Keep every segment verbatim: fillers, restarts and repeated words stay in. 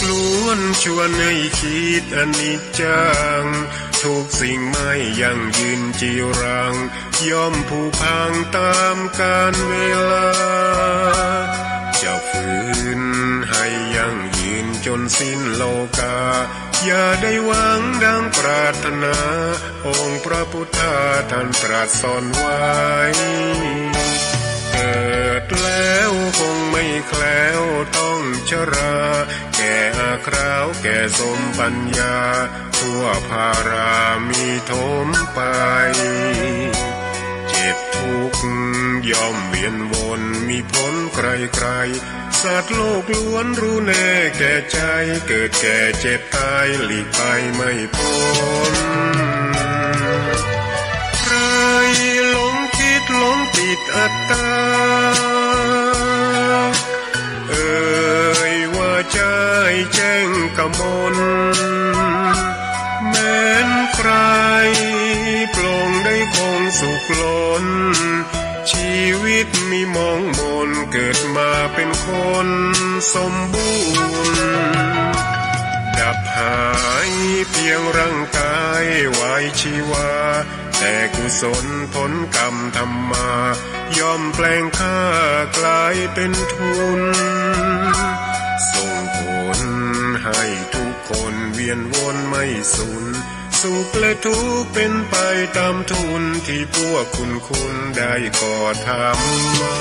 ล้วนชวนให้คิดอนิจจัง ทุกสิ่งไม่ยั่งยืนจีรัง ย่อมผุพังต๋ามกาลเวลา จะฝืนให้ยั่งยืนจ๋นสิ้นโลกา อย่าได้หวังดังปรารถนา องค์พระพุทธาท่านตรัสสอนไว้ เกิดแล้วคงไม่แคล้วต้องชรา แก่อาคราวแก่สมปัญญา ทั่วพารามีถมไป เจ็บทุกข์ย่อมเวียนวนมีผลใครๆ สัตว์โลกล้วนรู้แน่แก่ใจ เกิดแก่เจ็บตายหลีกไปไม่พ้น ใครหลงคิดหลงติดอัตตา เอ่ยว่าใจ้แจ้งกมล แม้นใครปลงได้คงสุขล้น ชีวิตมีมองมน เกิดมาเป็นคนสมบูรณ์ ดับหายเพียงร่างกายไว้ชีวา แต่กุศลผลกรรมทำมา ย่อมแปลงค่ากลายเป็นทุน ส่งผลให้ทุกคนเวียนวนไม่สูญ สุขและทุกข์เป็นไปต๋ามทุน ตี้พวกคุณคุณได้ก่อทำมา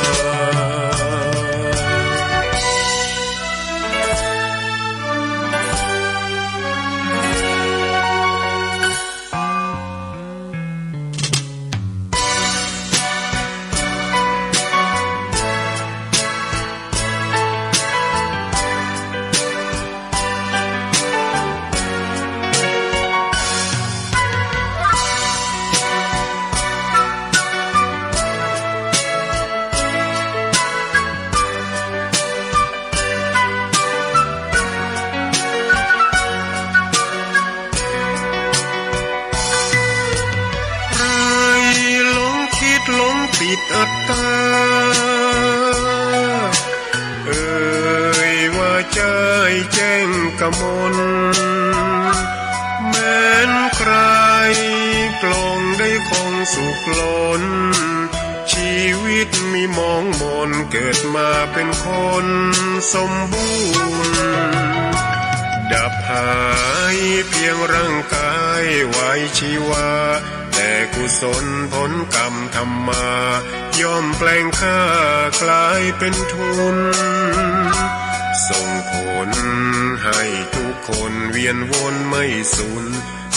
ใครหลงคิดหลงติดอัตตา เอ่ยว่าใจ้แจ้งกมล แม้นใครปลงได้คงสุขล้น ชีวิตมีมองมน เกิดมาเป็นคนสมบูรณ์ ดับหายเพียงร่างกายไว้ชีวา แต่กุศลผลกรรมทำมา ย่อมแปลงค่ากลายเป็นทุน ส่งผลให้ทุกคนเวียนวนไม่สูญ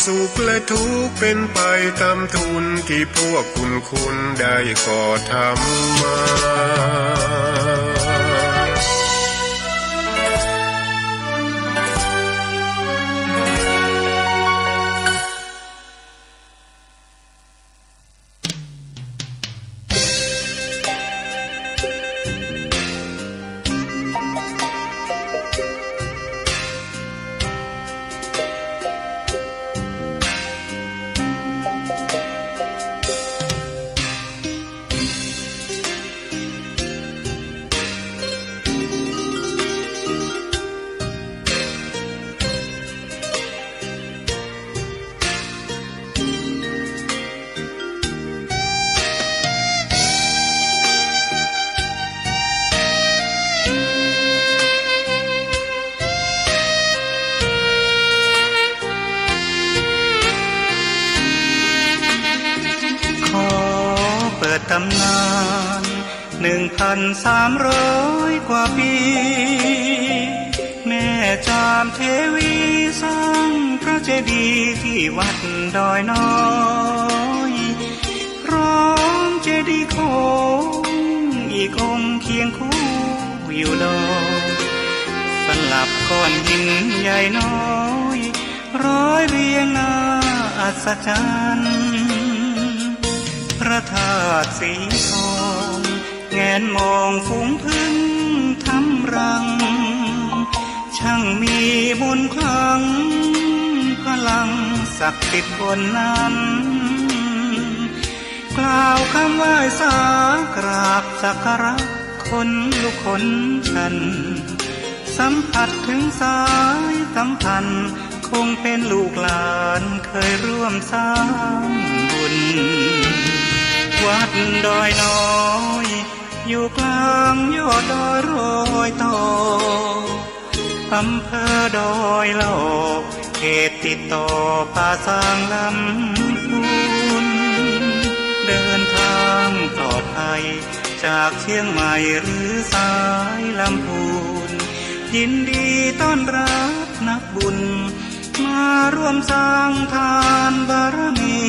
สุขและทุกข์เป็นไปต๋ามทุน ตี้พวกคุณคุณได้ก่อทำมา ขอเปิดต๋ำนาน หนึ่งพันสามร้อยกว่าปี แม่จามเทวีสร้างพระเจดีย์ตี้วัดดอยน้อย พร้อมเจดีย์โค้งอีกองค์เคียงคู่อยู่ดอย สลับก้อนหินใหญ่น้อย ร้อยเรียงน่าอัศจรรย์ พระธาตุสีทอง แงนมองฝูงผึ้งทำรัง ช่างมีมนต์ขลัง พลังศักดิ์สิทธิ์บนนั้น กล่าวคำไหว้สากราบสักการะ ขนลุกขนชัน สัมผัสถึงสา ามพัน คงเป๋นลูกหลานเคยร่วมสร้างบุญ วัดดอยน้อย อยู่กลางยอดดอยรอยต่อ อำเภอดอยหล่อ เขตติดต่อป่าซางลำพูน เดินทางปลอดภัย จากเชียงใหม่หรือสายลำพูน ยินดีต้อนรับนักบุญ มาร่วมสร้างทานบารมี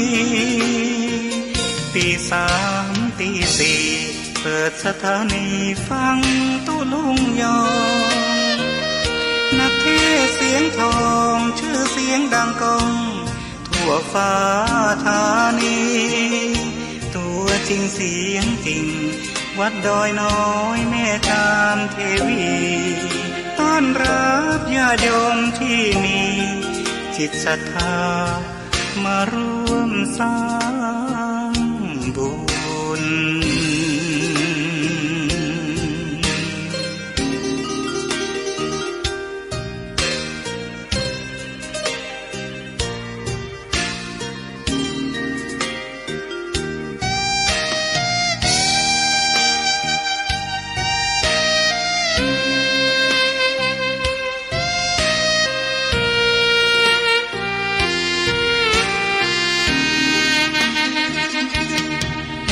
ตีสามตีสี่ เปิดสถานีฟังตุ๊ลุงยอง นักเทศน์เสียงทอง ชื่อเสียงดังก้อง ทั่วฟ้าธานี ตัวจริงเสียงจริง วัดดอยน้อยแม่จามเทวี ต้อนรับญาติโยมที่มีจิตศรัทธา มาร่วมสร้างบุญ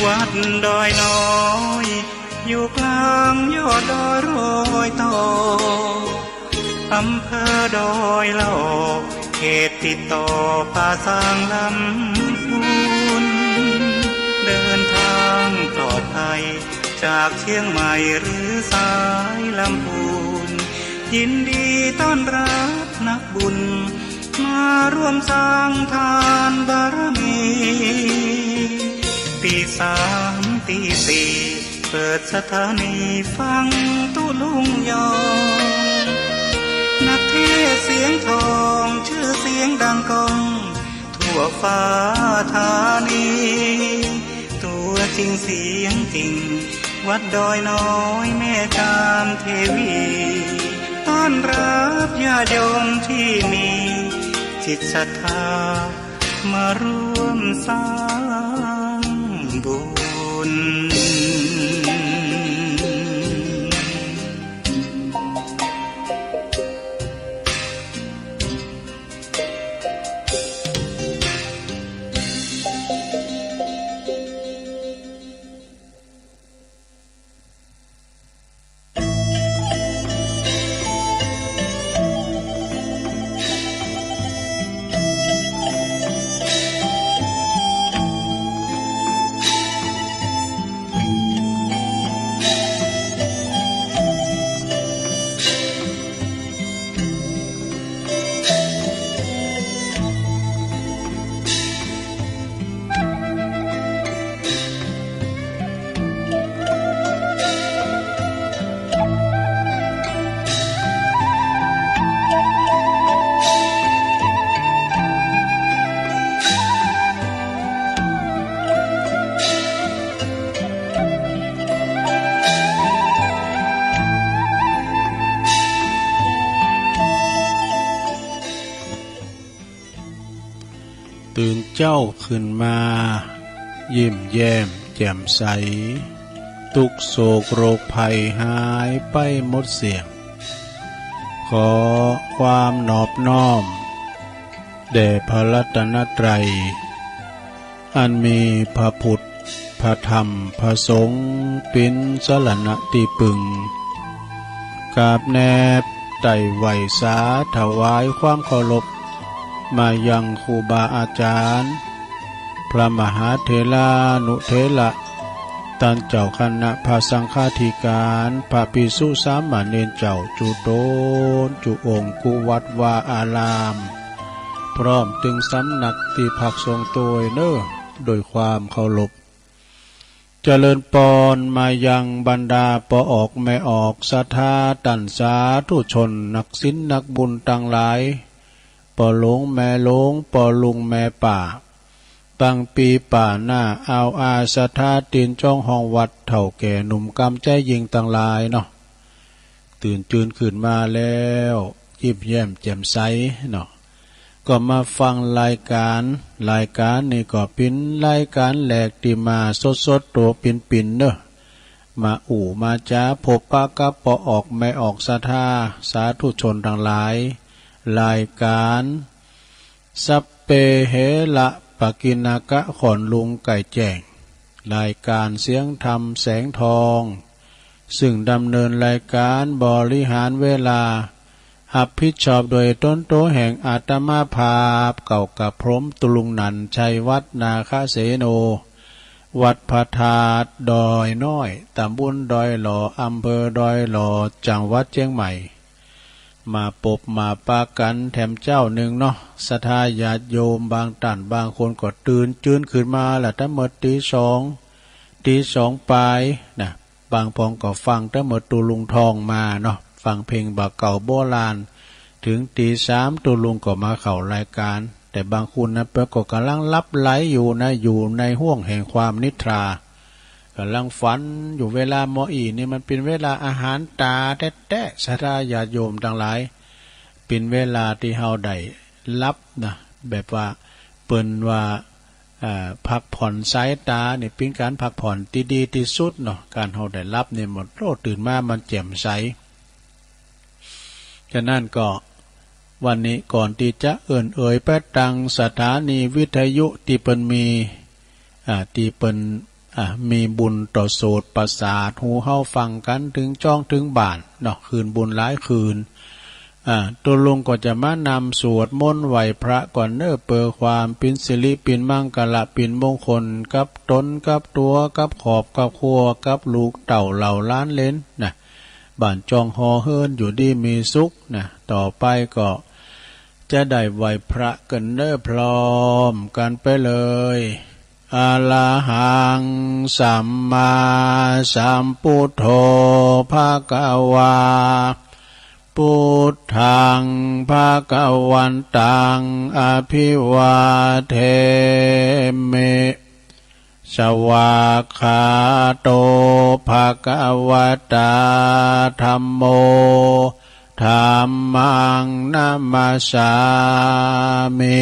วัดดอยน้อย อยู่กลางยอดดอยรอยต่อ อำเภอดอยหล่อ เขตติดต่อป่าซางลำพูน เดินทางปลอดภัย จากเชียงใหม่หรือสายลำพูน ยินดีต้อนรับนักบุญ มาร่วมสร้างทานบารมี ตีสามตีสี่ เปิดสถานีฟังตุ๊ลุงยอง นักเทศน์เสียงทอง ชื่อเสียงดังก้อง ทั่วฟ้าธานี ตัวจริงเสียงจริง วัดดอยน้อยแม่จามเทวี ต้อนรับญาติโยมที่มีจิตศรัทธา มาร่วมสร้างบุญ ตื่นเจ๊าขึ้นมา ยิ้มแย้มแจ่มใส ตุ๊กข์โศกโรคภัยหายไปหมดเสี้ยง ขอความนอบน้อม แด่พระรัตนตรัย อันมีพระพุทธ พระธรรม พระสงฆ์ เป๋นสรณะตี้ปึง กราบแนบไต่ไหว้สาถวายความเคารพ มายังครูบาอาจารย์ พระมหาเถรานุเถระ ต้านเจ้าคณะพระสังฆาธิการ พระภิกษุสามเณรเจ้า จุ๊ตน จุ๊องค์ กู้วัดวาอาราม พร้อมตึงสำนักตี้พักสงฆ์ตวยเน่อ โดยความเคารพ เจริญปอนมายังบรรดาป้อออกแม่ออก ศรัทธาต้านสาธุชน นักศีลนักบุญตังหลาย ป้อหลวงแม่หลวง ป้อลุงแม่ป้า ตังปี้ป้าน้า อาวอา ศรัทธาตี้จ๋องห้องวัด เฒ่าแก่หนุ่มกำใจ๊ยิ่งตังหลายเนาะ ตื่นจืนขึ้นมาแล้ว ยิ้มแย้มแจ่มใสเนาะ ก็มาฟังรายก๋าน รายก๋านนี่ก็เป๋นรายก๋านแรกตี้มาสดๆ ตั๋วเป๋นๆ เนาะ มาอู้มาจ๋า พบปะกับป้อออกแม่ออกศรัทธา สาธุชนตังหลาย รายก๋าน สัพเพเหระปกิณกะ ขอนลุงไก่แจ้ง รายก๋านเสียงธรรมแสงทอง ซึ่งดำเนินรายก๋านบริหารเวลา ฮับผิดชอบโดยต๋นตั๋วแห่งอาตมาภาพ เก่ากะผมตุลุงหนันชัยวัฒน์นาคเสโน วัดพระธาตุดอยน้อย ต๋ำบลดอยหล่อ อำเภอดอยหล่อ จังหวัดเจียงใหม่ มาปบมาปะกั๋นแถมเจ๊านึ่งเนาะ ศรัทธาญาติโยมบางต้านบางคนก็ตื่นจืนขึ้นมาละ ตั้งเมื่อตี๋สอง ตี๋สองป๋ายนะ บางปองก็ฟังตั้งเมื่อตุลุงทองมาเนาะ ฟังเพลงบ่าเก่าโบราณ เถิงตี๋สามตุลุงก็มาเข้ารายก๋าน แต่บางคนนะเปิ้นก็ก่ำลังหลับไหลอยู่นะ อยู่ในห้วงแห่งความนิทรา ก่ำลังฝันอยู่ เวลาหม้ออี้นี่มันเป๋นเวลาอาหารต๋าแต๊ๆ ศรัทธาญาติโยมตังหลาย เป๋นเวลาตี้เฮาได้หลับนะ แบบว่าเปิ้นว่า อ่า พักผ่อนสายต๋านี่เป๋นก๋านพักผ่อนตี้ดีตี้สุดเนาะ ก๋านเฮาได้หลับนี่มัน โอ้ ตื่นมามันแจ่มใส ฉะนั้นก็วันนี้ก่อนตี้จะเอิ้นเอ่ยไปตังสถานีวิทยุตี้เปิ้นมี อ่า ตี้เปิ้น อ่า มีบุญต่อโสตประสาทหูเฮาฟังกั๋นเถิงจ้องเถิงบ้านเนาะ คืนบุญหลายคืน อ่า ตุลุงก็จะมานำสวดมนต์ไหว้พระก่อนเน้อ เปื้อความเป๋นสิริเป๋นมังคละเป๋นมงคลกับต๋นกับตั๋วกับครอบกับครัวกับลูกเต้าเหล่าหลานเหลนนะ บ้านจ้องหอเฮือนอยู่ดีมีสุขนะ ต่อไปก็จะได้ไหว้พระกั๋นเน้อ พร้อมกั๋นไปเลย อะระหังสัมมาสัมพุทโธ ภะคะวา พุทธัง ภะคะวันตัง อะภิวาเทมิ สวากขาโต ภะคะวะตา ธัมโม ธัมมัง นะมัสสามิ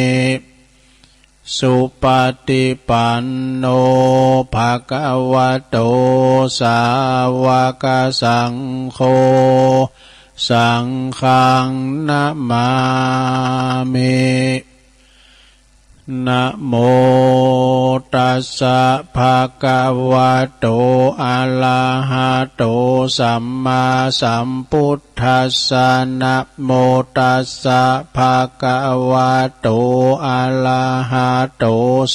สุปะติปันโน ภะคะวะโต สาวะกะสังโฆ สังฆัง นะมามิ นะโมตัสสะ ภะคะวะโต อะระหะโต สัมมาสัมพุทธัสสะ นะโมตัสสะ ภะคะวะโต อะระหะโต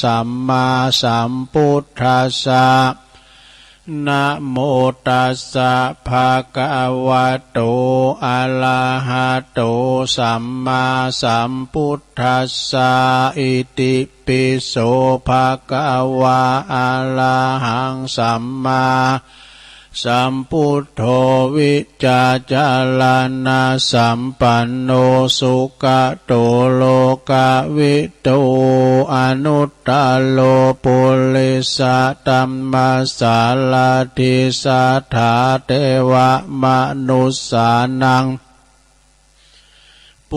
สัมมาสัมพุทธัสสะ นะโมตัสสะ ภะคะวะโต อะระหะโต สัมมาสัมพุทธัสสะ อิติปิโส ภะคะวา อะระหัง สัมมาสัมพุทโธ วิจจารณสัมปันโน สุขะโต โลกะวิ ทู อนุตตะโร ปุริสะธัมมะสารถิ สัทธาเทวะมนุสสานัง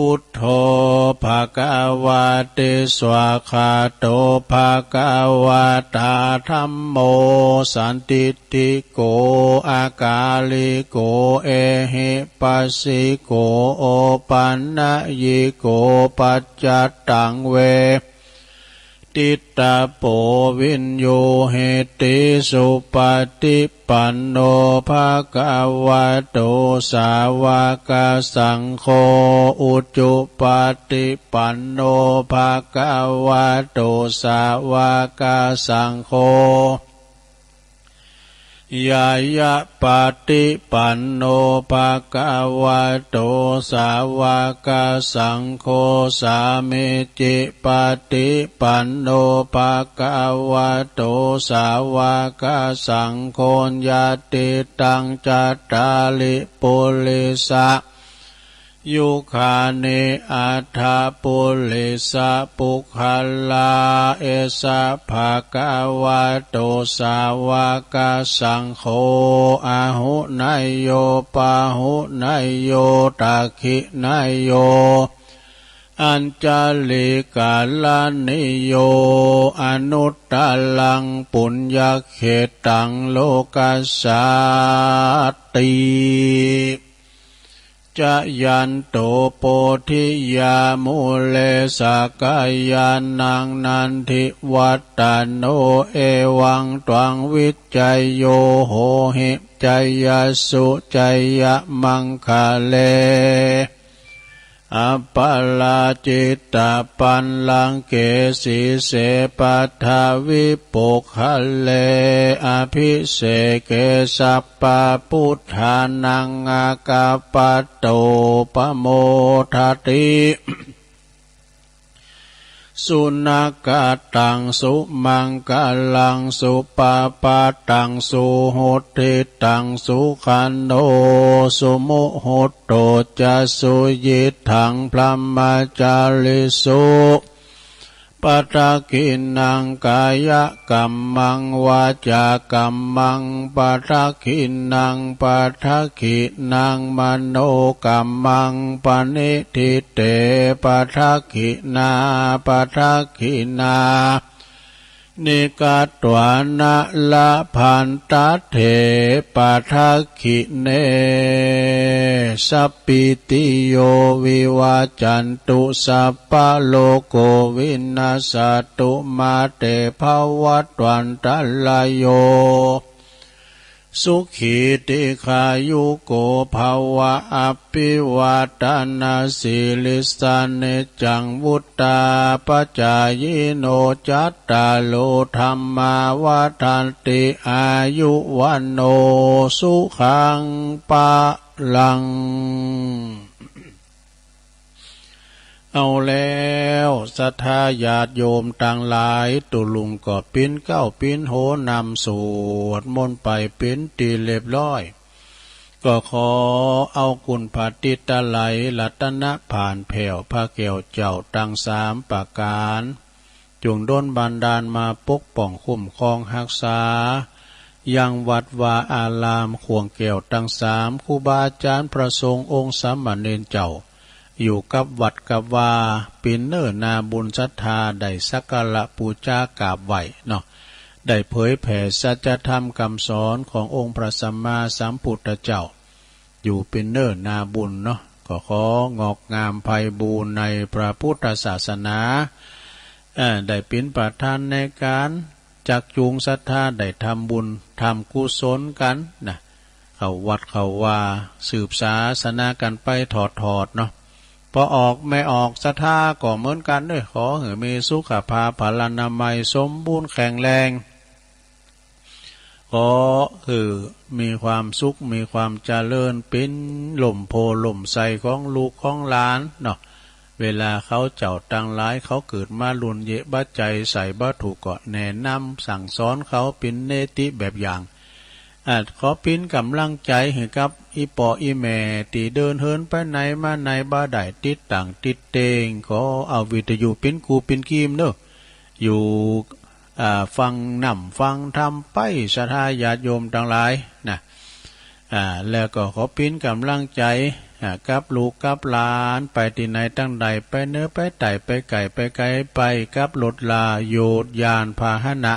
พุทโธ ภะคะวะติ สวากขาโต ภะคะวะตา ธัมโม สันทิฏฐิโก อะกาลิโก เอหิปัสสิโก โอปันนยิโก ปัจจัตตัง เวทิตตะโป วิญญูหิติ สุปะติปันโน ภะคะวะโต สาวะกะสังโฆ อุจุปะติปันโน ภะคะวะโต สาวะกะสังโฆ ญาณะปะติปันโน ภะคะวะโต สาวะกะสังโฆ สามีจิปะติปันโน ภะคะวะโต สาวะกะสังโฆ ญาติตัง จัตตาริ ปุริสะ ยุคานิ อัฏฐปุริสปุคคลา เอสสะ ภะคะวะโต สาวะกะสังโฆ อาหุเนยโย ปาหุเนยโย ทักขิเนยโย อัญชลิกะระณีโย อนุตตรังปุญญะเขตตัง โลกัสสาติ จายันโต โพธิยา มูเล สักกายานัง นันทิวัฏฏะโน เอวังตวัง วิจโย โหหิ จยัสสุ จยะมังคะเล อัปปะราจิตะปัลลังเก สีเส ปัทวิปุคคเล อภิเสเก สัพพะพุทธานัง อากัปปะโต ปะโมทะติ สุนักขะตัง สุมังคะลัง สุปะปะตัง สุหุตติตัง สุขันโต สุมุหุตโต จะ สุยิตถัง พรหมจาริสุ ปะทักขิณัง กายะกัมมัง วาจากัมมัง ปะทักขิณัง ปะทักขิณัง มโนกัมมัง ปะนิฏฐิเต ปะทักขิณา ปะทักขิณา นิกัตถวานะ ละพันตะเถ ปะทักขิเณ สัปปีติโย วิวัจจันตุ สัพพะโรโค วินัสสะตุ มาเต ภะวัตวันตะราโย สุขี ทีฆายุโก ภะวะ อะภิวาทะนะสีลิสสะ นิจจัง วุฑฒาปะจายิโน จัตตาโร ธัมมา วัฑฒันติ อายุ วัณโณ สุขัง พะลัง เอาแล้ว ศรัทธาญาติโยมตังหลาย ตุ๊ลุงก็ปิ๊นเก๊าปิ๊นโหนำสวดมนต์ไปเป๋นตี้เรียบร้อย ก็ขอเอาคุณพระติตะไลยรัตนผานแผ้วพระแก้วเจ้าตังสามประก๋าน จงดลบันดาลมาปกป้องคุ้มครองฮักษา ยังวัดวาอาราม ข่วงแก้วตังสาม ครูบาอาจ๋ารย์พระสงฆ์องค์สามเณรเจ้า อยู่กับวัดกับวา เป๋นเนื้อนาบุญศรัทธา ได้สักการะปู๋จากราบไหว้เนาะ ได้เผยแผ่สัจธรรมกำสอนขององค์พระสัมมาสัมพุทธเจ้า อยู่เป๋นเนื้อนาบุญเนาะ ก็ของอกงามไพบูลย์ในพระพุทธศาสนา เอ่อ ได้เป๋นประธานในก๋านจักจูงศรัทธาได้ทำบุญทำกุศลกั๋นนะ เข้าวัดเข้าวาสืบศาสนากั๋นไปถอดๆ เนาะ ปอออกแม่ออกศรัทธาก็เหมือนกั๋นเน่อ ขอหื้อมีสุขภาพพลานามัยสมบูรณ์แข็งแรง ขอหื้อมีความสุขมีความเจริญ เป๋นล่มโพธิ์ล่มไทรของลูกของหลานเนาะ เวลาเขาเจ้าตังหลายเขาเกิดมารุ่นเยอะบ่าใจ๋ใส่บ่ถูกก็แนะนำสั่งสอนเขาเป๋นเนติแบบอย่าง อ่า ขอเป๋นก๋ำลังใจ๋หื้อกับอี่ป้ออี่แม่ตี้เดินเหินไปไหนมาไหนบ่ได้ติดตั๋งติดเตง ขอเอาวิทยุเป๋นกู่เป๋นกีมเน่อ อยู่ อ่า ฟังน้ำฟังธรรมไป ศรัทธาญาติโยมตังหลายนะ อ่า แล้วก็ขอเป๋นก๋ำลังใจ๋ อ่า กับลูกกับหลานไปตี้ไหนตังใด ไปเหนือไปใต้ไปใก้ไปไก๋ ไปกับรถราโยชน์ยานพาหนะ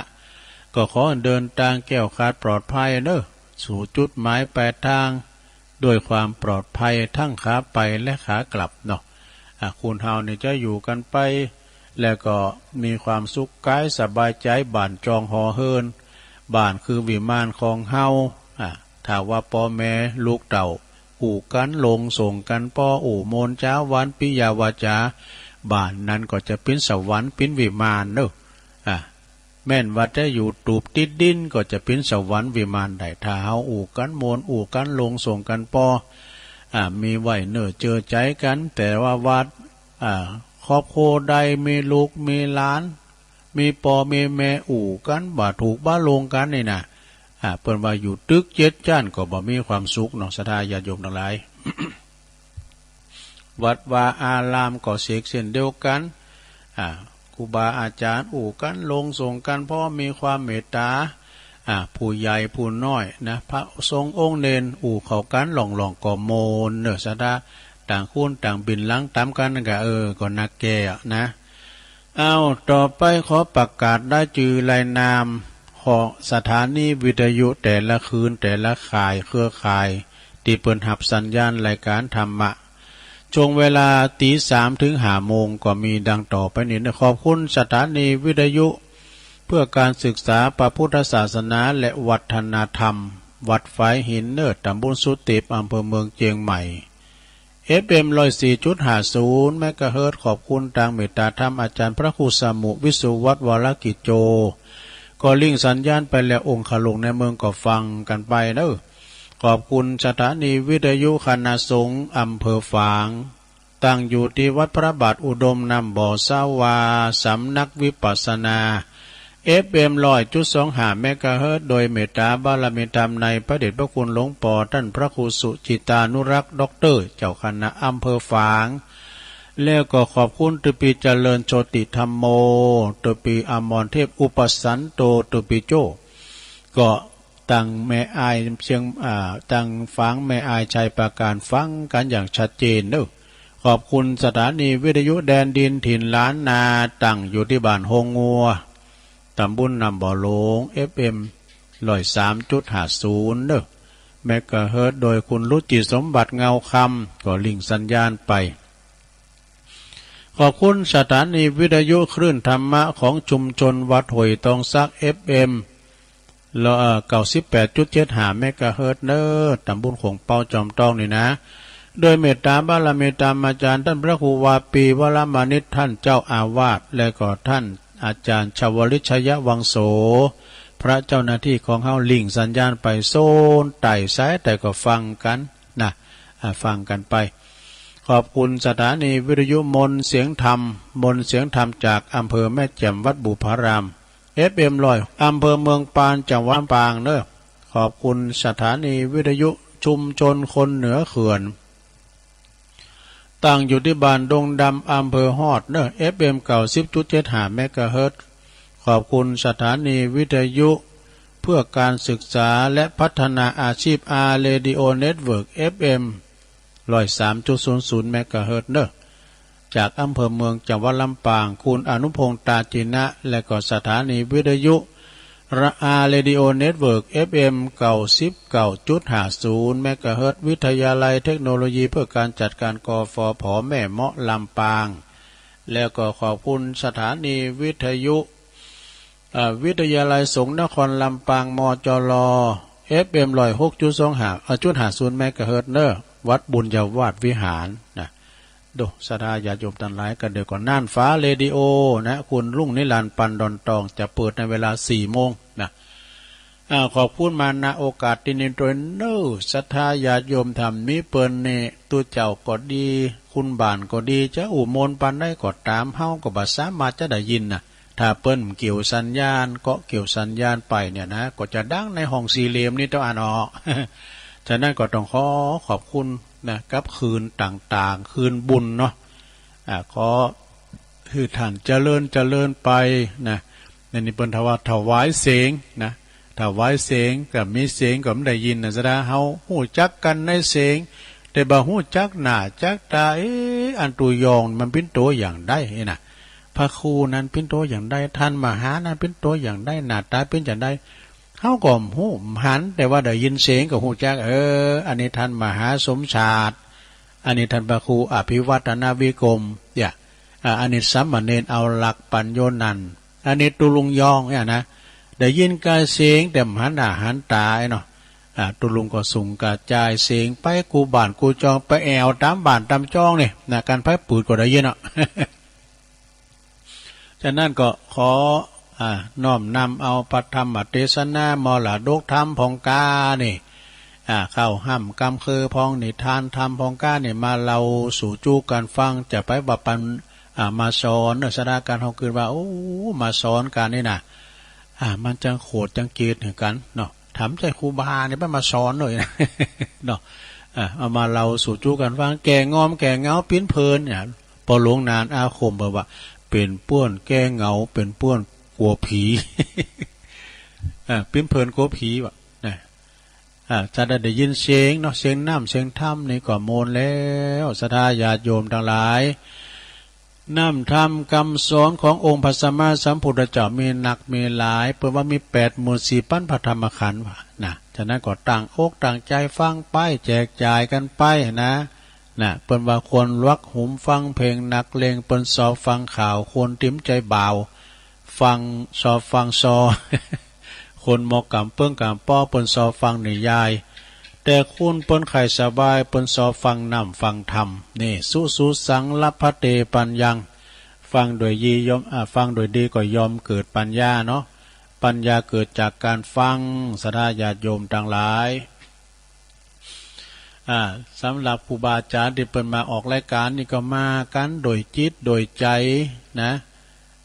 ก็ขอเดินตางแคล้วคลาดปลอดภัยเน่อ สู่จุดหมายปลายตาง ด้วยความปลอดภัยทั้งขาไปและขากลับเนาะ อ่ะ คนเฮานี่จะอยู่กั๋นไป แล้วก็มีความสุขก๋ายสบายใจ๋ บ้านจ่องหอเฮิรน บ้านคือวิมานของเฮา อ่ะ ถ้าว่าป้อแม่ลูกเต้า อู้กั๋นลงส่งกั๋นป้อ อู้มนต์จ๋าหวานปิยะวาจา บ้านนั้นก็จะเป๋นสวรรค์เป๋นวิมานเน่อ อ่ะ แม่นว่าจะอยู่ตูบติดดินก็จะเป๋นสวรรค์วิมานได้ ถ้าเฮาอู้กั๋นมนต์ อู้กั๋นลงส่งกั๋นป้อ อ่า มีไหว้เนื้อเจือใจ๋กั๋น แต่ว่าวัด อ่า ครอบครัวใดมีลูกมีหลาน มีป้อมีแม่อู้กั๋นบ่ถูกบ่ลงกั๋นนี่นะ อ่า เปิ้นว่าอยู่ตึกเจ็ดจ้านก็บ่มีความสุขเนาะ ศรัทธาญาติโยมตังหลาย ข วัดวาอารามก็เสกเช่นเดียวกั๋น อ่า ครูบาอาจ๋ารย์อู้กั๋น ลงส่งกั๋น เพราะมีความเมตต๋า อ่า ผู้ใหญ่ผู้น้อยนะ พระสงฆ์องค์เณรอู้เข้ากั๋น ล่องๆ ก็ม่วนเนาะ ศรัทธา ต่างคนต่างบินหลังต๋ามกั๋นก็ เออ ก็นักแก่อะนะ เอ้า ต่อไปขอประกาศรายจื้อรายนามของสถานีวิทยุแต่ละคืนแต่ละข่ายเครือข่าย ตี้เปิ้นฮับสัญญาณรายก๋านธรรมะ ช่วงเวลาตีสามเถิงห้าโมงก็มีดังต่อไปนี้นะ ขอบคุณสถานีวิทยุเพื่อการศึกษาพระพุทธศาสนาและวัฒนธรรม วัดฝายหินเนาะ ต๋ำบลสุเตป อำเภอเมืองเจียงใหม่ เอฟเอ็ม ร้อยสี่จุดห้าศูนย์ เมกะเฮิรตซ์ ขอบคุณตางเมตต๋าธรรมอาจ๋ารย์พระครูสมุห์ วิศวัตร วรกิจโจ ก็ริ่งสัญญาณไปแล้ว องคลุกในเมืองก็ฟังกั๋นไปเนาะ ขอบคุณสถานีวิทยุคณะสงฆ์อำเภอฝาง ตั้งอยู่ตี้วัดพระบาทอุดมน้ำบ่อสาวา สำนักวิปัสสนา เอฟเอ็ม ร้อยจุดสองห้า เมกะเฮิรตซ์ โดยเมตต๋าบารมีธรรมในพระเดชพระคุณหลวงป้อต้านพระครูสุจิตตานุรักษ์ ด็อกเตอร์ เจ้าคณะอำเภอฝาง แล้วก็ขอบคุณตะปีเจริญโชติธัมโม ตะปีอมรเทพอุปสันโต ตะปีโจ้ ก็ตางแม่อายเชียง อ่า ตางฝางแม่อายชัยปราการฟังกั๋นอย่างชัดเจนเนาะ ขอบคุณสถานีวิทยุแดนดินถิ่นล้านนา ตั้งอยู่ตี้บ้านโฮงงัว ต๋ำบลน้ำบ่อหลวง เอฟเอ็ม ร้อยสามจุดห้าศูนย์ เนาะ เมกะเฮิรตซ์ โดยคุณรุจิสมบัติเงาคำ ก็ริ่งสัญญาณไป ขอบคุณสถานีวิทยุคลื่นธรรมะของชุมชนวัดห้วยตองสัก เอฟเอ็ม ละ เอ่อ เก้าสิบแปดจุดเจ็ดห้า เมกะเฮิรตซ์ เนาะ ต๋ำบลโขงเป๊า จอมตองนี่นะ โดยเมตต๋าบารมีธรรมอาจ๋ารย์ต้านพระครูวาปี วรมณิษฐ ต้านเจ้าอาวาส และก็ต้านอาจ๋ารย์ชวลิต ชยวังโส พระเจ้าหน้าตี้ของเฮาริ่งสัญญาณไปโซนใต้ สายใต้ก็ฟังกั๋นนะ อ่า ฟังกั๋นไป ขอบคุณสถานีวิทยุมนต์เสียงธรรม มนต์เสียงธรรมจากอำเภอแม่แจ่ม วัดบุพาราม เอฟเอ็ม ร้อย อำเภอเมืองปาน จังหวัดลำปางเนาะ ขอบคุณสถานีวิทยุชุมชนคนเหนือเขื่อน ตั้งอยู่ตี้บ้านดงดำ อำเภอฮอดเนาะ เอฟเอ็ม เก้าสิบจุดเจ็ดห้า เมกะเฮิรตซ์ ขอบคุณสถานีวิทยุเพื่อการศึกษาและพัฒนาอาชีพ อาร์ เรดิโอ เน็ตเวิร์ก เอฟเอ็ม ร้อยสามจุดศูนย์ศูนย์ เมกะเฮิรตซ์ เนาะ จากอำเภอเมือง จังหวัดลำปาง คุณอนุพงษ์ ตาจินะ และก็สถานีวิทยุ อาร์ เรดิโอ เน็ตเวิร์ก เอฟเอ็ม เก้าสิบเก้าจุดห้าศูนย์ เมกะเฮิรตซ์ วิทยาลัยเทคโนโลยีเพื่อการจัดการ กฟผ แม่เมาะ ลำปาง แล้วก็ขอบคุณสถานีวิทยุ เอ่อ วิทยาลัยสงฆ์นครลำปาง มจล เอฟเอ็ม ร้อยหกจุดสองห้า เอ่อ จุดห้าศูนย์ เมกะเฮิรตซ์ เนาะ วัดบุญญาวาสวิหารนะ โด ศรัทธาญาติโยมตังหลาย ก็เดี๋ยวก่อน น่านฟ้าเรดิโอนะ คุณรุ่งนิรันดร์ปันดอนตอง จะเปิดในเวลาสี่โมงนะ อ่า ขอบคุณมา ณ โอกาสตี้นี้ตวยเนาะ ศรัทธาญาติโยม ถ้ามีเปิ้นนี่ ตุ๊เจ้าก็ดี คุณบ้านก็ดี จะอู้มนต์ปานใดก็ต๋าม เฮาก็บ่สามารถจะได้ยินนะ ถ้าเปิ้นเกี่ยวสัญญาณ ก็เกี่ยวสัญญาณไปเนี่ยนะ ก็จะดังในห้องสี่เหลี่ยมนี่เต้าอั้นเนาะ ฉะนั้นก็ต้องขอขอบคุณนะ กับคืนต่างๆ คืนบุญเนาะ อ่า ขอหื้อต้านเจริญเจริญไปนะ ในนี้เปิ้นถวาย ถวายเสียงนะ ถวายเสียง ก็มีเสียงก็บ่ได้ยินนะ ศรัทธา เฮาฮู้จักกั๋นในเสียง แต่บ่ฮู้จักหน้าจักต๋า เอ๊ะ อันตั๋วยองมันเป๋นตั๋วอย่างใดนะ พระครูนั้นเป๋นตั๋วอย่างใด ต้านมหานั้นเป๋นตั๋วอย่างใด หน้าต๋าเป๋นอย่างใด เฮาก็ฮู้หัน แต่ว่าได้ยินเสียงก็ฮู้จัก เออ อันนี้ต้านมหาสมชาติ อันนี้ต้านพระครูอภิวัฒนวิกรม เนี่ย อ่า อันนี้สามเณรเอาหลักปัญโยนันท์ อันนี้ตุ๊ลุงยองเนี่ยนะ ได้ยินกาเสียงแต่บ่หันหน้าหันต๋าเนาะ อ่า ตุ๊ลุงก็ส่งกระจายเสียงไปกู้บ้านกู้จอง ไปแอ่วต๋ามบ้านต๋ามจองนี่นะ กั๋นไผปืดก็ได้ยินเนาะ ฉะนั้นก็ขอ อ่า น้อมนำเอาพระธรรมเตสนามรดกธรรมผ่องกานี่ อ่า เข้าฮ่ำกำคือผ่องนิทานธรรมผ่องกานี่ มาเล่าสู่จู้กั๋นฟัง จะไปว่าปัน อ่า มาสอนเนาะ ศรัทธา ก๋านเฮาคิดว่า โอ้ มาสอนกั๋นนี่นะ อ่า มันจังโขดจังเกลียดหื้อกั๋นเนาะ ถ้าบ่ใจ้ครูบานี่ไปมาสอนเลยนะ เนาะ อ่ะ เอามาเล่าสู่จู้กั๋นฟัง แก้งอมแก้เหงาปิ๊นเพลินเนี่ย ปอหลวงนานอาคมบอกว่า เป๋นป้วนแก้เหงา เป๋นป้วนกั๋วผี อ่ะ ปิ๊นเพลินกั๋วผีว่ะนะ อ่า จะได้ ได้ยินเสียงเนาะ เสียงน้ำเสียงธรรมนี่ก็ม่วนแล้ว ศรัทธาญาติโยมตังหลาย น้ำธรรมกำสอนขององค์พระสัมมาสัมพุทธเจ้ามีนักมีหลาย เปิ้นว่ามีแปดหมื่นสี่ปั๋นพระธรรมขันธ์ว่านะ ฉะนั้นก็ตั้งอกตั้งใจ๋ฟังไป แจกจ่ายกั๋นไปนะ นะ เปิ้นว่าควรหลวกหูฟังเพลงนักเลง เปิ้นซอฟังข่าว คนตี้ใจ๋บ่าว ฟังซอฟังซอ คนหมอกก๋ำเปิ้งก๋ำป้อ เปิ้นซอฟังนิยาย แต่คนเปิ้นใค่สบาย เปิ้นซอฟังน้ำฟังธรรม นี่ สุสุสัง ลัพพะเต ปัญญัง ฟังโดยดีย่อม อ่า ฟังโดยดีก็ย่อมเกิดปัญญาเนาะ ปัญญาเกิดจากก๋านฟัง ศรัทธาญาติโยมตังหลาย อ่า สำหรับครูบาอาจ๋ารย์ตี้เปิ้นมาออกรายก๋านนี่ก็มากั๋นโดยจิตโดยใจ๋นะ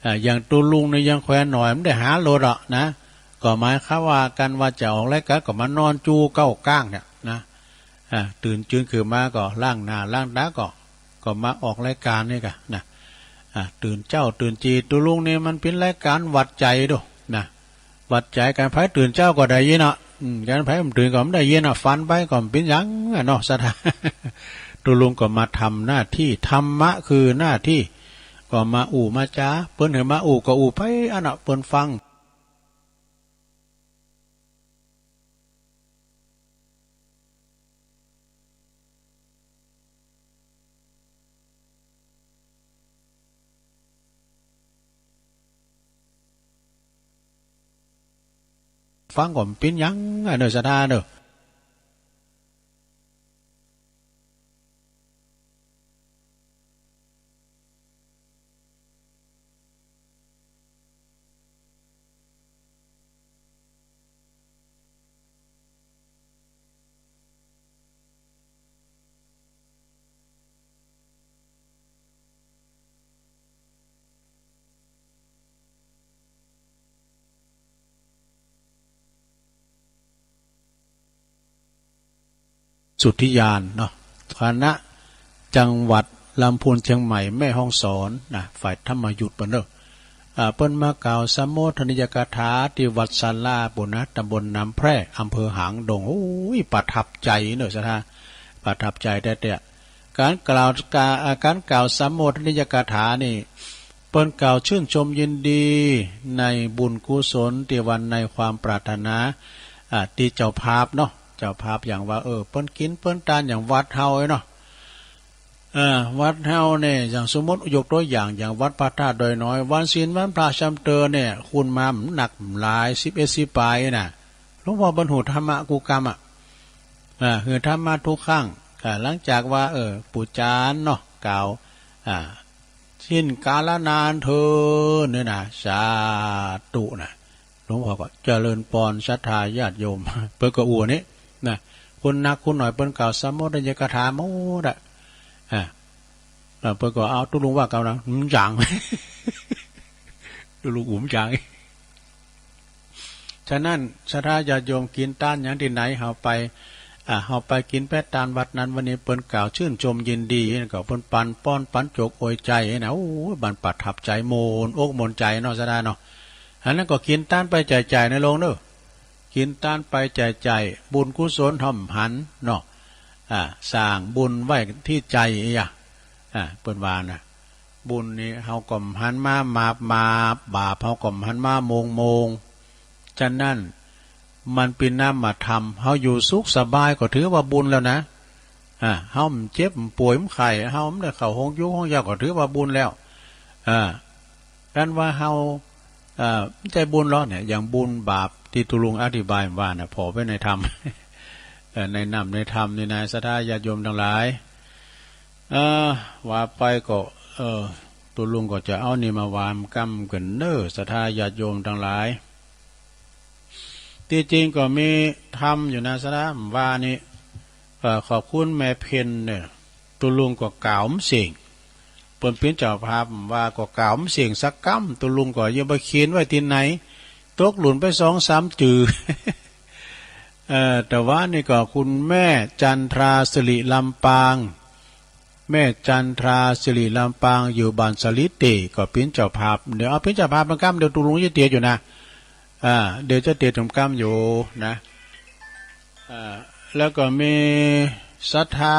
อ่า อย่างตุ๊ลุงนี่ยังแขวนหน่อย บ่ได้หาโลดอะนะ ก็หมายความว่ากั๋นว่าจะออกรายก๋านก็มานอนจู้เก๊าก้างเนี่ยนะ อ่า ตื่นจื้นขึ้นมาก็ล้างหน้าล้างต๋าก็ ก็มาออกรายก๋านนี่ก่ะนะ อ่า ตื่นเจ๊าตื่นจี๋ ตุ๊ลุงนี่มันเป๋นรายก๋านหวัดใจ๋ดูนะ หวัดใจ๋ ก๋านใผตื่นเจ๊าก็ได้ยินเนาะ อืม ก๋านใผบ่ตื่นก็บ่ได้ยินเนาะ ฝันไปก็บ่เป๋นหยังอะเนาะ ศรัทธา ตุ๊ลุงก็มาทำหน้าตี้ ธรรมะคือหน้าตี้ ก็มาอู้มาจ๋า เปิ้นหื้อมาอู้ก็อู้ไปอันเนาะ เปิ้นฟัง ฟังก็บ่เป๋นหยังอะเน่อ ศรัทธาเน่อ สุทธิญาณเนาะ คณะจังหวัดลำพูน เชียงใหม่ แม่ฮ่องสอนนะ ฝ่ายธรรมยุตเปิ้นเน่อ อ่า เปิ้นมากล่าวสัมโมทนียกถาตี้วัดศาลาปู้นนะ ตำบลน้ำแพร่ อำเภอหางดง โอ้ย ประทับใจ๋เน่อ ศรัทธา ประทับใจ๋แต๊ๆ ก๋านกล่าว ก๋า อ่า ก๋านกล่าวสัมโมทนียกถานี่ เปิ้นกล่าวชื่นชมยินดีในบุญกุศลตี้ว่าในความปรารถนา อ่า ตี้เจ้าภาพเนาะ เจ้าภาพอย่างว่า เออ เปิ้นกิ๋นเปิ้นตานอย่างวัดเฮาเนาะ เออ วัดเฮาเนี่ย อย่างสมมุติยกตั๋วอย่าง อย่างวัดพระธาตุดอยน้อย วันศีลวันพระจำเติ่นเนี่ย คนมานักหลาย สิบเอ็ด สิบปายน่ะ หลวงพ่อเปิ้นฮู้ธรรมะกู้กำอะ อ่า หื้อธรรมะทุกครั้ง อ่า หลังจากว่า เออ ปู่จารย์เนาะ กล่าว อ่า สิ้นกาลนานเทอญเนี่ยนะ สาธุนะ หลวงพ่อก็เจริญปอนศรัทธาญาติโยม เปิ้นก็อู้นี่นะ คนนักคนหน่อยเปิ้นกล่าวสัมโมทนียกถาหมดอะ อ่า แล้วเปิ้นก็เอาตุ๊ลุงว่ากล่าวนะ อืม จ๋าง ตุ๊ลุงอุ๋มจ๋าง ฉะนั้นศรัทธาญาติโยมกิ๋นตานอย่างตี้ไหน เฮาไป อ่า เฮาไปกิ๋นไปตานวัดนั้นวัดนี้ เปิ้นกล่าวชื่นชมยินดี ก็เปิ้นปันป้อนปันโจกอวยใจ๋นะ โอ้ย มันประทับใจ๋ ม่วนอกม่วนใจ๋เนาะ ศรัทธาเนาะ อันนั้นก็กิ๋นตานไปใจ๋ๆ เน่อลุงเน่อ กิ๋นตานไปใจ๋ๆ บุญกุศลฮ่อมหันเนาะ อ่า สร้างบุญไว้ตี้ใจ๋อะ อ่า เปิ้นว่านะ บุญนี่เฮาก็บ่หันมามาบมาบ บาปเฮาก็บ่หันมาโมงๆ ฉะนั้นมันเป๋นนามธรรม เฮาอยู่สุขสบายก็ถือว่าบุญแล้วนะ อ่า เฮาบ่เจ็บบ่ป่วยบ่ไข้ เฮาบ่ได้เข้าโฮงยุงโฮงยาก็ถือว่าบุญแล้ว อ่า อันว่าเฮา เอ่อ บ่ใจ้บุญหรอกเนี่ย อย่างบุญบาปตี้ตุ๊ลุงอธิบายว่าน่ะ ผ่อไว้ในธรรม เอ่อ ในน้ำในธรรมนี่นะ ศรัทธาญาติโยมตังหลาย เอ่อ ว่าไปก็ เอ่อ ตุ๊ลุงก็จะเอานี่มาว่าก้ำกั๋นเน่อ ศรัทธาญาติโยมตังหลาย ตี้จริงก็มีธรรมอยู่นะ ศรัทธาว่านี่ เอ่อ ขอบคุณแม่เพ็ญเนี่ย ตุ๊ลุงก็กล่าวบ่เสี้ยง เปิ้นเป๋นเจ้าภาพว่าก็กล่าวบ่เสี้ยงสักกำ ตุ๊ลุงก็ยังบ่เขียนไว้ตี้ไหน ตกหล่นไปสองสามจื่อ เอ่อ แต่ว่านี่ก็คุณแม่จันทราสิริลำปาง แม่จันทราสิริลำปาง อยู่บ้านสาลีเต ก็เป๋นเจ้าภาพ เดี๋ยวเอาเป๋นเจ้าภาพตรงกำ เดี๋ยวตุ๊ลุงจะเตรียมอยู่นะ อ่า เดี๋ยวจะเตรียมตรงกำอยู่นะ อ่า แล้วก็มีศรัทธา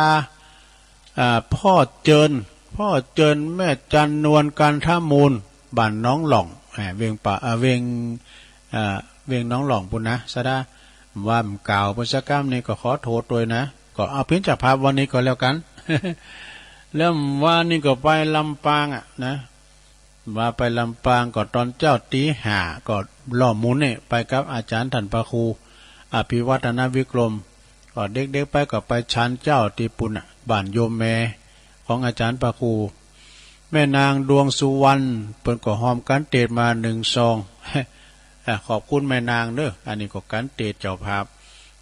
อ่า พ่อเจิญ พ่อเจิญ แม่จันนวล กันทมูล บ้านหนองหล่อง อ่า เวียงป่า อ่า เวียง อ่า เวียงหนองหล่องปู้นนะ ศรัทธา ว่าบ่กล่าวเปิ้นสักกำนี่ก็ขอโทษตวยนะ ก็เอาเป๋นเจ้าภาพวันนี้ก็แล้วกั๋น แล้ววันนี้ก็ไปลำปางอะนะ ว่าไปลำปางก็ต๋อนเจ๊าตี๋ห้า ก็ล่อหมุนนี่ไปกับอาจ๋ารย์ต้านพระครูอภิวัฒนวิกรม ก็เด็กๆ ไปก็ไปฉันเจ๊าตี้ปู้นน่ะ บ้านโยมแม่ของอาจ๋ารย์พระครู แม่นางดวงสุวรรณ เปิ้นก็ฮอมกั๋นเตศมานึ่งซอง อ่ะ ขอบคุณแม่นางเน้อ อันนี้ก็กั๋นเตศเจ้าภาพ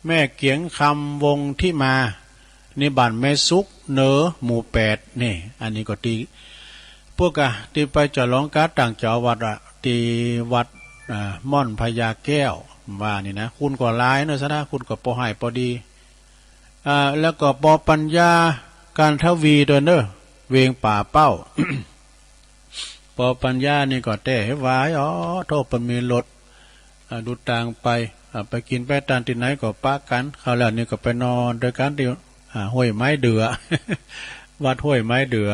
แม่เกียงคำ วงศ์ทิมา นี่บ้านแม่สุก เนอ หมู่แปด นี่ อันนี้ก็ตี้ พวกกะตี้ไปจ๋ลองกาตั้งเจ้าวัดอะ ตี้วัด อ่า ม่อนพญาแก้ว ว่านี่นะ คุณก็หลายเน้อ ศรัทธา คุณก็ปอใหญ่ปอดี อ่า แล้วก็ปอปัญญา กันทวีตวยเน้อ เวียงป่าเป้า ปอปัญญานี่ก็แต๊หื้อวาย อ๋อ โธ่ เปิ้นมีรถ อ่า ดูตางไป อ่า ไปกิ๋นไปตานตี้ไหนก็ปะกั๋น คราวแล้วนี่ก็ไปนอนตวยกั๋นตี้ อ่า ห้วยไม้เดือ วัดห้วยไม้เดือ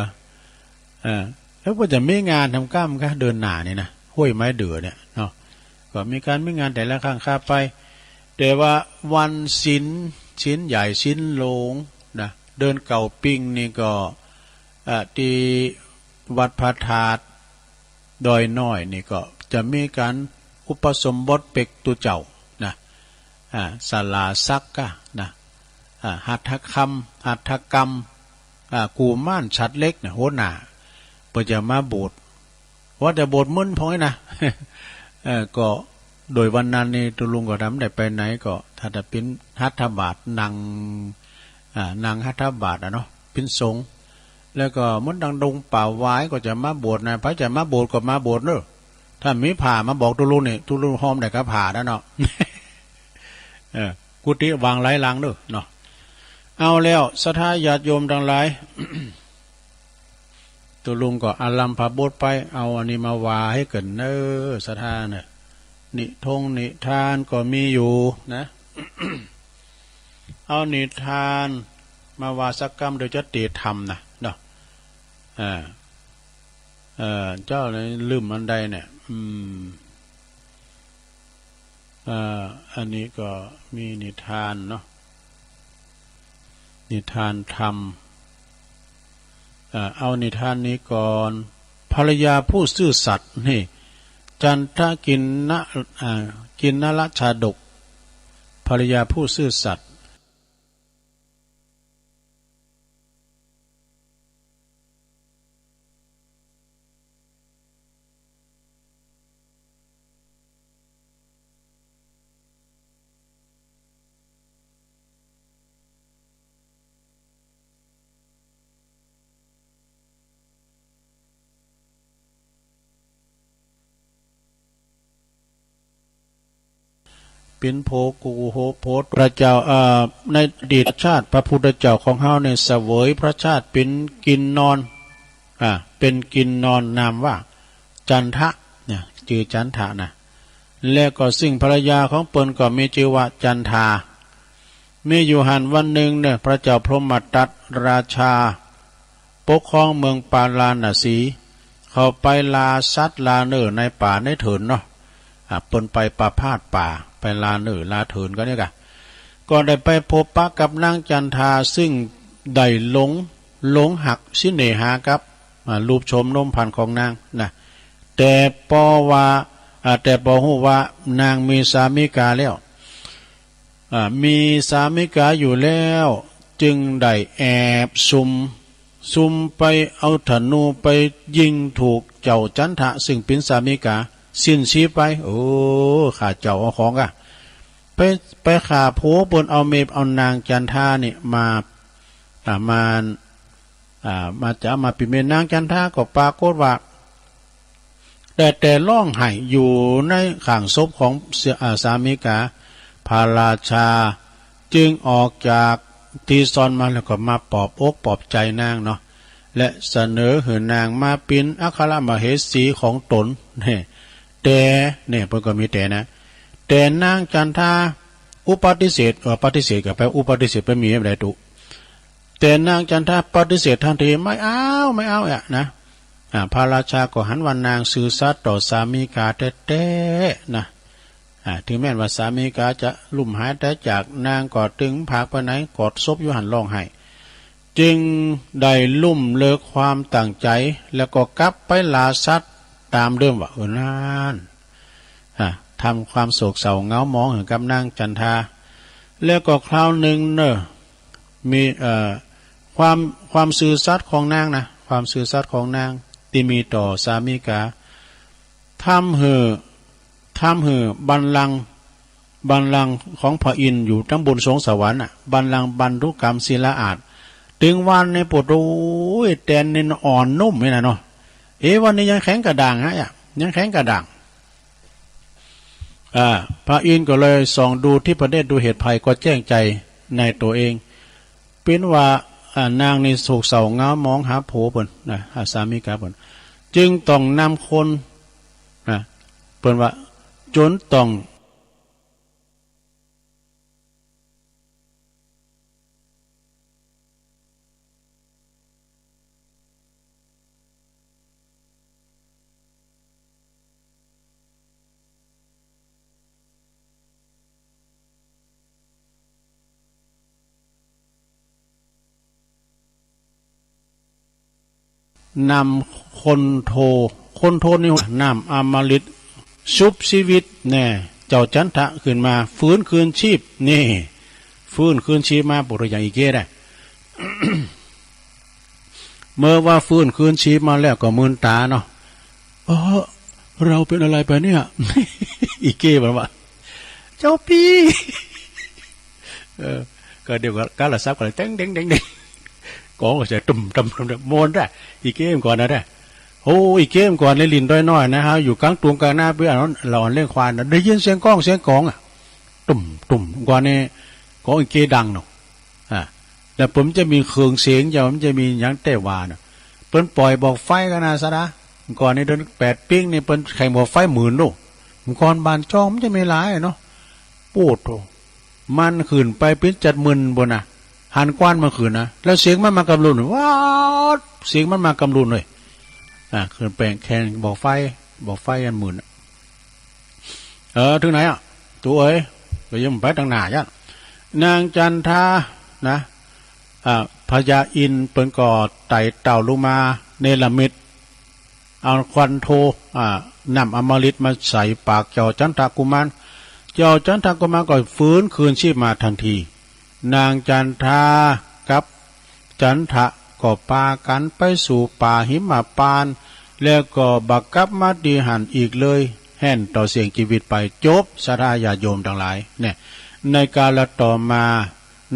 อ่า แล้วก็จะมีงานตรงกำกะ เดือนหน้านี่นะ ห้วยไม้เดือเนี่ยเนาะ ก็มีก๋านมีงานแต่ละครั้งข้าไป แต่ว่าวันศีล ศีลใหญ่ ศีลหลวงนะ เดือนเก้าปิงนี่ก็ อ่า ตี้วัดพระธาตุดอยน้อยนี่ก็จะมีก๋านอุปสมบทเปกตุ๊เจ้านะ อ่า สลาสักกะนะ อ่า หัตถกรรม หัตถกรรม อ่า กุมารฉัตรเล็กเนี่ย หัวหน้า เปิ้นจะมาบวช ว่าแต่บวชมึนพ่องนะ เออ ก็โดยวันนั้นนี่ตุ๊ลุงก็บ่ได้ไปไหน ก็ถ้าจะเป๋นหัตถบาตรนั่ง อ่า นั่งหัตถบาตรอะเนาะ เป๋นสงฆ์ แล้วก็เหมือนดังดงป่าหวายก็จะมาบวชนะ ใผจะมาบวชก็มาบวชเน้อ ถ้ามีผ้ามาบอกตุ๊ลุงนี่ ตุ๊ลุงฮอมได้กับผ้าแล้วเนาะ เออ กุฏิวางหลายหลังเน้อเนาะ เอาแล้ว ศรัทธาญาติโยมตังหลาย ตุ๊ลุงก็อารัมภบทไป เอาอันนี้มาว่าหื้อกั๋นเน้อ ศรัทธาเน้อ นิทงนิทานก็มีอยู่นะ เอานิทานมาว่าสักกำ เดี๋ยวจะเตรียมธรรมนะเนาะ อ่า เอ่อ เจ้าเลยลืมอันใดเนี่ย อืม อ่า อันนี้ก็มีนิทานเนาะ นิทานธรรม อ่า เอานิทานนี้ก่อน ภรรยาผู้ซื่อสัตย์นี่ จันทกินนะ อ่า กินนรชาดก ภรรยาผู้ซื่อสัตย์ เป๋นโผกูโหโผตระเจ้า เอ่อ ในอดีตชาติพระพุทธเจ้าของเฮาเนี่ยเสวยพระชาติเป๋นกินนอน อ่า เป๋นกินนอนนามว่าจันทะเนี่ย จื้อจันทะนะ และก็ซึ่งภรรยาของเปิ้นก็มีจื้อว่าจันทา มีอยู่หั้นวันนึ่งเนี่ย พระเจ้าพรหมทัตราชา ปกครองเมืองปาราณสี เขาไปล่าสัตว์ล่าเนื้อในป่าในเถินเนาะ อ่า เปิ้นไปประพาสป่า ไปล่าเนื้อล่าเถินกั๋นเนี่ยกะ ก็ได้ไปพบปะกับนางจันทา ซึ่งได้หลง หลงหักสิเนหากับ อ่า รูปโฉมนมพรรณของนางนะ แต่ปอว่า อ่า แต่ปอฮู้ว่านางมีสามิกาแล้ว อ่า มีสามิกาอยู่แล้ว จึงได้แอบซุ่ม ซุ่มไปเอาธนูไปยิงถูกเจ้าจันทะ ซึ่งเป๋นสามิกา สิ้นชีพไป โอ้ ฆ่าเจ้าเอาของกะ ไป ไปฆ่าผัวเปิ้น เอาเมีย เอานางจันทานี่มา อ่า มา อ่า มาจะเอามาเป๋นเมียนางจันทา ก็ปรากฏว่า ได้แต่ร้องไห้อยู่ในข้างศพของ อ่า สามิกา พระราชา จึงออกจากตี้ซ่อนมาแล้วก็มาปลอบอกปลอบใจ๋นางเนาะ และเสนอหื้อนางมาเป๋นอัครมเหสีของต๋น แน่ แต่ เนี่ย เปิ้นก็มีแต่นะ แต่นางจันทาอุปฏิเสธ เอ่อ ปฏิเสธก็แปลอุปฏิเสธ เปิ้นมีบ่ได้ตุ๊ แต่นางจันทาปฏิเสธทันที ไม่เอา ไม่เอาอะนะ อ่า พระราชาก็หันว่านางซื่อสัตย์ต่อสามิกาแต๊ๆ นะ อ่า เถิงแม้นว่าสามิกาจะลุ่มหายต๋ายจาก นางก็ตึงผากไปไหน กอดศพอยู่หั้นร้องไห้ จึงได้ลุ่มเลิกความตั้งใจ๋ แล้วก็กลับไปล่าสัตว์ต๋ามเดิมว่า เออ นั้น อ่า ทำความโศกเศร้าเหงาหมองหื้อกับนางจันทา แล้วก็คราวนึ่งเน่อ มี เอ่อ ความ ความซื่อสัตย์ของนางนะ ความซื่อสัตย์ของนางตี้มีต่อสามิกา ทำหื้อ ทำหื้อบัลลังก์ บัลลังก์ของพระอินทร์อยู่ตังบนสวงสวรรค์น่ะ บัลลังก์บรรทุกกรรมศิลาอาสน์ ตึงวานนี้ปะโถ โอ้ย แตนนี่อ่อนนุ่มนี่นะเนาะ เอ๊ะ วานนี้ยังแข็งกระด้างฮะ ยังแข็งกระด้าง อ่า พระอินทร์ก็เลยส่องดูทิพเนตร ดูเหตุภัยก็แจ้งใจ๋ในตั๋วเอง เป๋นว่า อ่า นางนี่โศกเศร้าเหงาหมองหาผัวเปิ้นนะ หาสามิกาเปิ้น จึงต้องนำคนนะ เปิ้นว่า จ๋นต้อง นำคนโท คนโทนี่น้ำอมฤตชุบชีวิตแน่ เจ้าจันทะขึ้นมา ฟื้นคืนชีพ นี่ ฟื้นคืนชีพมา ปะโถ อย่างอี้เก้ได้ เมื่อว่าฟื้นคืนชีพมาแล้วก็มืนต๋าเนาะ เออ เราเป็นอะไรไปเนี่ย อี้เก้มันว่า เจ้าปี้ เออ ก็เดี๋ยวก็กาละสับกันเลย เต็งเต็งเต็งเต็ง ก๋องก็จะตุ้มตั้มตุ้มตั้ม ม่วนได้ อี้เก้มก่อนนะได้ โอ้ อี้เก้มก่อนในหลิ้นดอยน้อยนะฮะ อยู่กลางตุงกลางนา เปื้ออันนั้น เฮาอันเลี้ยงควายนะ ได้ยินเสียงก๋องเสียงก๋องอะ ตุ้มตุ้ม ก่อนนี่ ก๋องอี้เก้ดังเนาะ อ่า แล้วเปิ้นจะมีเครื่องเสียง จะ มันจะมีหยังแต่ว่าน่ะ เปิ้นปล่อยบ่าไฟกั๋นนะสะดา ก่อนนี่เดือนแปดปิ๊งนี่เปิ้นแข่งบ่าไฟหมื่นลูก ก่อนบ้านจ้องมันจะมีหลายเนาะ โป๊ดโธ่ มันขึ้นไปเป๋นจัดหมื่นปู้นน่ะ หันกว้านมันขึ้นนะ แล้วเสียงมันมากำลุน ว้าว เสียงมันมากำลุนเลย อ่า ขึ้นไปแข่งบ่าไฟ บ่าไฟอันหมื่นน่ะ เออ เถิงไหนอะ ตั๋วเอ๋ย ก็ยังไปตังหน้าจ้ะ นางจันทานะ อ่า พญาอินทร์เปิ้นก็ไต่เต้าลงมาเนรมิต เอาควันโท อ่า น้ำอมฤตมาใส่ปากเจ้าจันทกุมาร เจ้าจันทกุมารก็ฟื้นคืนชีพมาทันที นางจันทากับจันทะก็ปากั๋นไปสู่ป่าหิมพานต์ แล้วก็บ่กลับมาตี้หั้นอีกเลย แฮ่นต่อเสี้ยงจีวิตไป จบ ศรัทธาญาติโยมตังหลาย เนี่ย ในกาลต่อมา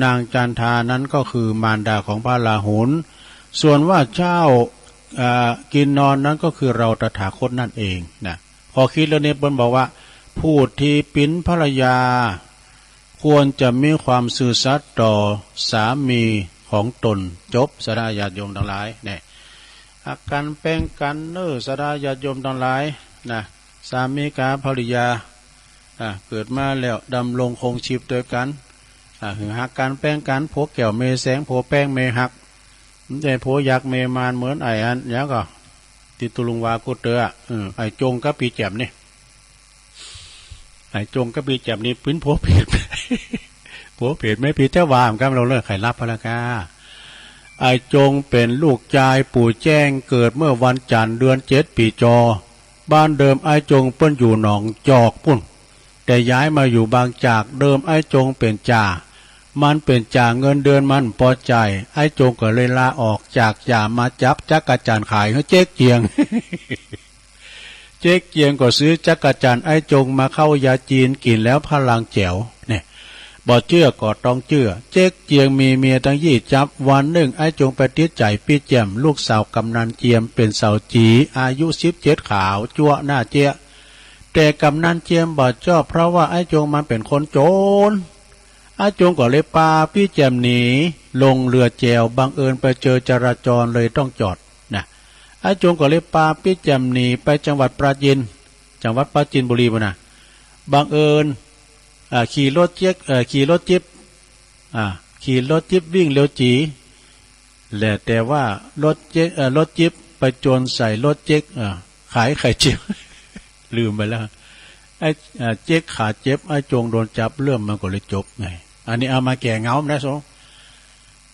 นางจันทานั้นก็คือมารดาของพระราหุล ส่วนว่าเจ้า เอ่อ กินนอนนั้นก็คือเราตถาคตนั่นเองนะ ข้อคิดเรื่องนี้เปิ้นบอกว่า ผู้ที่เป๋นภรรยา ควรจะมีความซื่อสัตย์ต่อสามีของตน จบ ศรัทธาญาติโยมตังหลาย เนี่ย ฮักกั๋นแปงกั๋นเน่อ ศรัทธาญาติโยมตังหลายนะ สามีกับภรรยา อ่า เกิดมาแล้วดำรงคงชีพตวยกั๋น อ่า หื้อฮักกั๋นแปงกั๋น ผัวแก้วเมยแสง ผัวแป้งเมยฮัก บ่ใจ้ผัวยักษ์เมยมารเหมือนไอ้อัน หยังก่อ ตี้ตุ๊ลุงว่ากู้เตื้อ เออ ไอ้จงกับปี้แจ่มนี่ ไอ้จงกับปี้แจ่มนี่เป๋นผัวเผต ผัวเผตแม่ปี้จะว่า มันกำลังเลิกไข่ลับพะละก้า ไอ้จงเป๋นลูกจายปู่แจ้ง เกิดเมื่อวันจันทร์เดือนเจ็ดปี๋จอ บ้านเดิมไอ้จงเปิ้นอยู่หนองจอกปู้น แต่ย้ายมาอยู่บางจาก เดิมไอ้จงเป๋นจ่า มันเป๋นจ่า เงินเดือนมันปอใจ้ ไอ้จงก็เลยลาออกจากจ่ามาจับจั๊กจั่นขายหื้อเจ๊กเจียง เจ๊กเจียงก็ซื้อจั๊กจั่นไอ้จงมาเข้ายาจีน กิ๋นแล้วพลังแจ๋ว เนี่ย บ่เจื้อก็ต้องเจื้อ เจ๊กเจียงมีเมียตั้งยี่จั๊บ วันนึ่งไอ้จงไปติดใจ๋ปี้แจ่ม ลูกสาวกำนันเจียม เป๋นสาวจี๋ อายุสิบเจ็ด ขาวจั๊วะหน้าเจ๊ยะ แต่กำนันเจียมบ่จอบ เพราะว่าไอ้จงมันเป๋นคนจ๋น อาจงก็เลยปาปี้แจ่มหนีลงเรือแจว บังเอิญไปเจอจราจรเลยต้องจอดนะ อาจงก็เลยปาปี้แจ่มหนีไปจังหวัดปราจีน จังหวัดปราจีนบุรีปู้นนะ บังเอิญ อ่า ขี่รถเจ๊ก เอ่อ ขี่รถจิ๊บ อ่า ขี่รถจิ๊บวิ่งเร็วจี๋ แหละ แต่ว่ารถเจ๊ก เอ่อ รถจิ๊บไปจวนใส่รถเจ๊ก เอ่อ ขายไข่เจียว ลืมไปแล้ว ไอ้ เอ่อ เจ๊กขาเจ็บ ไอ้จงโดนจับ เรื่องมันก็เลยจบไง อันนี้เอามาแก้เหงามันได้สง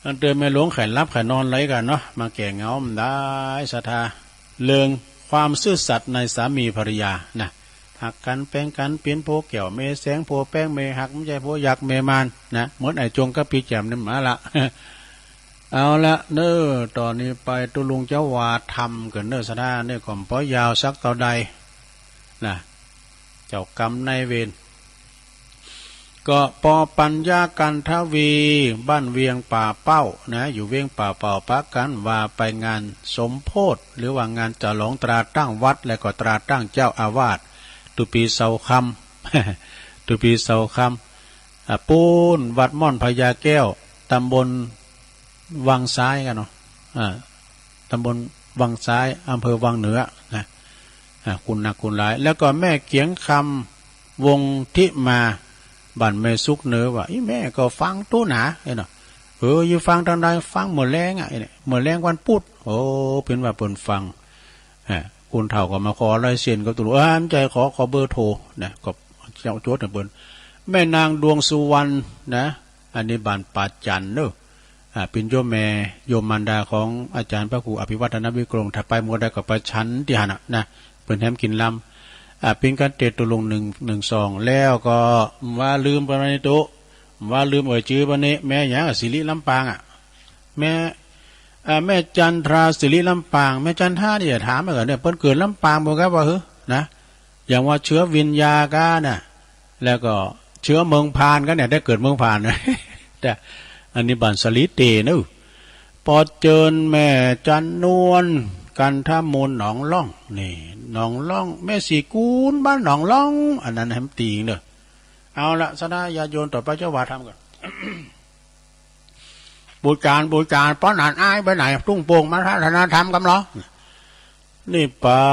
อันเติมแม่หลวงไข่หลับไข่นอนไรกั๋นเนาะ มาแก้เหงามันได้ศรัทธา เรื่องความซื่อสัตย์ในสามีภรรยานะ ฮักกั๋นแป๋งกั๋นเป๋นผัวแก้วแม่แสง ผัวแป๋งแม่ฮัก บ่ใจ้ผัวยักษ์แม่มารนะ เหมือนไอ้จงกับปี้แจ่มนี่มาละ เอาละเน่อ ต่อนี้ไปตุ๊ลุงจะว่าธรรมกั๋นเน่อศรัทธา นี่ก็บ่ยาวสักเต้าใดนะ เจ้ากรรมนายเวร ก็ ปอ ปัญญา กันทวี บ้านเวียงป่าเป้านะ อยู่เวียงป่าเป้า ปากั๋นว่าไปงานสมโภช หรือว่างานฉลองตราตั้งวัด และก็ตราตั้งเจ้าอาวาส ตุ๊ปีเสาค่ำ ตุ๊ปีเสาค่ำ อ่า ปู๊นวัดม่อนพญาแก้ว ตำบลวังซ้ายกั๋นเนาะ อ่า ตำบลวังซ้าย อำเภอวังเหนือนะ อ่า คุณหนักคุณหลาย แล้วก็แม่เกียงคำ วงศ์ทิมา บ้านแม่สุกเหนือ ว่า อีแม่ก็ฟังตุ๊หนา ไอ้เนาะ เออ อยู่ฟังตางใด ฟังเมื่อแลงอ่ะ ไอ้เนี่ย เมื่อแลงวันพุธ โอ้ เปิ้นว่าเปิ้นฟัง อ่า คนเฒ่าก็มาขอลายเซ็นกับตุ๊ลุง อ่า บ่ใจ้ ขอ ขอเบอร์โทรนะ ก็เจ้าจดหื้อเปิ้น แม่นางดวงสุวรรณนะ อันนี้บ้านป่าจันเนาะ อ่า เปิ้นโยมแม่ โยมมารดาของอาจ๋ารย์พระครูอภิวัฒนวิกรม ถ้าไปเมื่อใดก็ไปฉันตี้หั้นน่ะนะ เปิ้นแหมกิ๋นลำ อ่า เปิ้นกั๋นเตะตุ๊ลุงหนึ่ง หนึ่งสอง แล้วก็ว่าลืมไปวันนี้ตุ๊ ว่าลืมเอ่ยจื้อวันนี้ แม่หยังอะ สิริลำปางอะ แม่ อ่า แม่จันทรา สิริลำปาง แม่จันทรานี่อย่าถามเหมือนกั๋นเนี่ย เปิ้นเกิดลำปางบ่ครับว่าหื้อนะ อย่างว่าเชื้อวิญญาก้าน่ะ แล้วก็เชื้อเมืองพานก้าเนี่ย ได้เกิดเมืองพานนะ แต่อันนี้บ้านสะหลีเต๋เนาะ ปอเจิญแม่จันนวล กันทมูลหนองล่อง นี่ หนองล่อง แม่ศรีกูล บ้านหนองล่อง อันนั้นแหมติ่งเนาะ เอาละ ศรัทธาญาติโยม ต่อไปจะว่าธรรมกั๋น ปู๋จารย์ ปู๋จารย์ ป้อหนานอ้ายไปไหน ตุ้งโป่งมาสนทนาธรรมกั๋นเหรอ นิพพา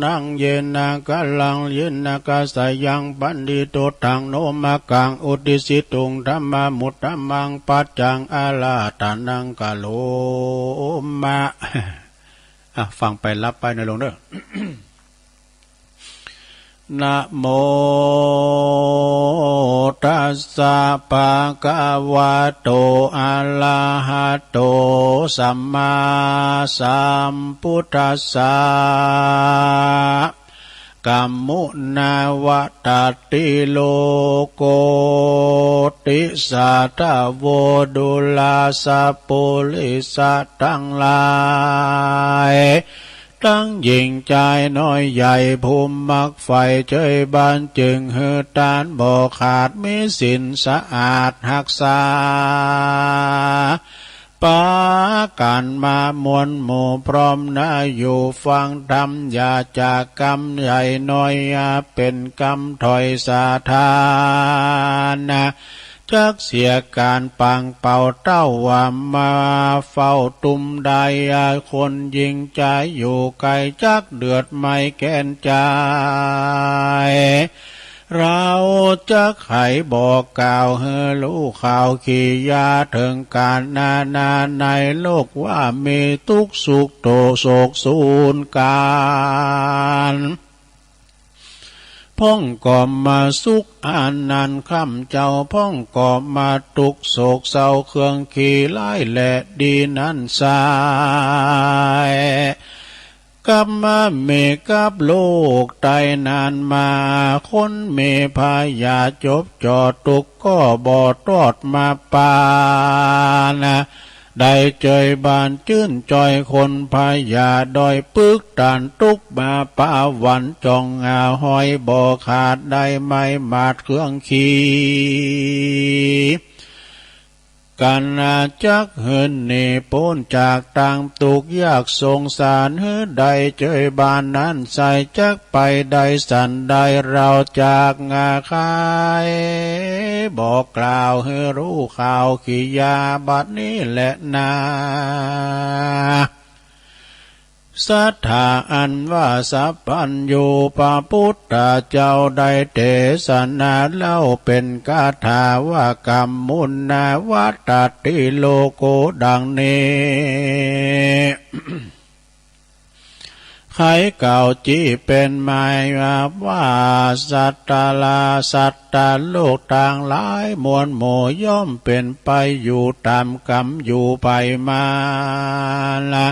นัง เยนะ กะลัง เยนะ กะสะยัง ปันทิโต ธัง โน มะกัง อุตติสสิตุง ธัมมามุตตะมัง ปัจจัง อาราธนัง กะโรมะ อ่ะ ฟังไป หลับไปเน่อลุงเน่อ นะโมตัสสะ ภะคะวะโต อะระหะโต สัมมาสัมพุทธัสสะ กัมมุนาวะตะติโลโก ติสาทะโว ดูราสะปุริสะตังหลาย ตังหญิงจายน้อยใหญ่ ผู้มักใฝ่เจยบานจึง หื้อต้านบ่ขาด มีศีลสะอาดฮักษา ปากั๋นมามวลหมู่พร้อมหน้า อยู่ฟังธรรม อย่าจากกรรมใหญ่น้อย อย่าเป๋นกรรมถ้อยสาธารณะ จักเสียก๋านปางเป่าเต้าว่า มาเฝ้าตุ้มใด คนหญิงจายอยู่ไก๋ จักเดือดไหม้แค้นใจ เฮาจักไขบอกกล่าว หื้อฮู้ข่าวขียา เถิงก๋านนานาในโลก ว่ามีตุ๊กข์สุขโตโศกสูญก๋าน พ่องก็มาสุขอันนั้น ค่ำเจ้าพ่องก็มาตุ๊กข์โศกเศร้า เครื่องขีร้ายแลดีนั้นไซร้ กับมามีกับโลกไตนานมา คนมีพยาธิจบจ่อตุ๊กข์ก็บ่ตอดมาปาน ได้เจยบานจื้นจ่อย คนพยาธิด้อยปึกตานตุ๊กข์มาปาวัน จ่องหาห้อยบ่ขาด ได้ไม้หมาดเครื่องขี กั๋น จักหื้นหนีป๊นจากตางตุ๊กข์ยากสงสารหื้อได้เจยบานนั้นไส้ จักไปได้สันใดเราจักใค่ บอกกล่าวหื้อฮู้ข่าวกิริยาบัดนี้แลนา สัตถาอันว่าสัพพัญญูพระปุทธเจ้าได้เตสนาเล่าเป๋นคาถาว่ากำมุนวัตติโลโก ดังนี้ ไขกล่าวจี้เป๋นหมายว่า สัตตะลา สัตตะโลกตังหลายมวลหมู่ย่อมเป๋นไปอยู่ต๋ามกำอยู่ไปมา ละ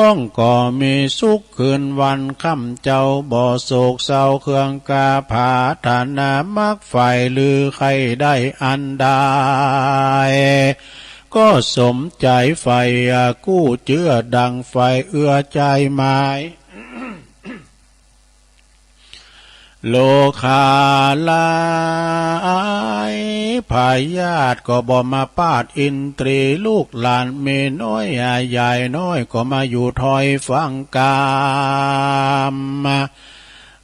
พ่องก็มีสุขคืนวันค่ำ เจ้าบ่โศกเศร้าเคืองกา ผาถนามักใฝ่ลือใค่ได้อันใด ก็สมใจ๋ใฝ่กู้เจื้อดั่งใฝ่เอื้อใจ๋หมาย โรคาหลาย พยาธิก็บ่มาปาดอินทรีย์ ลูกหลานมีน้อยใหญ่น้อยก็มาอยู่ถ้อยฟังกำ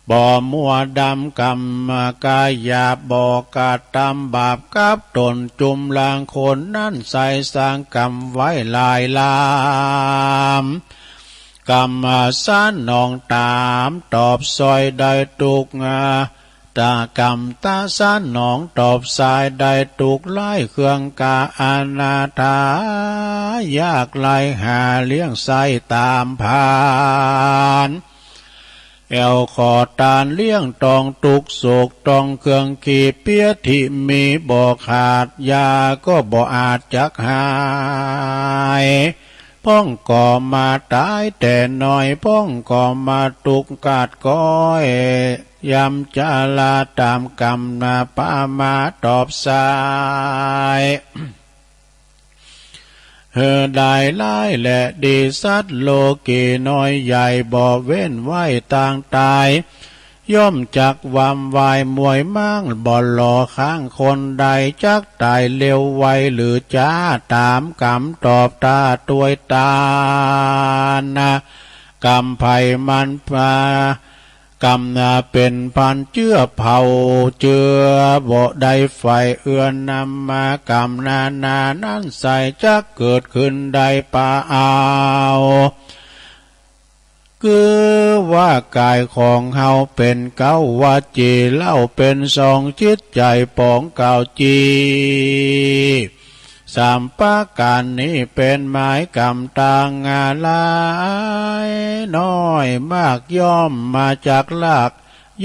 บ่มัวดำกำกาหยาบ บ่กระตำบาปกับต๋น จุมลางคนนั้นไส้สร้างกำไว้หลายลำ กำสนองต๋ามตอบซอยได้ตุ๊ก ตะกำตะสนองตอบซอยได้ตุ๊ก ไร้เคืองกาอนาถา ยากไร้หาเลี้ยงไส้ต๋ามผาน แอ่วขอตานเลี้ยงต้องตุ๊กข์โศกต้องเคืองขีเปียที่มีบ่ขาด ยาก็บ่อาจจักหาย พ่องก็มาต๋ายแต่น้อย พ่องก็มาตุ๊กข์กาดก้อย ยำจาราต๋ามกำนาปามาตอบสาย หื้อได้ร้ายและดีสัตว์โลกีน้อยใหญ่บ่เว้นไว้ตางต๋าย ย่อมจักวำวายมวยม้างบ่หล่อข้างคนใด จักต๋ายเร็วไวหรือจ๊า ต๋ามกำตอบตาตวยตานนะ กำไผมันพา กำนาเป๋นพันเจื้อเผาเจื้อบ่ได้ไฟ เอื้อนำมากำนานานั้นใส่ จักเกิดขึ้นได้ปาเอา คือว่ากายของเฮาเป๋นเก๊าวจี เล่าเป๋นสองจิตใจ๋ป๋องเก๊าจี สามประก๋านนี้เป๋นหมายกำตางหลายน้อยมาก ย่อมมาจากหลัก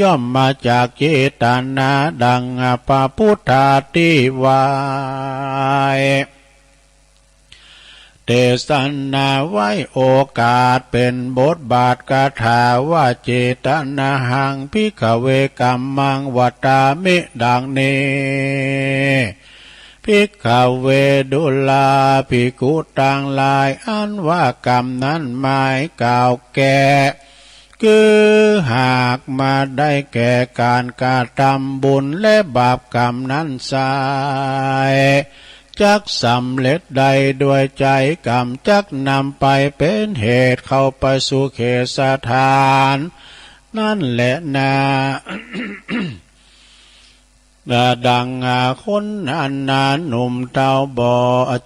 ย่อมมาจากเจตนาดังพระพุทธาตี้ว่า เตสนาไว้โอกาสเป๋นบทบาทคาถาว่า เจตนาหัง ภิกขเว กัมมัง วัตตามิ ดังนี้ ภิกขเว ดูราภิกขุตังหลาย อันว่ากำนั้นหมายกล่าวแก่ คือหากมาได้แก่ก๋านกระตำบุญและบาปกำนั้นไส้ จักสำเร็จได้ด้วยใจ๋กำ จักนำไปเป๋นเหตุเข้าไปสู่เขตสถานนั้นแลนา ดังคนอันหนุ่มเฒ่าบ่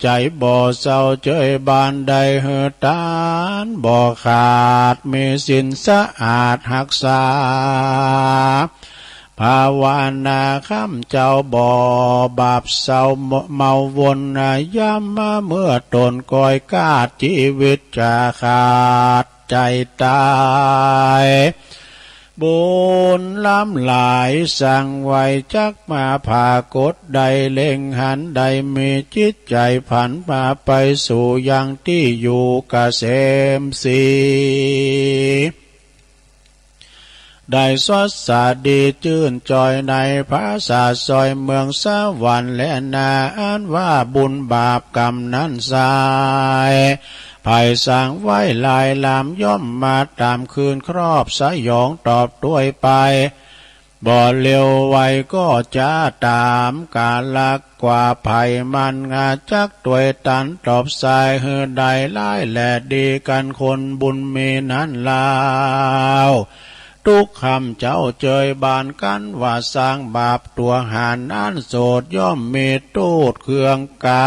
ใจ๋บ่เศร้าเจยบานได้หื้อตานบ่ขาด มีศีลสะอาดฮักษา ภาวนาค่ำเจ้าบ่บาปเศร้าเมาวน ยามมาเมื่อต๋นก้อยกาด จีวิตจะขาด ใจ๋ต๋าย บุญล้ำหลายสร้างไว้ จักมาผากฏได้เล็งหัน ได้มีจิตใจ๋ผันมาไปสู่ยังตี้อยู่เกษมสี ได้สดสะดีจื้นจอยในผาสาทซอยเมืองสวรรค์แลนา อันว่าบุญบาปกำนั้นไส้ ไผสร้างไว้หลายลำ ย่อมมาต๋ามคืนครอบสยองตอบตวยไป บ่เหลียวไวก็จะต๋ามกาละกว่า ไผมันงาจักตวยตันตอบสาย หื้อได้หลายและดีกั๋นคนบุญมีนั้นลาว ทุกค่ำเจ๊าเจยบานกั๋นว่า สร้างบาปตั๋วหานั้นโสด ย่อมมีโต้ษเคืองกา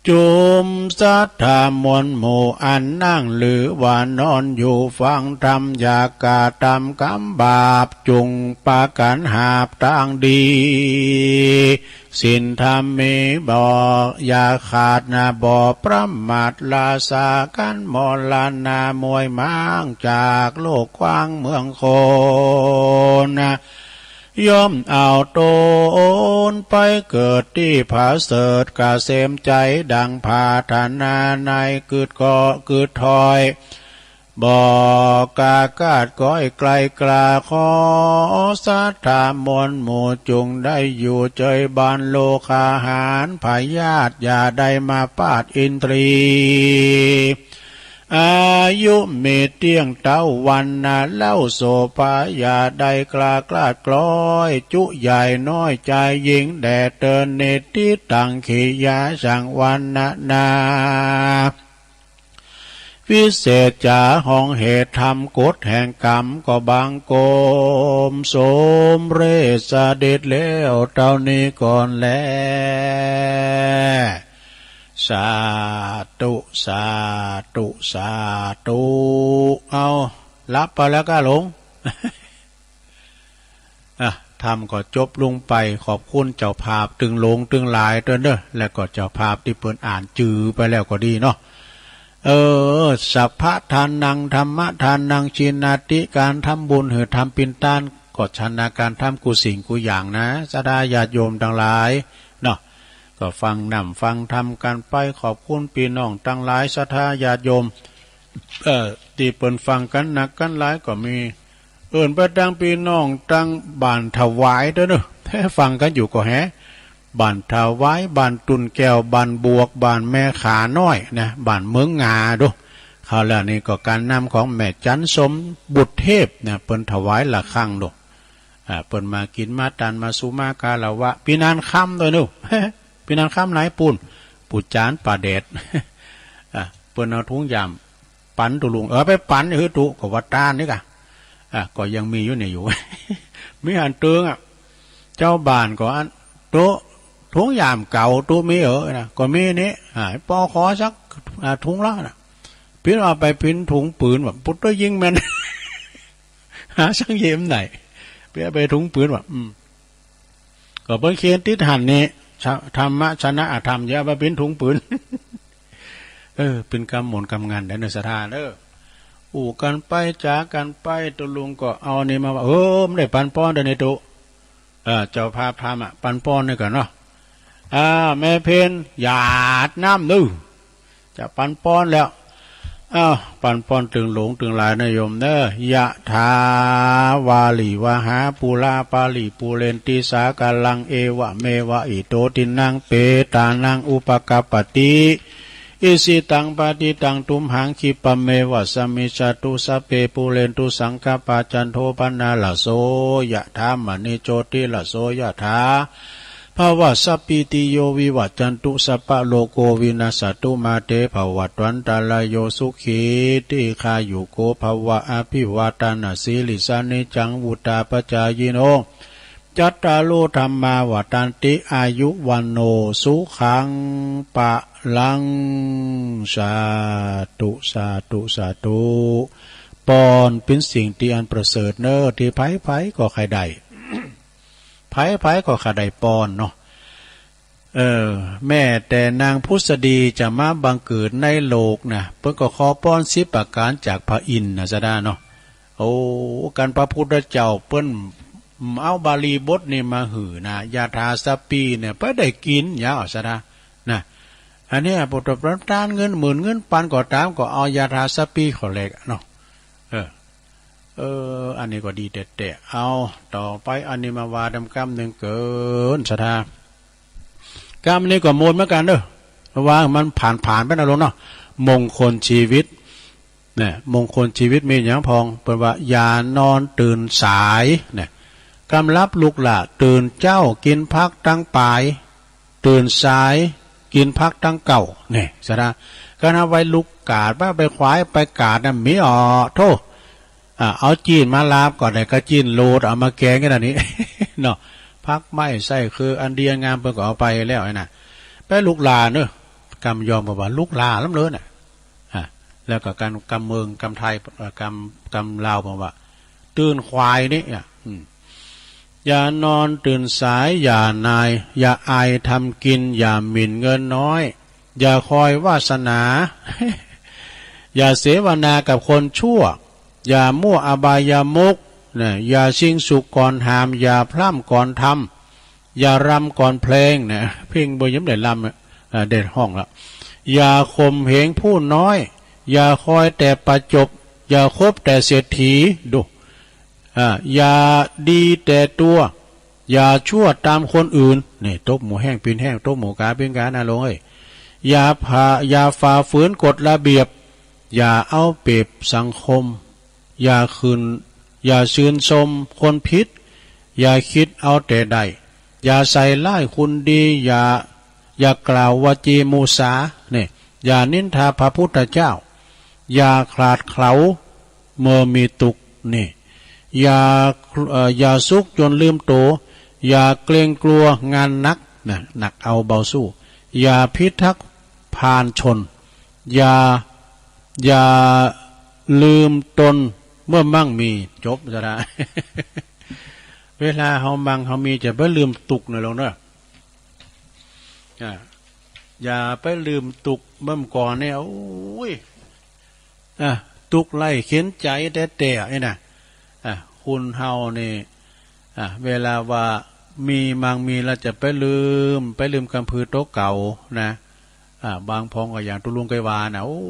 จุมศรัทธามวลหมู่อันนั่งหรือว่านอนอยู่ฟังธรรม อย่ากระทำกรรมบาป จุ่งปากั๋นหาบตางดี ศีลธรรมมีบ่อย่าขาดนา บ่ประมาทละสากั๋น มรณะมวยม้างจากโลกกว้างเมืองคนนะ ย่อมเอาต๋นไปเกิดตี้ผาเสริฐเกษมใจ๋ดังผาถนาใน กึ๊ดเกาะกึ๊ดถอย บ่กล้าคาดก้อยไกลกล้า ขอศรัทธามวลหมู่จุ่งได้อยู่เจยบาน โรคาหารพยาธิอย่าได้มาปาดอินทรีย์ อายุมีเตี้ยงเต้าวันนะเล่า โสภาอย่าได้กล้าคลาดกล้อย จุใหญ่น้อยจายญิงแด่เติน นิทธิตัง ขียาสังวรรณนา วิเศษจ๋าห้องเหตุธรรม กฎแห่งกรรมก็บังคม สมเร็จเสด็จแล้วเต้านี้ก่อนแล สาธุ สาธุ สาธุ เอา หลับไปแล้วก้าหลง อ่ะ ธรรมก็จบลงไป ขอบคุณเจ้าภาพตึงหลงตึงหลายตวยเน่อ และก็เจ้าภาพตี้เปิ้นอ่านจื้อไปแล้วก็ดีเนาะ เออ สัพพะทานัง ธัมมะทานัง จีนาติ ก๋านทำบุญหื้อธรรมเป๋นต้าน ก็ชนะก๋านทำกู้สิ่งกู้อย่างนะ ศรัทธาญาติโยมตังหลายเนาะ ก็ฟังน้ำฟังธรรมกั๋นไป ขอบคุณปี้น้องตังหลาย ศรัทธาญาติโยม เอ่อ ตี้เปิ้นฟังกั๋นนักกั๋นหลายก็มี เอิ้นไปตังปี้น้องตังบ้านถวายตวยเน่อ ฟังกั๋นอยู่ก็แห บ้านถวาย บ้านตุ่นแก้ว บ้านบวก บ้านแม่ขาน้อยนะ บ้านเมืองงาดู คราวแล้วนี่ก็ก๋านนำของแม่จันทร์สมบุตรเทพนะ เปิ้นถวายระฆังดู อ่า เปิ้นมากิ๋นมาตานมาสุมาคารวะ ปี้นานค่ำตวยเน่อ ปี้นานค่ำไหนปู้น ปู่จ๋านป่าแดด อ่า เปิ้นเอาถุงย่าม ปั๋นตุ๊ลุง เออ ไปปั๋นหื้อตุ๊ ก็ว่าตานนี่ก่ะ อ่ะ ก็ยังมีอยู่เนี่ยอยู่ มีหั้นเติงอ่ะ เจ้าบ้านก็อันตุ๊ ถุงย่ามเก่าตุ๊มีเออนะ ก็มีนี่ อ่า ปอขอสัก อ่า ถุงละนะ ปิ้นเอาไปปิ้นถุงปืน ว่าปุ๊ดตวยยิงแม่น หาสังเยมไหน ปิ้นเอาไปถุงปืน ว่า อืม ก็เปิ้นเขียนติดหั้นนี่ ชะ- ธรรมะชนะอธรรม อย่าไปปิ้นถุงปืน เออ เป๋นกำหมนกำงานเด้อเน่อ ศรัทธาเน่อ อู้กั๋นไปจ๋ากั๋นไป ตุ๊ลุงก็เอานี่มาว่า เออ มันได้ปันป้อนเด้อนี่ตุ๊ เออ เจ้าภาพธรรมอ่ะ ปันป้อนนี่ก่อนเนาะ อ่า แม่เพ็ญ หยาดน้ำเน่อ จะปันป้อนแล้ว อ้าว ปันป้อนตึงหลงตึงหลายนะโยมเน่อ ยะถา วาริวะหา ปูรา ปาริปูเรนติ สาคารัง เอวะเมวะ อิโต ทินนัง เปตานัง อุปะกัปปะติ อิชิตัง ปะติตัง ตุมหัง คิปะเมวะ สะมิชฌะตุ สัพเพ ปูเรนตุ สังกัปปา จันโท ปะนะระโส ยะถา มะณิ โชติระโส ยะถา ภะวะ สัพพีติโย วิวัชชันตุ สัพพะโรโค วินัสสะตุ มาเต ภะวัตวันตะราโย สุขี ทีฆายุโก ภะวะ อะภิวาทะนะสีลิสสะ นิจฉัง วุฑฒาปะจายิโน จัตตาโร ธัมมา วัฑฒันติ อายุ วัณโณ สุขัง พะลัง สาธุ สาธุ สาธุ ป้อนเป๋นสิ่งตี้อันประเสริฐเน่อ ตี้ใผๆ ก็ใค่ได้ ใผๆ ก็ใค่ได้ป้อนเนาะ เออ แม้แต่นางผุสดีจะมาบังเกิดในโลกนะ เปิ้นก็ขอป้อนสิบประก๋านจากพระอินทร์นะ ศรัทธาเนาะ โอ้ กั๋นพระพุทธเจ้าเปิ้นเอาบาลีบทนี้มาหื้อนะ ยะถา สัพพี เนี่ย ไปได้กิ๋น ยาว ศรัทธา นะ อันเนี้ย ปุตตะประทานเงินหมื่นเงินปันก็ต๋าม ก็เอายะถา สัพพี เข้าแลกเนาะ เออ เออ อันนี้ก็ดีแต๊ๆ เอา ต่อไปอันนี้มาว่าดำกำนึ่งเกินศรัทธา กำนี้ก็มนต์เหมือนกั๋นเน่อ ว่ามันผ่านๆ ไปนะโยมเนาะ มงคลชีวิต เนี่ย มงคลชีวิตมีหยังพ่อง เปิ้นว่า อย่านอนตื่นสาย เนี่ย กำหลับลุกล้า ตื่นเจ๊ากิ๋นผักตังป๋าย ตื่นสายกิ๋นผักตังเก๊า เนี่ย สะดา ก็นับไว้ลุกกาด ว่าไปขวายไปกาดน่ะ มีอ้อ โธ่ อ่า เอาจี้นมาลาบก่อน เนี่ย ก็จี้นโลด เอามาแกงกั๋นอันนี้ เนาะ ผักไม้ไส้เคืออันดีอันงาม เปิ้นก็เอาไปแล้วไอ้น่ะ ไปลุกล้าเนาะ กำยอมบอกว่าลุกล้าล้ำเลินน่ะ อ่ะ แล้วก็การกำเมืองกำไทย เอ่อ กำ กำลาวบอกว่า ตื่นขวายนี่ อ่ะ อืม อย่านอนตื่นสาย อย่านาย อย่าอายทำกิน อย่าหมิ่นเงินน้อย อย่าคอยวาสนา อย่าเสวนากับคนชั่ว อย่ามั่วอบายมุข นะ อย่าชิงสุขก่อนหาม อย่าพร่ำก่อนทำ อย่ารำก่อนเพลง นะ เพลงบ่ยังบ่ได้รำ อ่ะ อ่า ได้ฮ้องละ อย่าข่มเหงผู้น้อย อย่าคอยแต่ประจบ อย่าคบแต่เศรษฐี ดู อ่า อย่าดีแต่ตัว อย่าชั่วตามคนอื่น นี่ ตบหมู่แห้งปิ้นแห้ง ตบหมู่กาปิ้นกา นะโลมเอ้ย อย่าผ่า อย่าฝ่าฝืนกฎระเบียบ อย่าเอาเปรียบสังคม อย่าขึ้น อย่าชื่นชมคนผิด อย่าคิดเอาแต่ได้ อย่าใส่ร้ายคนดี อย่า อย่ากล่าววจีมุสา นี่ อย่านินทาพระพุทธเจ้า อย่าขลาดเขลาเมื่อมีตุ๊กข์ นี่ อย่า เอ่อ อย่าสุขจนลืมตั๋ว อย่าเกรงกลัวงานหนัก นะ หนักเอาเบาสู้ อย่าพิทักษ์พาลชน อย่า อย่าลืมตนเมื่อมั่งมี จบซะละ เวลาเฮามั่งเฮามี จะไปลืมตุ๊กข์นะโลมเนาะ อ่า อย่าไปลืมตุ๊กข์ เมื่อก่อนเนี่ย โอ้ย อ่ะ ตุ๊กข์ไร้เข็ญใจ๋แต๊ๆ นี่นะ อ่ะ คนเฮานี่ อ่ะ เวลาว่ามีมั่งมีแล้วจะไปลืม ไปลืมกำพือตั๋วเก่านะ อ่ะ บางพ่องก็อย่างตุ๊ลุงเกยวานะ โอ้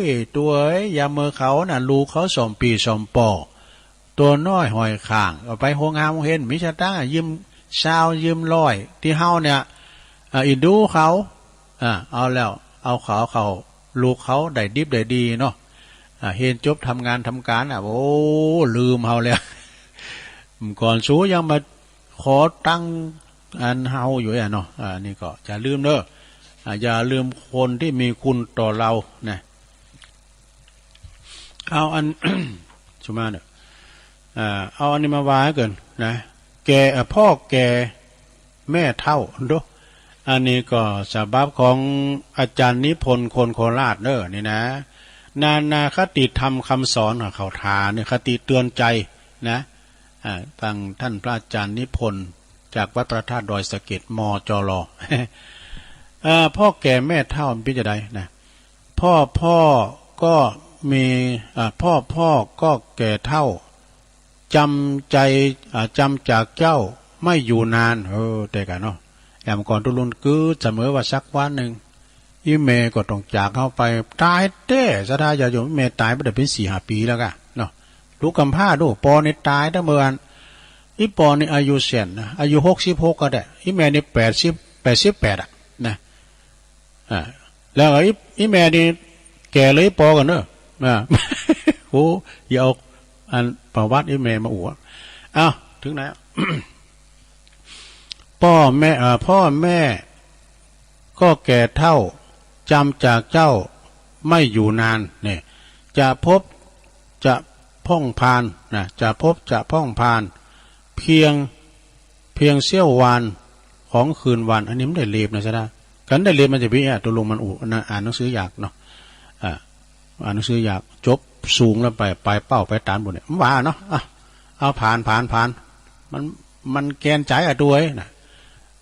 ย ตั๋วเอ๋ย ยามเมื่อเขานะ ลูกเขาส้อมปี้ส้อมป้อ ตั๋วน้อยห้อยข้าง เอาไปโฮงฮามโฮงเฮียน มีสตางค์อะ ยืมซาว ยืมร้อย ตี้เฮาเนี่ย อ่ะ อินดูเขา อ่ะ เอาแล้ว เอาเขา เขา ลูกเขาได้ดิบได้ดีเนาะ อ่ะ เฮียนจบทำงานทำก๋าน อ่ะ โอ้ ลืมเฮาแล้ว เมื่อก่อนสูยังมาขอตังค์อันเฮาอยู่อะเนาะ อ่ะ นี่ก็จะลืมเน้อ อ่ะ อย่าลืมคนตี้มีคุณต่อเฮานะ เอาอัน สุมาเน้อ อ่า เอาอันนี้มาว่ากั๋นนะ แก่ เอ่อ พ่อแก่แม่เฒ่า ดู อันนี้ก็ฉบับของอาจารย์นิพนธ์ คนโคราชเน้อ นี่นะ นานาคติธรรมคำสอนของเขา ถาเนี่ย คติเตือนใจนะ อ่า ตังต้านพระอาจารย์นิพนธ์ จากวัดพระธาตุดอยสะเก็ด มจร เอ่อ พ่อแก่แม่เฒ่ามันเป๋นจะใดนะ พ่อพ่อก็มี อ่า พ่อพ่อก็แก่เฒ่า จำใจ อ่า จำจากเจ้าไม่อยู่นาน เออ แต่ก่อนเนาะ แอมก่อนตุ๊ลุงกึ๊ดเสมอว่าสักวันนึ่ง อี่แม่ก็ต้องจากเฮาไป ต๋ายแต๊ ศรัทธาญาติโยม อี่แม่ต๋ายมาได้เป๋นสี่ห้าปี๋แล้วก่ะเนาะ ลูกกำพร้าดู ปอนี่ต๋ายตั้งเมื่ออัน อี่ปอนี่อายุแสนนะ อายุหกสิบหกก็ได้ อี่แม่นี่แปดสิบ แปดสิบแปดอะนะ อ่า แล้วก็อี่ อี่แม่นี่แก่เลยปอก่อนเน้อ อ่า โอ้ อย่าเอาอันประวัติอี่แม่มาอวด อ้าว ถึงไหน พ่อแม่ เอ่อ พ่อแม่ก็แก่เฒ่า จำจากเจ้าไม่อยู่นาน เนี่ย จะพบจะพ่องผ่านนะ จะพบจะพ่องผ่าน เพียง เพียงเสี้ยววานของคืนวัน อันนี้มันได้เลียบนะ ศรัทธา กันได้เลียบมันจะมีอะ ตุ๊ลุงมันอู้นะ อ่านหนังสือยากเนาะ อ่า อ่านหนังสือยาก จบสูงแล้วไป ไปเป้าไปตานบุญเนี่ย มันว่าเนาะ อ่ะ เอาผ่าน ผ่าน ผ่าน มัน มันแกนใจ๋อะตวยนะ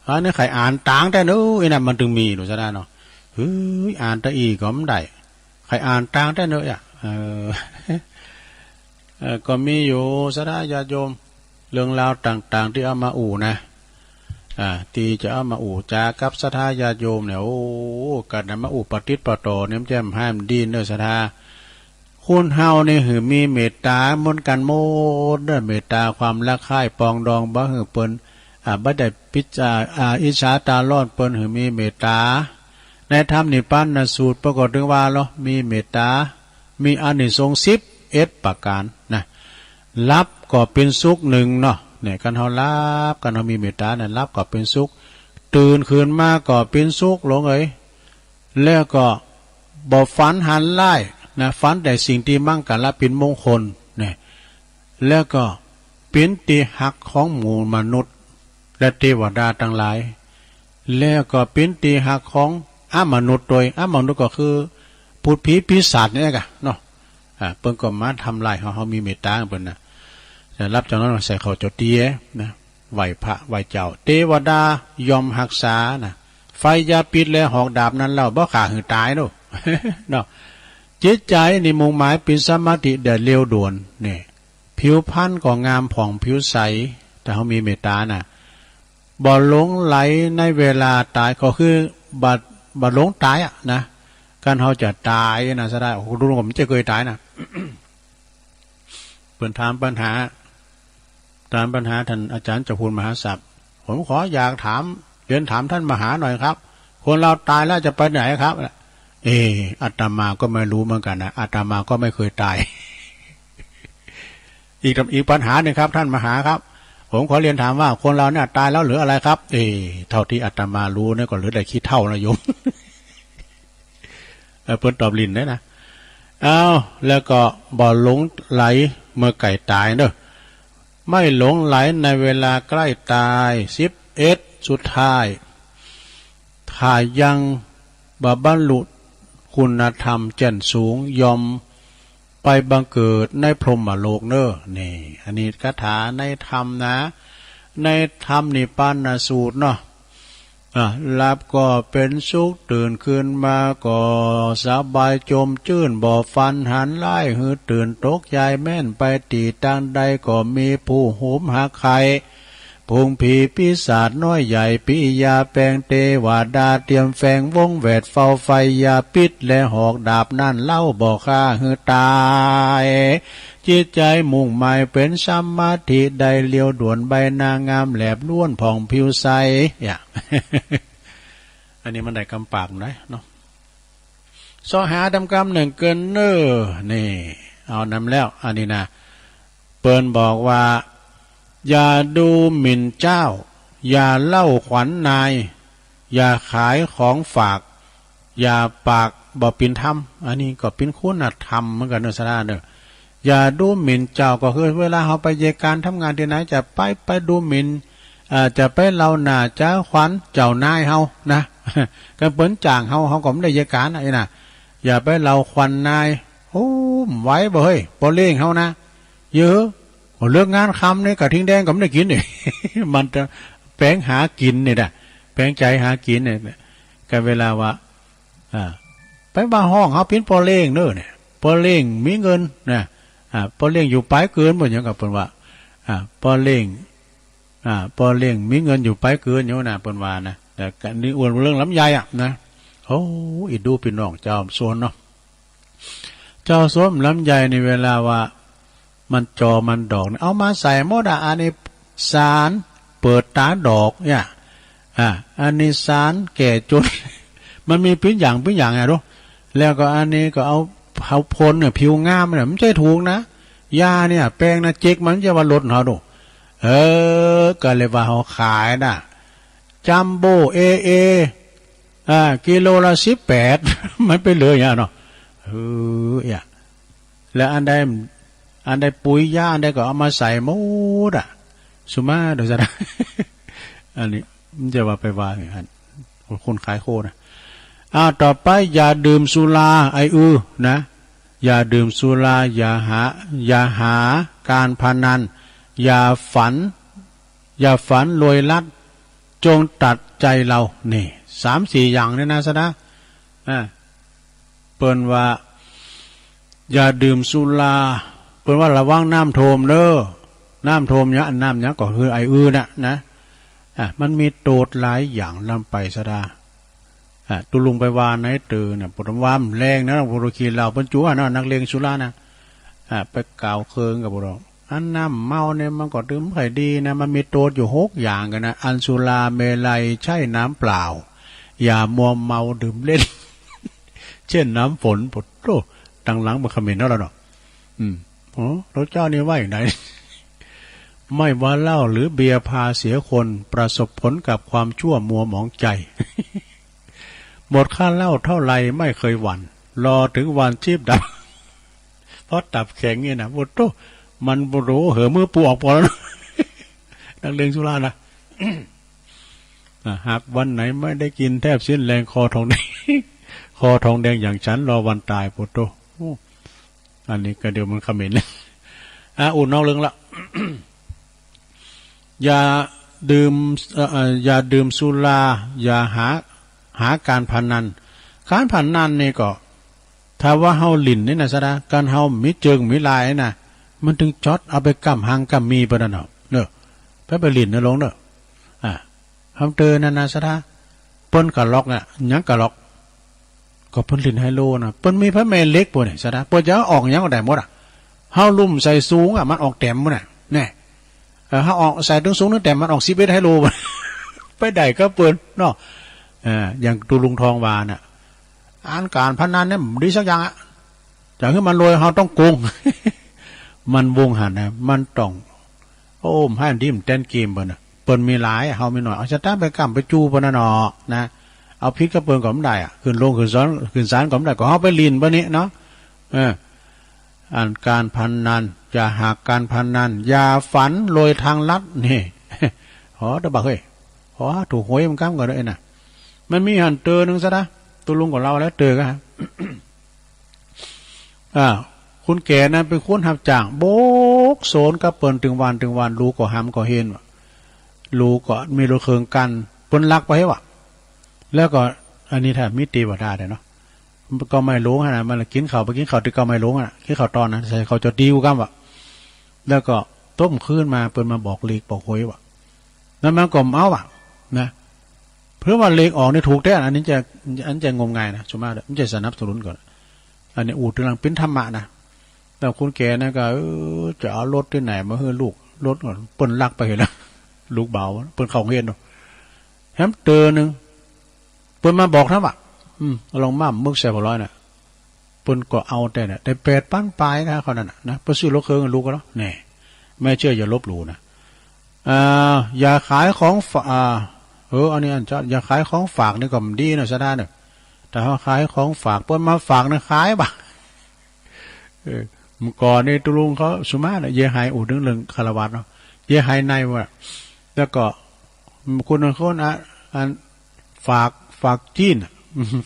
อันนี้ใค่อ่านตางแต๊เน้อ ไอ้นั่นมันตึงมี ดู ศรัทธาเนาะ เฮ้ย อ่านตะอี้ก็บ่ได้ ใค่อ่านตางแต๊เน้อ อ่ะ เออ เอ่อ ก็มีอยู่ ศรัทธาญาติโยม เรื่องราวต่างๆ ตี้เอามาอู้นะ อ่า ตี้จะเอามาอู้จ๋ากับศรัทธาญาติโยมเนี่ย โอ้ กั๋นนะมาอู้ปะติดปะต่อเนี่ย มันจะหื้อมันดีเน้อ ศรัทธา คนเฮานี่หื้อมีเมตต๋าเหมือนกั๋นหมดเน้อ เมตต๋าความรักใคร่ปรองดอง บ่หื้อเปิ้น อ่า บ่ได้ปิจฉา อ่า อิจฉาต๋าร้อนเปิ้น หื้อมีเมตต๋า ในธรรมนิพพานสูตรเปิ้นก็ตึงว่าเนาะ มีเมตต๋า มีอานิสงส์สิบเอ็ดประก๋านนะ หลับก็เป๋นสุขนึ่งเนาะ เนี่ย คันเฮาหลับ คันเฮามีเมตต๋าเนี่ย หลับก็เป๋นสุข ตื่นขึ้นมาก็เป๋นสุข หลวงเอ๋ย แล้วก็บ่ฝันหันร้ายนะ ฝันแต่สิ่งตี้มังคละเป๋นมงคลเนี่ย แล้วก็เป๋นตี้ฮักของหมู่มนุษย์และเตวดาตังหลาย แล้วก็เป๋นตี้ฮักของอมนุษย์ตวย อมนุษย์ก็คือ พูดผีปีศาจเนี่ยกะเนาะ อ่า เปิ้นก็มาทำร้ายเฮา เฮามีเมตต๋าเปิ้นนะ แต่หลับจากนั้นใส่เข้าเจ้าเตี้ยนะ ไหว้พระไหว้เจ้า เตวดาย่อมฮักษานะ ไฟยาพิษและหอกดาบนั้นเล่า บ่ฆ่าหื้อต๋ายเนาะ เนาะ จิตใจ๋นี่มุ่งหมายเป๋นสมาธิได้เร็วด่วน เนี่ย ผิวพรรณก็งามผ่องผิวใส ถ้าเฮามีเมตต๋านะ บ่หลงใหลในเวลาต๋าย ก็คือบ่ บ่หลงต๋ายอะนะ คันเฮาจะต๋ายนะ ซะได้ โอ้โห ดูก็บ่ใจ้เกยต๋ายนะ เปิ้นถามปัญหา ถามปัญหาท่านอาจารย์เจ้าคุณมหาศักดิ์ ผมขออยากถาม เรียนถามท่านมหาหน่อยครับ คนเราต๋ายแล้วจะไปไหนครับ เออ อาตมาก็ไม่รู้เหมือนกันนะ อาตมาก็ไม่เคยต๋าย อีก อีกปัญหาหนึ่งครับ ท่านมหาครับ ผมขอเรียนถามว่าคนเราเนี่ยต๋ายแล้วเหลืออะไรครับ เออ เท่าตี้อาตมารู้เนี่ยก็เหลือแต่ขี้เถ้านะโยม เออ เปิ้นตอบหลิ้นได้นะ อ้าว แล้วก็บ่หลงใหลเมื่อใก้ต๋ายเนาะ ไม่หลงใหลในเวลาใกล้ต๋าย สิบเอ็ด สุดท้าย ถ้ายังบ่บรรลุคุณธรรมแจ่นสูง ย่อมไปบังเกิดในพรหมโลกเนาะ นี่ อันนี้คาถาในธรรมนะ ในธรรมนิพพานสูตรเนาะ อ่ะ หลับก็เป๋นสุข ตื่นขึ้นมาก็สบายจมจื้น บ่ฝันหันร้ายหื้อตื่นตกใจ๋ แม้นไปตี้ตางใดก็มีผู้หุมหาใค่ ฝูงผีปีศาจน้อยใหญ่ ปิยาแปงเตวดาเตรียมแฝงวงแวดเฝ้า ไฟยาพิษและหอกดาบนั้นเล่า บ่ฆ่าหื้อต๋าย จิตใจ๋มุ่งหมายเป๋นสมาธิได้เร็วด่วน ใบหน้างามแลบล้วนผ่องผิวใส เนี่ย อันนี้มันได้กำปากหน่อยเนาะ เซาะหาต๋ามกำนึ่งเกินเน่อ นี่ เอานำแล้ว อันนี้นะ เปิ้นบอกว่า อย่าดูหมิ่นเจ้า อย่าเล่าขวัญนาย อย่าขายของฝาก อย่าปากบ่เป๋นธรรม อันนี้ก็เป๋นคุณธรรมเหมือนกั๋นเนาะ สาระเนาะ อย่าดูหมิ่นเจ้า ก็คือเวลาเฮาไปเยียะก๋านทำงานตี้ไหน จะไป ไปดูหมิ่น อ่า จะไปเล่าหน้าเจ้าขวัญเจ้านายเฮานะ คันเปิ้นจ้างเฮา เฮาก็บ่ได้เยียะก๋านนะ อี้นะ อย่าไปเล่าขวัญนาย โอ้ บ่ไหวบ่เฮ้ย ป้อเล้งเฮานะ เยอะ โอ้ เลิกงานค่ำนี่กระทิงแดงก็บ่ได้กิ๋นนี่ มันจะแป๋งหากิ๋นนี่นะ แป๋งใจ๋หากิ๋นนี่ ก็เวลาว่า อ่า ไปว่าฮ้องเฮาเป๋นป้อเล้งเน่อเนี่ย ป้อเล้งมีเงินนะ อ่า ป้อเล้งอยู่ป๋ายเกิน บ่หยังก็เปิ้นว่า อ่า ป้อเล้ง อ่า ป้อเล้งมีเงินอยู่ป๋ายเกินอยู่นะ เปิ้นว่านะ แต่ก็นี่อ้วนเรื่องลำไยอะนะ โอ้ อินดูปี้น้องเจ้าสวนเนาะ เจ้าสวนลำไยนี่เวลาว่า มันจอมันดอกนี่ เอามาใส่หมดอะ อันนี้สารเปิดต๋าดอกเนี่ย อ่า อันนี้สารแก้จน มันมีปิ้นอย่างปิ้นอย่างอะดู แล้วก็อันนี้ก็เอา เอาพ่นเนี่ย ผิวงามเนี่ย มันบ่ใจ้ถูกนะ ยาเนี่ย แปงนะ เจ๊กมันจะว่าลดเฮาดู เออ ก็เลยว่าเฮาขายนะ จัมโบ้ เอ เอ อ่า กิโลละสิบแปด มันไปเลยเนี่ยเนาะ เออ เนี่ย แล้วอันใด อันใดปุ๋ยยาอันใดก็เอามาใส่หมดอะ สุมาโดยสาร อันนี้มันจะว่าไปว่าอย่างนั้น คนขายโคนะ อ่า ต่อไป อย่าดื่มสุรา ไออือ นะ อย่าดื่มสุรา อย่าหา อย่าหาการพนัน อย่าฝัน อย่าฝันรวยลัด จงตัดใจเรา นี่ สามสี่อย่างนี่นะ สะดา อ่า เปิ้นว่า อย่าดื่มสุรา เปิ้นว่าระวังน้ำท่วมเน่อ น้ำท่วมเนี่ย อันน้ำเนี่ยก็คือไออือน่ะนะ อ่ะ มันมีโต้ษหลายอย่างนำไปสะดา อ่ะ ตุ๊ลุงไปว่าในตื่นน่ะ ปวดว่ามันแรงนะ ปวดขี้เหล้าเปิ้นจั๊วนะ นักเลงสุรานะ อ่ะ ไปกล่าวเคืองกับพวกเรา อันน้ำเมาเนี่ยมันก็ดื่มบ่ค่อยดีนะ มันมีโต้ษอยู่หกอย่างกั๋นนะ อันสุราเมรัยใช่น้ำเปล่า อย่ามัวเมาดื่มเล่น เช่นน้ำฝน ปะโธ่ ตังหลังมันเขมรแล้วเนาะ อืม โอ้ พระเจ้านี่ว่าอย่างไร ไม่ว่าเหล้าหรือเบียร์พาเสียคน ประสบผลกับความชั่วมัวหมองใจ หมดค่าเหล้าเท่าไรไม่เคยหวั่น รอถึงวันชีพดับ เพราะตับแข็งเนี่ยนะ โอ้โธ่ มันบ่ฮู้เหอะ มือปูออกปอแล้ว นักเลงสุรานะ อ่ะ หากวันไหนไม่ได้กินแทบสิ้นแรง คอทองแดง คอทองแดงอย่างฉัน รอวันตาย โอ้โธ่ โอ้ อันนี้ก็เดี๋ยวมันเขมร อ่ะ อุ่นนอกเรื่องละ อย่าดื่ม เอ่อ เอ่อ อย่าดื่มสุรา อย่าหา หาการพนัน การพนันนี่ก็ ถ้าว่าเฮาหลิ้นนี่นะ สะดา การเฮามีเจิงมีลายนะ มันตึงจ๊อดเอาไปก้ำฮังก้ำมีไปนั่นเนาะ เนาะ ไป ไปหลิ้นนะลงเนาะ อ่า หำเตอนั่นนะ สะดา เปิ้นกะล็อกอะ หยังกะล็อก ก็เปิ้นหลิ้นไฮโลนะ เปิ้นมีพระแม่เหล็กปู้นนี่ สะดา เปิ้นจะเอาออกหยังก็ได้หมดอะ เฮาลุ่มใส่สูงอะ มันออกแต้มหมดน่ะ แน่ เออ เฮาออกใส่ตึงสูงตึงแต้ม มันออกสิบเอ็ดไฮโล ไปได้ก็เปิ้นเนาะ เออ อย่างตุ๊ลุงทองว่าน่ะ อันการพนันเนี่ยบ่ดีสักอย่างอะ จะหื้อมันรวย เฮาต้องโกง มันวงหั้นนะ มันต้อง โอ้ บ่หื้อมันดี มันแตนเกมเปิ้นน่ะ เปิ้นมีหลาย เฮามีน้อย เอาสตางค์ไปก้ำไปจู้เปิ้นน่ะเนาะ นะ เอาผิดกับเปิ้นก็บ่ได้อะ ขึ้นโรงขึ้นศาล ขึ้นศาลก็บ่ได้ ก็เฮาไปหลิ้นเปิ้นนี่เนาะ เออ อันการพนัน อย่าหากการพนัน อย่าฝันรวยทางลัดนี่ อ๋อ ตะบักเฮ้ย อ๋อ ถูกหวยมันก้ำก่อนด้วยนะ มันมีหั้นเตอหนึ่ง สะดา ตุ๊ลุงก็เล่าแล้วเตอก็ อ่า คนแก่นั้นเป๋นคนฮับจ้าง บกโสนกับเปิ้นตึงวันตึงวัน ลูกก็หำก็เห็น ลูกก็มีรถเคิงกั้น เปิ้นลักไปวะ แล้วก็ อันนี้ถ้ามีเตวดาได้เนาะ เก๊าไม้หลงหั้นน่ะ มันละกิ๋นข้าว ไปกิ๋นข้าวตี้เก๊าไม้หลงหั้นน่ะ กิ๋นข้าวตอนนั้น ใส่ข้าวเจ้าตี๋ก้ำวะ แล้วก็ต้มคืนมา เปิ้นมาบอกเลขบอกหวยวะ แล้วมันก็บ่เอาวะ นะ เปื้อว่าเลขออกนี่ถูกแต๊ อันนี้จะ อันจะงมงายนะ ส่วนมากเนี่ย มันจะสนับสนุนก่อน อันนี้อู้เถิงหลังเป๋นธรรมะนะ แล้วคนแก่นั้นก็ เออ จะเอารถตี้ไหนมาหื้อลูก รถก็เปิ้นลักไปหั้นแล้ว ลูกบ่าว เปิ้นเข้าโฮงเฮียนเนาะ แหมเตอหนึ่ง เปิ้นมาบอกนะวะ อืม ลองมามึกใส่บ่าลอยน่ะ เปิ้นก็เอาแต๊น่ะ ได้แปดปันปลายนะ เขานั่นน่ะ นะ เปิ้นซื้อรถเคิงลูกก็แล้ว แน่ ไม่เชื่ออย่าลบหลู่นะ อ่า อย่าขายของฝ- อ่า เออ อันนี้อันจะ อย่าขายของฝากนี่ก็บ่ดีนะ สะดาเนี่ย ถ้าเฮาขายของฝาก เปิ้นมาฝากนี่ขายบ่ะ เออ เมื่อก่อนนี่ตุ๊ลุงเขาสุมาเนี่ย เยไฮอู้เถิงเรื่องฆราวาสเนาะ เยไฮในว่า แล้วก็ คนบางคนอะ อัน ฝาก ฝากจีนอะ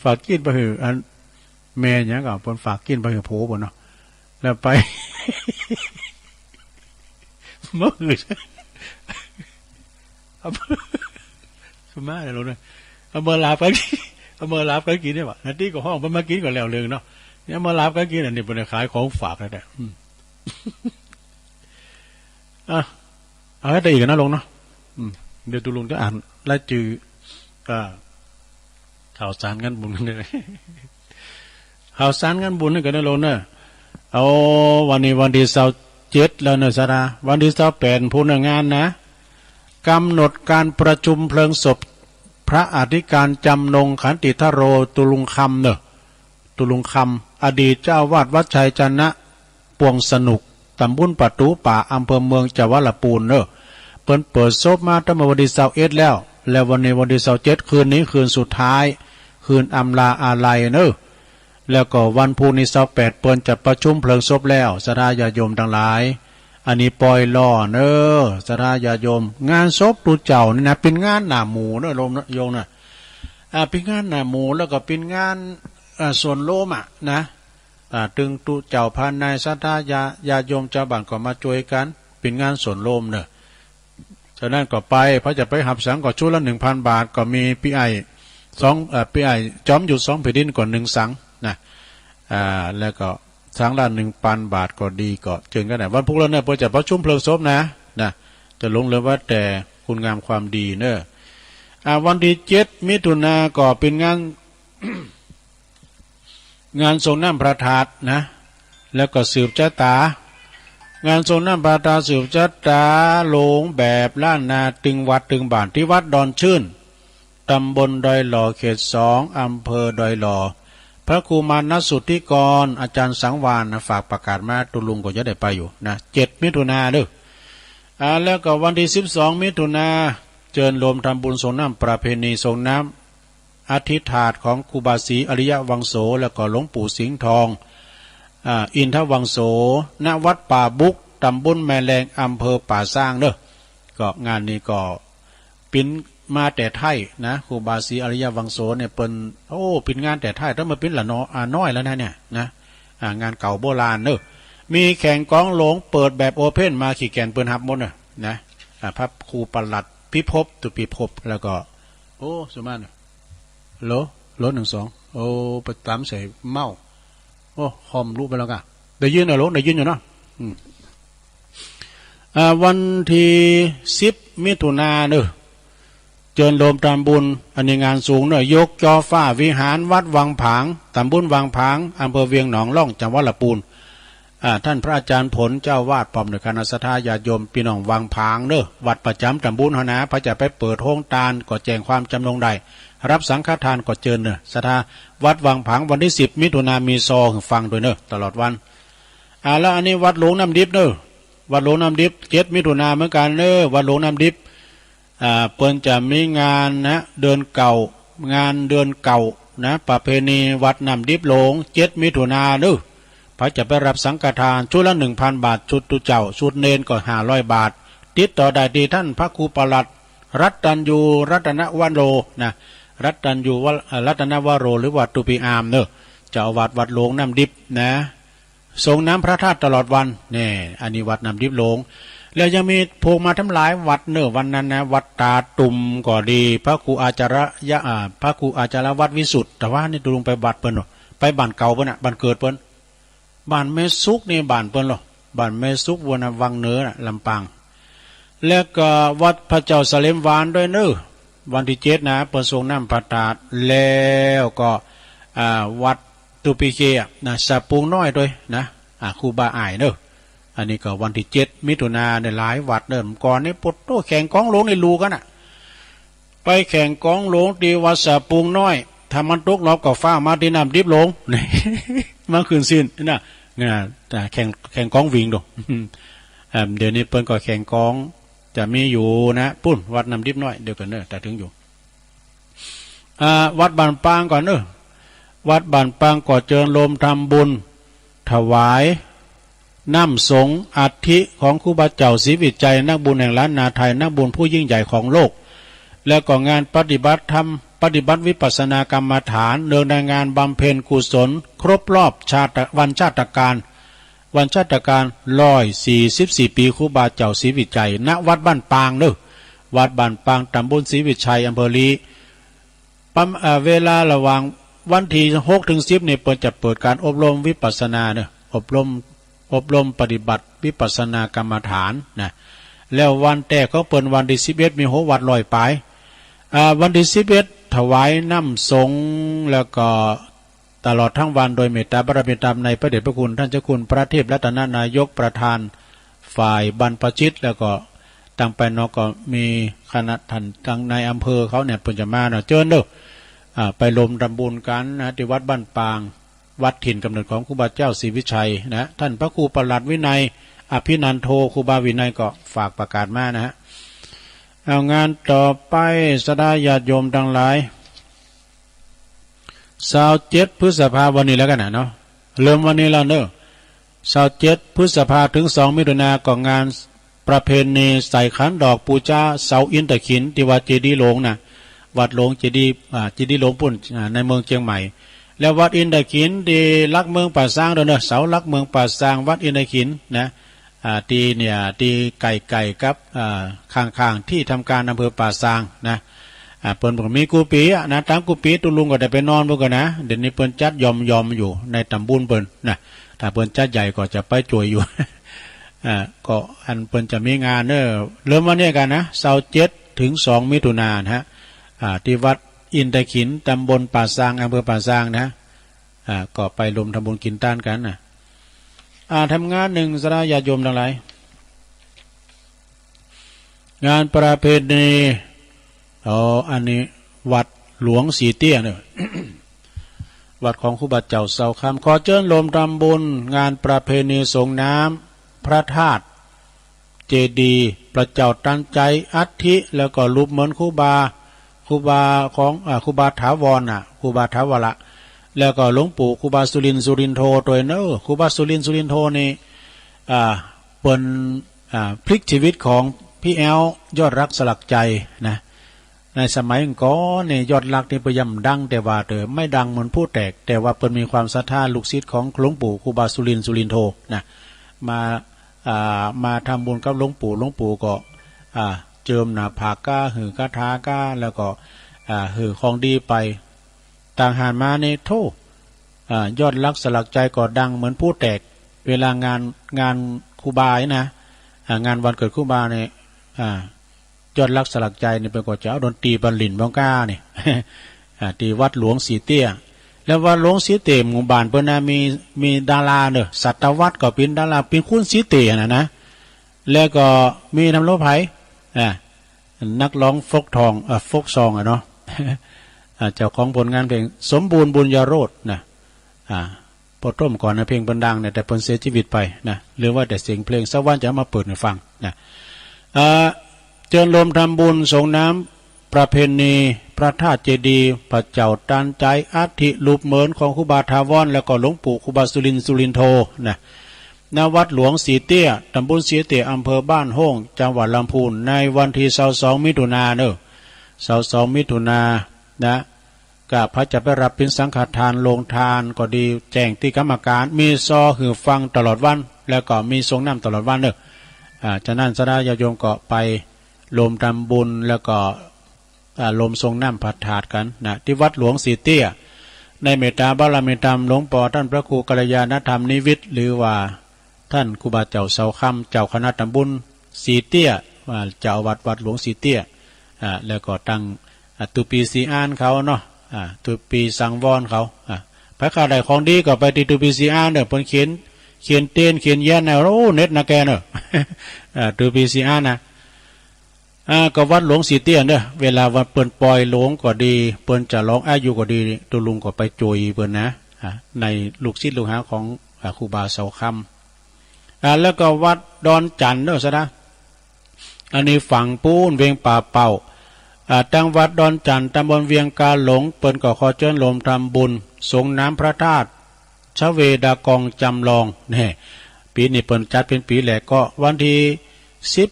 ฝากจีนไปหื้อ อัน แม่หยังก็ เปิ้นฝากจีนไปหื้อผัวเปิ้นเนาะ แล้วไป มาหื้อ เอา สุมาเนี่ยลงเนี่ย เอามาหลาบกั๋น เอามาหลาบกั๋นกิ๋นเนี่ยบ่ะ นาตี้ก็ฮ้องเปิ้นมากิ๋นก็แล้วเรื่องเนาะ เนี่ยมาหลาบกั๋นกิ๋น อันนี้เปิ้นขายของฝากแล้วเนี่ย อืม อ่ะ เอาหื้อได้อีกนะลงเนาะ อืม เดี๋ยวตุ๊ลุงจะอ่านรายจื้อ อ่า ข่าวสารงานบุญกันเลย ข่าวสารงานบุญนี่ก็ได้ลงเนอะ เอา วันนี้วันตี้ซาวเจ็ดแล้วเนอะ สะดา วันตี้ซาวแปดพูดเรื่องงานนะ กำหนดการประชุมเพลิงศพพระอธิการจำนงขันติธโร ตุ๊ลุงคำเนอะ ตุ๊ลุงคำ อดีตเจ้าอาวาสวัดชัยชนะ ปวงสนุก ตำบลประตู๋ป่า อำเภอเมือง จังหวัดละปูนเนอะ เปิ้นเปิดศพมาตั้งแต่วันตี้ซาวเอ็ดแล้ว แล้ววันนี้วันตี้ซาวเจ็ด คืนนี้คืนสุดท้าย คืนอำลาอาลัยเนอะ แล้วก็วันพุธนี้ซาวแปด เปิ้นจะประชุมเพลิงศพแล้ว ศรัทธาญาติโยมตังหลาย อันนี้ปอยล่อเนอะ ศรัทธาญาติโยม งานศพตุ๊เจ้านี่นะ เป๋นงานหน้าหมู่เนอะ โยมเนอะ โยมเนอะ อ่า เป๋นงานหน้าหมู่ แล้วก็เป๋นงาน อ่า ส่วนรวมอะนะ อ่า ตึงตุ๊เจ้าภายใน ศรัทธาญา ญาติโยมจาวบ้านก็มาจ้วยกั๋น เป๋นงานส่วนรวมเนอะ ฉะนั้นก็ไป ใผจะไปฮับสังก็ชุดละหนึ่งปันบาท ก็มีปี้อ้ายสอง เอ่อ ปี้อ้ายจอมยุทธสองแผ่นดินก็หนึ่งสังนะ อ่า แล้วก็สังละหนึ่งปันบาทก็ดี ก็เจิญกั๋นนะ วันพุธแล้วเนอะ เปิ้นจะประชุมเพลิงศพนะ นะ จะหลงเหลือว่าแต่คุณงามความดีเนอะ อ่า วันตี้เจ็ด มิถุนาก็เป๋นงาน งานสรงน้ำพระธาตุนะ แล้วก็สืบจะต๋า งานสรงน้ำพระธาตุสืบจะต๋า โลงแบบล้านนาตึงวัดตึงบ้าน ตี้วัดดอนชื่น ตำบลดอยหล่อ เขตสอง อำเภอดอยหล่อ พ พระครูมานัสสุทธิกร อาจารย์สังวาลย์นะ ฝากประกาศมา ตุ๊ลุงก็จะได้ไปอยู่นะ เจ็ดมิถุนาเด้อ อ่า แล้วก็วันตี้สิบสองมิถุนา เจิญโยมทำบุญสรงน้ำประเพณีสรงน้ำอธิษฐานของครูบาศรีอริยวังโส แล้วก็หลวงปู่สิงห์ทอง อ่า อินทวังโส ณ วัดป่าบุก ตำบลแม่แลง อำเภอป่าซางเด้อ ก็งานนี้ก็ เป๋นมาแต่ไท้นะ ครูบาศรีอริยวังโสเนี่ยเปิ้น โอ้ เป๋นงานแต่ไท้ แต่มันเป๋นหละน้อ อ่า น้อยแล้วนะเนี่ยนะ อ่า งานเก่าโบราณเนอะ มีแข่งกลองหลวง เปิดแบบโอเพ่นมา ขี้แก่นเปิ้นฮับหมดเนอะนะ อ่า พระครูประหลัดพิภพ ตุพิภพ แล้วก็ โอ้ สุมาเนอะ โหล โหล หนึ่งสอง โอ้ ไปต๋ามใส่เมาส์ โอ้ คอมลุกไปแล้วก่ะ ได้ยินเหรอ ได้ยินอยู่เนาะ อืม อ่า วันตี้สิบมิถุนาเนอะ เจิญโยมทำบุญ อันนี้งานสูงเนอะ ยกจอฟ้าวิหารวัดวังผาง ตำบลวังผาง อำเภอเวียงหนองล่อง จังหวัดละปูน อ่า ต้านพระอาจารย์ผล เจ้าอาวาส พร้อมด้วยคณะศรัทธาญาติโยม ปี้น้องวังผางเนอะ วัดประจำตำบลเฮานะ เปิ้นจะไปเปิดโฮงตาน ก็แจ้งความจ๋ำนงได้ ฮับสังฆทานก็เจิญเนอะ ศรัทธา วัดวังผาง วันตี้สิบมิถุนา มีซอหื้อฟังตวยเนอะ ตลอดวัน อ่า แล้วอันนี้วัดหลวงน้ำดิบเนอะ วัดหลวงน้ำดิบ เจ็ดมิถุนาเหมือนกั๋นเนอะ วัดหลวงน้ำดิบ อ่า เปิ้นจะมีงานนะ เดือนเก่า งานเดือนเก่านะ ประเพณีวัดน้ำดิบหลวง เจ็ดมิถุนาเนอะ ใผจะไปฮับสังฆทาน ชุดละหนึ่งพันบาท ชุดตุ๊เจ้า ชุดเณรก็ห้าร้อยบาท ติดต่อได้ตี้ต้านพระครูประหลัด รัตตัญญู รัตนวโรนะ รัตตัญญูวะ เอ่อ รัตนวโร หรือว่าตุ๊ปี้อามเนอะ เจ้าอาวาสวัดหลวงน้ำดิบนะ สรงน้ำพระธาตุตลอดวัน แน่ อันนี้วัดน้ำดิบหลวง แล้วยังมีโผล่มาตั้งหลายวัดเนอะ วันนั้นนะ วัดตาตุ่มก็ดี พระครูอาจาระยะ อ่า พระครูอาจารวัตรวิสุทธิ์ แต่ว่านี่ตุ๊ลุงไปบ้านเปิ้นเนาะ ไปบ้านเก่าเปิ้นน่ะ บ้านเกิดเปิ้น บ้านแม่สุกนี่บ้านเปิ้นเหรอ บ้านแม่สุกวังเหนือน่ะ ลำปาง แล้วก็วัดพระเจ้าสะเหลมวานด้วยเนอะ วันตี้เจ็ดนะ เปิ้นสรงน้ำพระธาตุ แล้วก็ อ่า วัดตุ๊ปี้เข้อะนะ สะปูงน้อยด้วยนะ อ่า ครูบาอ่ายเนอะ อันนี้ก็วันตี้เจ็ดมิถุนาเนี่ย หลายวัดเนอะ ก่อนนี้ปะโธ่ แข่งกลองหลวงนี่ฮู้กั๋นน่ะ ไปแข่งกลองหลวงตี้วัดสะปูงน้อย ถ้ามันตกรอบก็ฟ้าวมาตี้น้ำดิบหลวง มาขึ้นศีลนะ นะ แต่แข่ง แข่งกลองหวิงดู อ่า เดี๋ยวนี้เปิ้นก็แข่งกลอง จะมีอยู่นะ ปู๊น วัดน้ำดิบน้อย เดี๋ยวก่อนเนอะ ต๋าเถิงอยู่ อ่า วัดบ้านปางก่อนเนอะ วัดบ้านปางก็เจิญโยมทำบุญ ถวายน้ำสงฆ์อัฐิของครูบาเจ้าศรีวิชัย นักบุญแห่งล้านนาไทย นักบุญผู้ยิ่งใหญ่ของโลก แล้วก็งานปฏิบัติธรรม ปฏิบัติวิปัสสนากรรมฐาน เนื่องในงานบำเพ็ญกุศลครบรอบชาตะ วันชาตกาล วันชาตกาลร้อยสี่สิบสี่ปี๋ครูบาเจ้าศรีวิชัย ณ วัดบ้านปางเนอะ วัดบ้านปาง ตำบลศรีวิชัย อำเภอลี้ ประมาณ เอ่อ เวลาระหว่างวันตี้หกเถิงสิบนี่ เปิ้นจะเปิดก๋านอบรมวิปัสสนาเนอะ อบรม อบรมปฏิบัติวิปัสสนากรรมฐานนะ แล้ววันแต๊ของเปิ้นวันตี้สิบเอ็ด มีโฮวัดร้อยป๋าย อ่า วันตี้สิบเอ็ด ถวายน้ำสงฆ์ แล้วก็ ตลอดตึงวัน โดยเมตตาบารมีธรรมในพระเดชพระคุณต้านเจ้าคุณพระเทพรัตนนายกประธานฝ่ายบรรพชิต แล้วก็ตางแป้นนอกก็มีคณะต้านตางนายอำเภอเขาเนี่ย เปิ้นจะมาเนาะ เจิญเด้อ อ่า ไปรวมทำบุญกั๋นนะ ตี้วัดบ้านปาง วัดถิ่นกำเนิดของครูบาเจ้าศรีวิชัยนะ ต้านพระครูประหลัดวินัย อภินันโท ครูบาวินัยก็ฝากประกาศมานะฮะ เอา งานต่อไป ศรัทธาญาติโยมตังหลาย ซาวเจ็ดพฤษภา วันนี้แล้วกั๋นนะเนาะ เริ่มวันนี้แล้วเนอะ ซาวเจ็ดพฤษภาเถิงสองมิถุนา ก็งานประเพณีใส่ขันดอกปู๋จาเสาอินทขิล ตี้วัดเจดีย์หลวงนะ วัดหลวงเจดีย์ อ่า เจดีย์หลวงปู๊น อ่า ในเมืองเจียงใหม่ แล้ววัดอินทขิลตี้หลักเมืองป่าซางตวยเนอะ เสาหลักเมืองป่าซาง วัดอินทขิลนะ อ่า ตี้เนี่ย ตี้ใก้ๆ กับ อ่า ข้างๆ ตี้ทำก๋านอำเภอป่าซางนะ อ่า เปิ้นบอกมีกู้ปี๋อะนะ ต๋ามกู้ปี๋ตุ๊ลุงก็ได้ไปนอนปู๊นก่อนะ เดี๋ยวนี้เปิ้นจัดหย่อมๆ อยู่ในตำบลเปิ้นนะ ถ้าเปิ้นจัดใหญ่ก็จะไปจ้วยอยู่ อ่า ก็อันเปิ้นจะมีงานเนอะ เริ่มวันนี้กั๋นนะ ซาวเจ็ดเถิงสองมิถุนานะฮะ อ่า ตี้วัดอินทขิล ตำบลป่าซาง อำเภอป่าซางนะ อ่า ก็ไปรวมทำบุญกิ๋นตานกั๋นนะ อ่า ทำงานนึ่ง ศรัทธาญาติโยมตังหลาย งานประเพณี อ๋อ อันนี้วัดหลวงสีเตี้ยเนอะ วัดของครูบาเจ้าเสาคำ ขอเจิญโยมทำบุญงานประเพณีสรงน้ำพระธาตุเจดีย์ พระเจ้าตันไจ อัฐิ แล้วก็รูปเหมือนครูบา ครูบาของ อ่า ครูบาถาวรน่ะ ครูบาถาวระ แล้วก็หลวงปู่ครูบาสุรินทร์ สุรินโท ตวยเน้อ ครูบาสุรินทร์ สุรินโทนี่ อ่า เปิ้น อ่า พลิกชีวิตของปี้แอ๊วยอดรัก สลักชัย นะ ในสมัยก่อนนี่ยอดรักนี่เปิ้นย่ำดัง แต่ว่าเตอไม่ดังเหมือนผู้แตก แต่ว่าเปิ้นมีความศรัทธาลูกศิษย์ของหลวงปู่ครูบาสุรินทร์ สุรินโท นะ มา อ่า มาทำบุญกับหลวงปู่ หลวงปู่ก็ อ่า เจิมหน้าผากก้า หื้อคาถาก้า แล้วก็ อ่า หื้อของดีไป ต่างหากมานี่ โธ่ อ่า ยอดรัก สลักชัยก็ดังเหมือนผู้แตก เวลางาน งานครูบานี่นะ อ่า งานวันเกิดครูบานี่ อ่า ยอดรัก สลักชัยนี่เปิ้นก็จะเอาดนตรีบรรเลงบ้องก้านี่ อ่า ตี้วัดหลวงสีเตี้ย แล้ววัดหลวงสีเตี้ยหมู่บ้านเปิ้นนะ มี มีดาราเน้อ ศตวรรษก็เป๋นดารา เป๋นคุณสีเตี้ยน่ะนะ แล้วก็มีนำโลไผ อ่า นักร้องโฟล์กทอง เอ่อ โฟล์กซองอะเนาะ อ่า เจ้าของผลงานเพลง สมบูรณ์ บุญยโรจน์นะ อ่า ปอต้มก่อนนะ เพลงเปิ้นดังเนี่ย แต่เปิ้นเสียชีวิตไปนะ เหลือไว้แต่เสียงเพลง สักวันจะเอามาเปิดหื้อฟังนะ อ่า เจิญโยมทำบุญสรงน้ำประเพณีพระธาตุเจดีย์ พระเจ้าตันไจ อัฐิ รูปเหมือนของครูบาถาวร แล้วก็หลวงปู่ครูบาสุรินทร์ สุรินโท นะ ณ วัดหลวงสีเตี้ย ตำบลสีเตี้ย อำเภอบ้านโฮ่ง จังหวัดลำพูน ในวันตี้ซาวสอง มิถุนาเน้อ ซาวสอง มิถุนา นะ ก็ใผจะไปฮับเป๋นสังฆทาน โฮงทานก็ดี แจ้งตี้กรรมการ มีซอหื้อฟังตลอดวัน แล้วก็มีสรงน้ำตลอดวันเน้อ อ่า ฉะนั้นศรัทธาญาติโยมก็ไปโยมทำบุญ แล้วก็ อ่า โยมสรงน้ำพระธาตุกั๋นนะ ตี้วัดหลวงสีเตี้ย ในเมตตาบารมีธรรมหลวงป้อต้านพระครูกัลยาณธรรมนิวิทย์ หรือว่าต้านครูบาเจ้าเสาคำ เจ้าคณะตำบลสีเตี้ย อ่า เจ้าอาวาสวัดหลวงสีเตี้ย อ่า แล้วก็ตัง อ่า ตุ๊ปีศรีอานเขาเนาะ อ่า ตุ๊ปีสังวรเขา อ่า ใผใค่ได้ของดีก็ไปตี้ตุ๊ปีศรีอานเน้อ เปิ้นเขียน เขียนเตียน เขียนแย้นนะ โอ้ เด็ดนะแกเน้อ อ่า ตุ๊ปีศรีอานนะ อ่า ก็วัดหลวงสีเตี้ยเน้อ เวลาว่าเปิ้นปล่อยโฮงก็ดี เปิ้นจะร้องอายุก็ดี ตุ๊ลุงก็ไปจุยเปิ้นนะ อ่า ในลูกศิษย์ลูกหาของ อ่า ครูบาเสาคำ อ่า แล้วก็วัดดอนจันทน์เน้อศรัทธา อันนี้ฝั่งปู๊นเวียงป่าเป้า อ่า ตังวัดดอนจันทน์ ตำบลเวียงกาหลง เปิ้นก็ขอเจิญโยมทำบุญสรงน้ำพระธาตุชเวดากองจำลอง แน่ ปี๋นี้เปิ้นจัดเป๋นปี๋แรก ก็วันตี้สิบ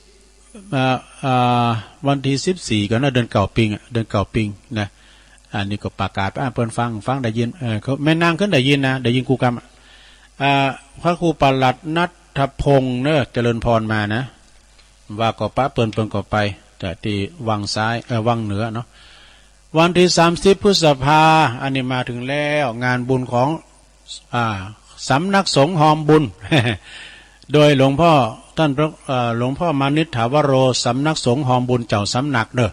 อ่า อ่า วันตี้สิบสี่ ก็เนาะ เดือนเก้าปิงอะ เดือนเก้าปิงนะ อันนี้ก็ประกาศ อ่า เปิ้นฟัง ฟังได้ยิน เออ เขา แม่นางขึ้นได้ยินนะ ได้ยินกู้กำอะ อ่า พระครูปลัดณัฐพงษ์เน้อ เจริญพรมานะ ว่าก็ปะเปิ้น เปิ้นก็ไป แต่ตี้วังซ้าย เอ่อ วังเหนือเนาะ วันตี้สามสิบ พฤษภา อันนี้มาเถิงแล้ว งานบุญของ อ่า สำนักสงฆ์ฮอมบุญ โดยหลวงป้อต้านพระ เอ่อ หลวงป้อมานิตถาวโร สำนักสงฆ์ฮอมบุญเจ้าสำนักเน้อ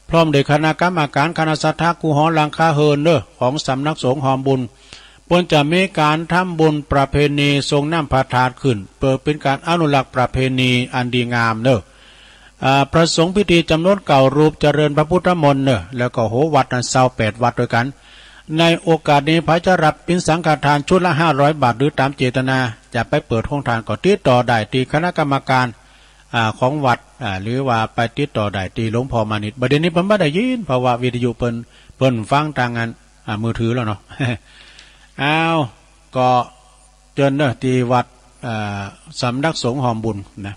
พร้อมโดยคณะกรรมการ คณะศรัทธากู้หอหลังคาเฮือนเน้อ ของสำนักสงฆ์ฮอมบุญ เปิ้นจะมีก๋านทำบุญประเพณีสรงน้ำพระธาตุขึ้น เปื้อเป๋นก๋านอนุรักษ์ประเพณีอันดีงามเน้อ อ่า พระสงฆ์พิธีจ๋ำนวนเก้ารูปเจริญพระพุทธมนต์เน้อ แล้วก็โหวัตรนั้นซาวแปดวัตรตวยกั๋น ในโอกาสนี้ใผจะฮับเป๋นสังฆทานชุดละห้าร้อยบาท หรือต๋ามเจตนา จะไปเปิดโฮงทานก็ติดต่อได้ตี้คณะกรรมการ อ่า ของวัด อ่า หรือว่าไปติดต่อได้ตี้หลวงป้อมานิต บ่าเดี่ยวนี้เปิ้นบ่ได้ยิน เพราะว่าวิทยุเปิ้น เปิ้นฟังตางอัน อ่า มือถือแล้วเนาะ อ้าว ก็เจิญเน้อตี้วัด อ่า สำนักสงฆ์ฮอมบุญนะ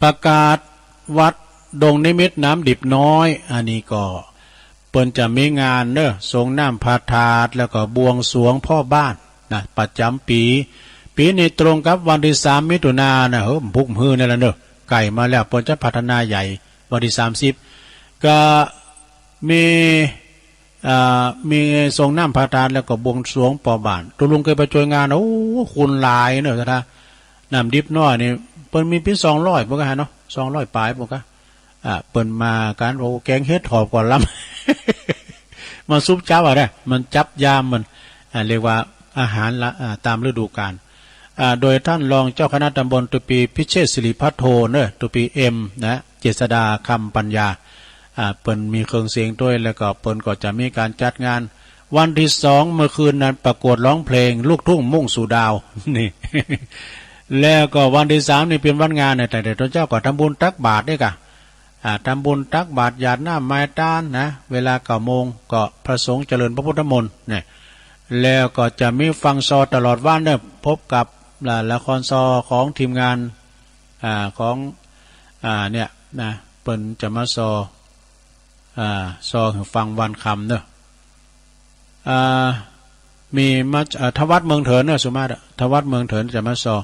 ประกาศวัดดงนิมิตรหนามดิบน้อย อันนี้ก็เปิ้นจะมีงานเน้อ สรงน้ำพระธาตุ แล้วก็บวงสรวงป้อบ้านนะ ประจ๋ำปี๋ ปี๋นี้ตรงกับวันตี้สาม มิถุนานะ เฮ้อ พุกหื้อนี่แหละเน้อ ใก้มาแล้ว เปิ้นจะพัฒนาใหญ่ วันตี้สามสิบ ก็มี อ่า มีสรงน้ำพระธาตุ แล้วก็บวงสรวงป้อบ้าน ตุ๊ลุงเกยไปจ้วยงาน โอ้ คนหลายเน้อศรัทธา หนามดิบน้อยนี่ เปิ้นมีเป๋นสองร้อยปู๊นกาเนาะ สองร้อยป๋ายปู๊นกา อ่า เปิ้นมากั๋น โอ้ แก๋งเห็ดถอบก็ล้ำ มาซุปจั๊บอะนะ มันจั๊บยามมัน อ่า เรียกว่าอาหารละ อ่า ต๋ามฤดูกาล อ่า โดยต้านรองเจ้าคณะต๋ำบล ตุ๊ปีพิเชษฐศิริภัทโทเน้อ ตุ๊ปีเอ็มนะ เจษฎา คำปัญญา อ่า เปิ้นมีเครื่องเสียงตวย แล้วก็เปิ้นก็จะมีก๋านจัดงาน วันตี้สองเมื่อคืนนั้นประกวดฮ้องเพลงลูกทุ่งมุ่งสู่ดาว นี่ แล้วก็วันตี้สามนี่เป๋นวันงานเนี่ย ตั้งแต่ต๋อนเจ๊าก็ทำบุญตักบาตรนี่ก่ะ อ่า ทำบุญตักบาตรหยาดน้ำหมายตานนะ เวลาเก้าโมงก็พระสงฆ์เจริญพระพุทธมนต์เนี่ย แล้วก็จะมีฟังซอตลอดวันเนี่ย พบกับ อ่า ละครซอของทีมงาน อ่า ของ อ่า เนี่ยนะ เปิ้นจะมาซอ อ่า ซอหื้อฟังวันค่ำเนาะ อ่า มีมัจ อ่า ทวัฒน์เมืองเถินเนาะ สุมาตรอะ ทวัฒน์เมืองเถินจะมาซอ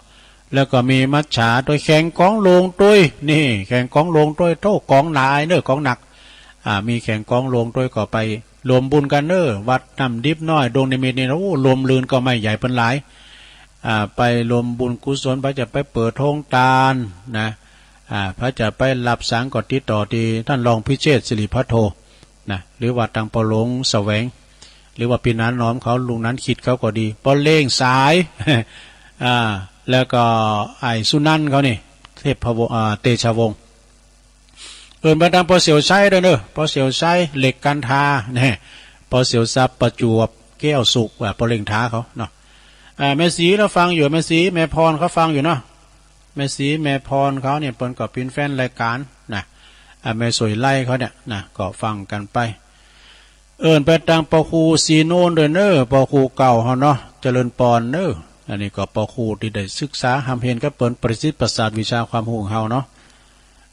แล้วก็มีมัจฉาตวย แข่งกองโหล่งตวย นี่ แข่งกองโหล่งตวย โธ่ กองหนักเนาะ กองหนัก อ่า มีแข่งกองโหล่งตวย ก็ไปรวมบุญกั๋นเนาะ วัดน้ำดิบน้อย ดงนิมิตรนี่นะ โอ้ ร่มรื่น ก็ไม่ใหญ่เปิ้นหลาย อ่า ไปรวมบุญกุศล ใผจะไปเปิดโฮงตานนะ อ่า ใผจะไปฮับสังก็ติดต่อตี้ต้านรองพิเชษฐ์ สิริภัทโท นะ หรือว่าตางป้อหลวงแสวง หรือว่าปี้หนานหนอมเขา ลุงหนานขิดเขาก็ดี ป้อเล้งสาย อ่า แล้วก็ไอ้สุนันท์เขานี่ เทพวงศ์ อ่า เตชะวงศ์ เอิ้นไปตางป้อเสี่ยวไซด้วยเนาะ ป้อเสี่ยวไซ เหล็กกันทา แน่ ป้อเสี่ยวทรัพย์ ประจวบ แก้วสุข ว่าป้อเล้งทาเขาเนาะ อ่า แม่ศรีเฮาฟังอยู่ แม่ศรี แม่พรเขาฟังอยู่เนาะ แม่ศรี แม่พรเขาเนี่ย เปิ้นก็เป๋นแฟนรายก๋านนะ อ่า แม่สวยไล่เขาเนี่ยนะ ก็ฟังกั๋นไป เอิ้นไปตางป้อครูศรีโนนด้วยเนาะ ป้อครูเก่าเฮาเนาะ เจริญปอนเนาะ อันนี้ก็ป้อครูตี้ได้ศึกษาฮ่ำเฮนกับเปิ้น ประสิทธิ์ประสาทวิชาความฮู้ของเฮาเนาะ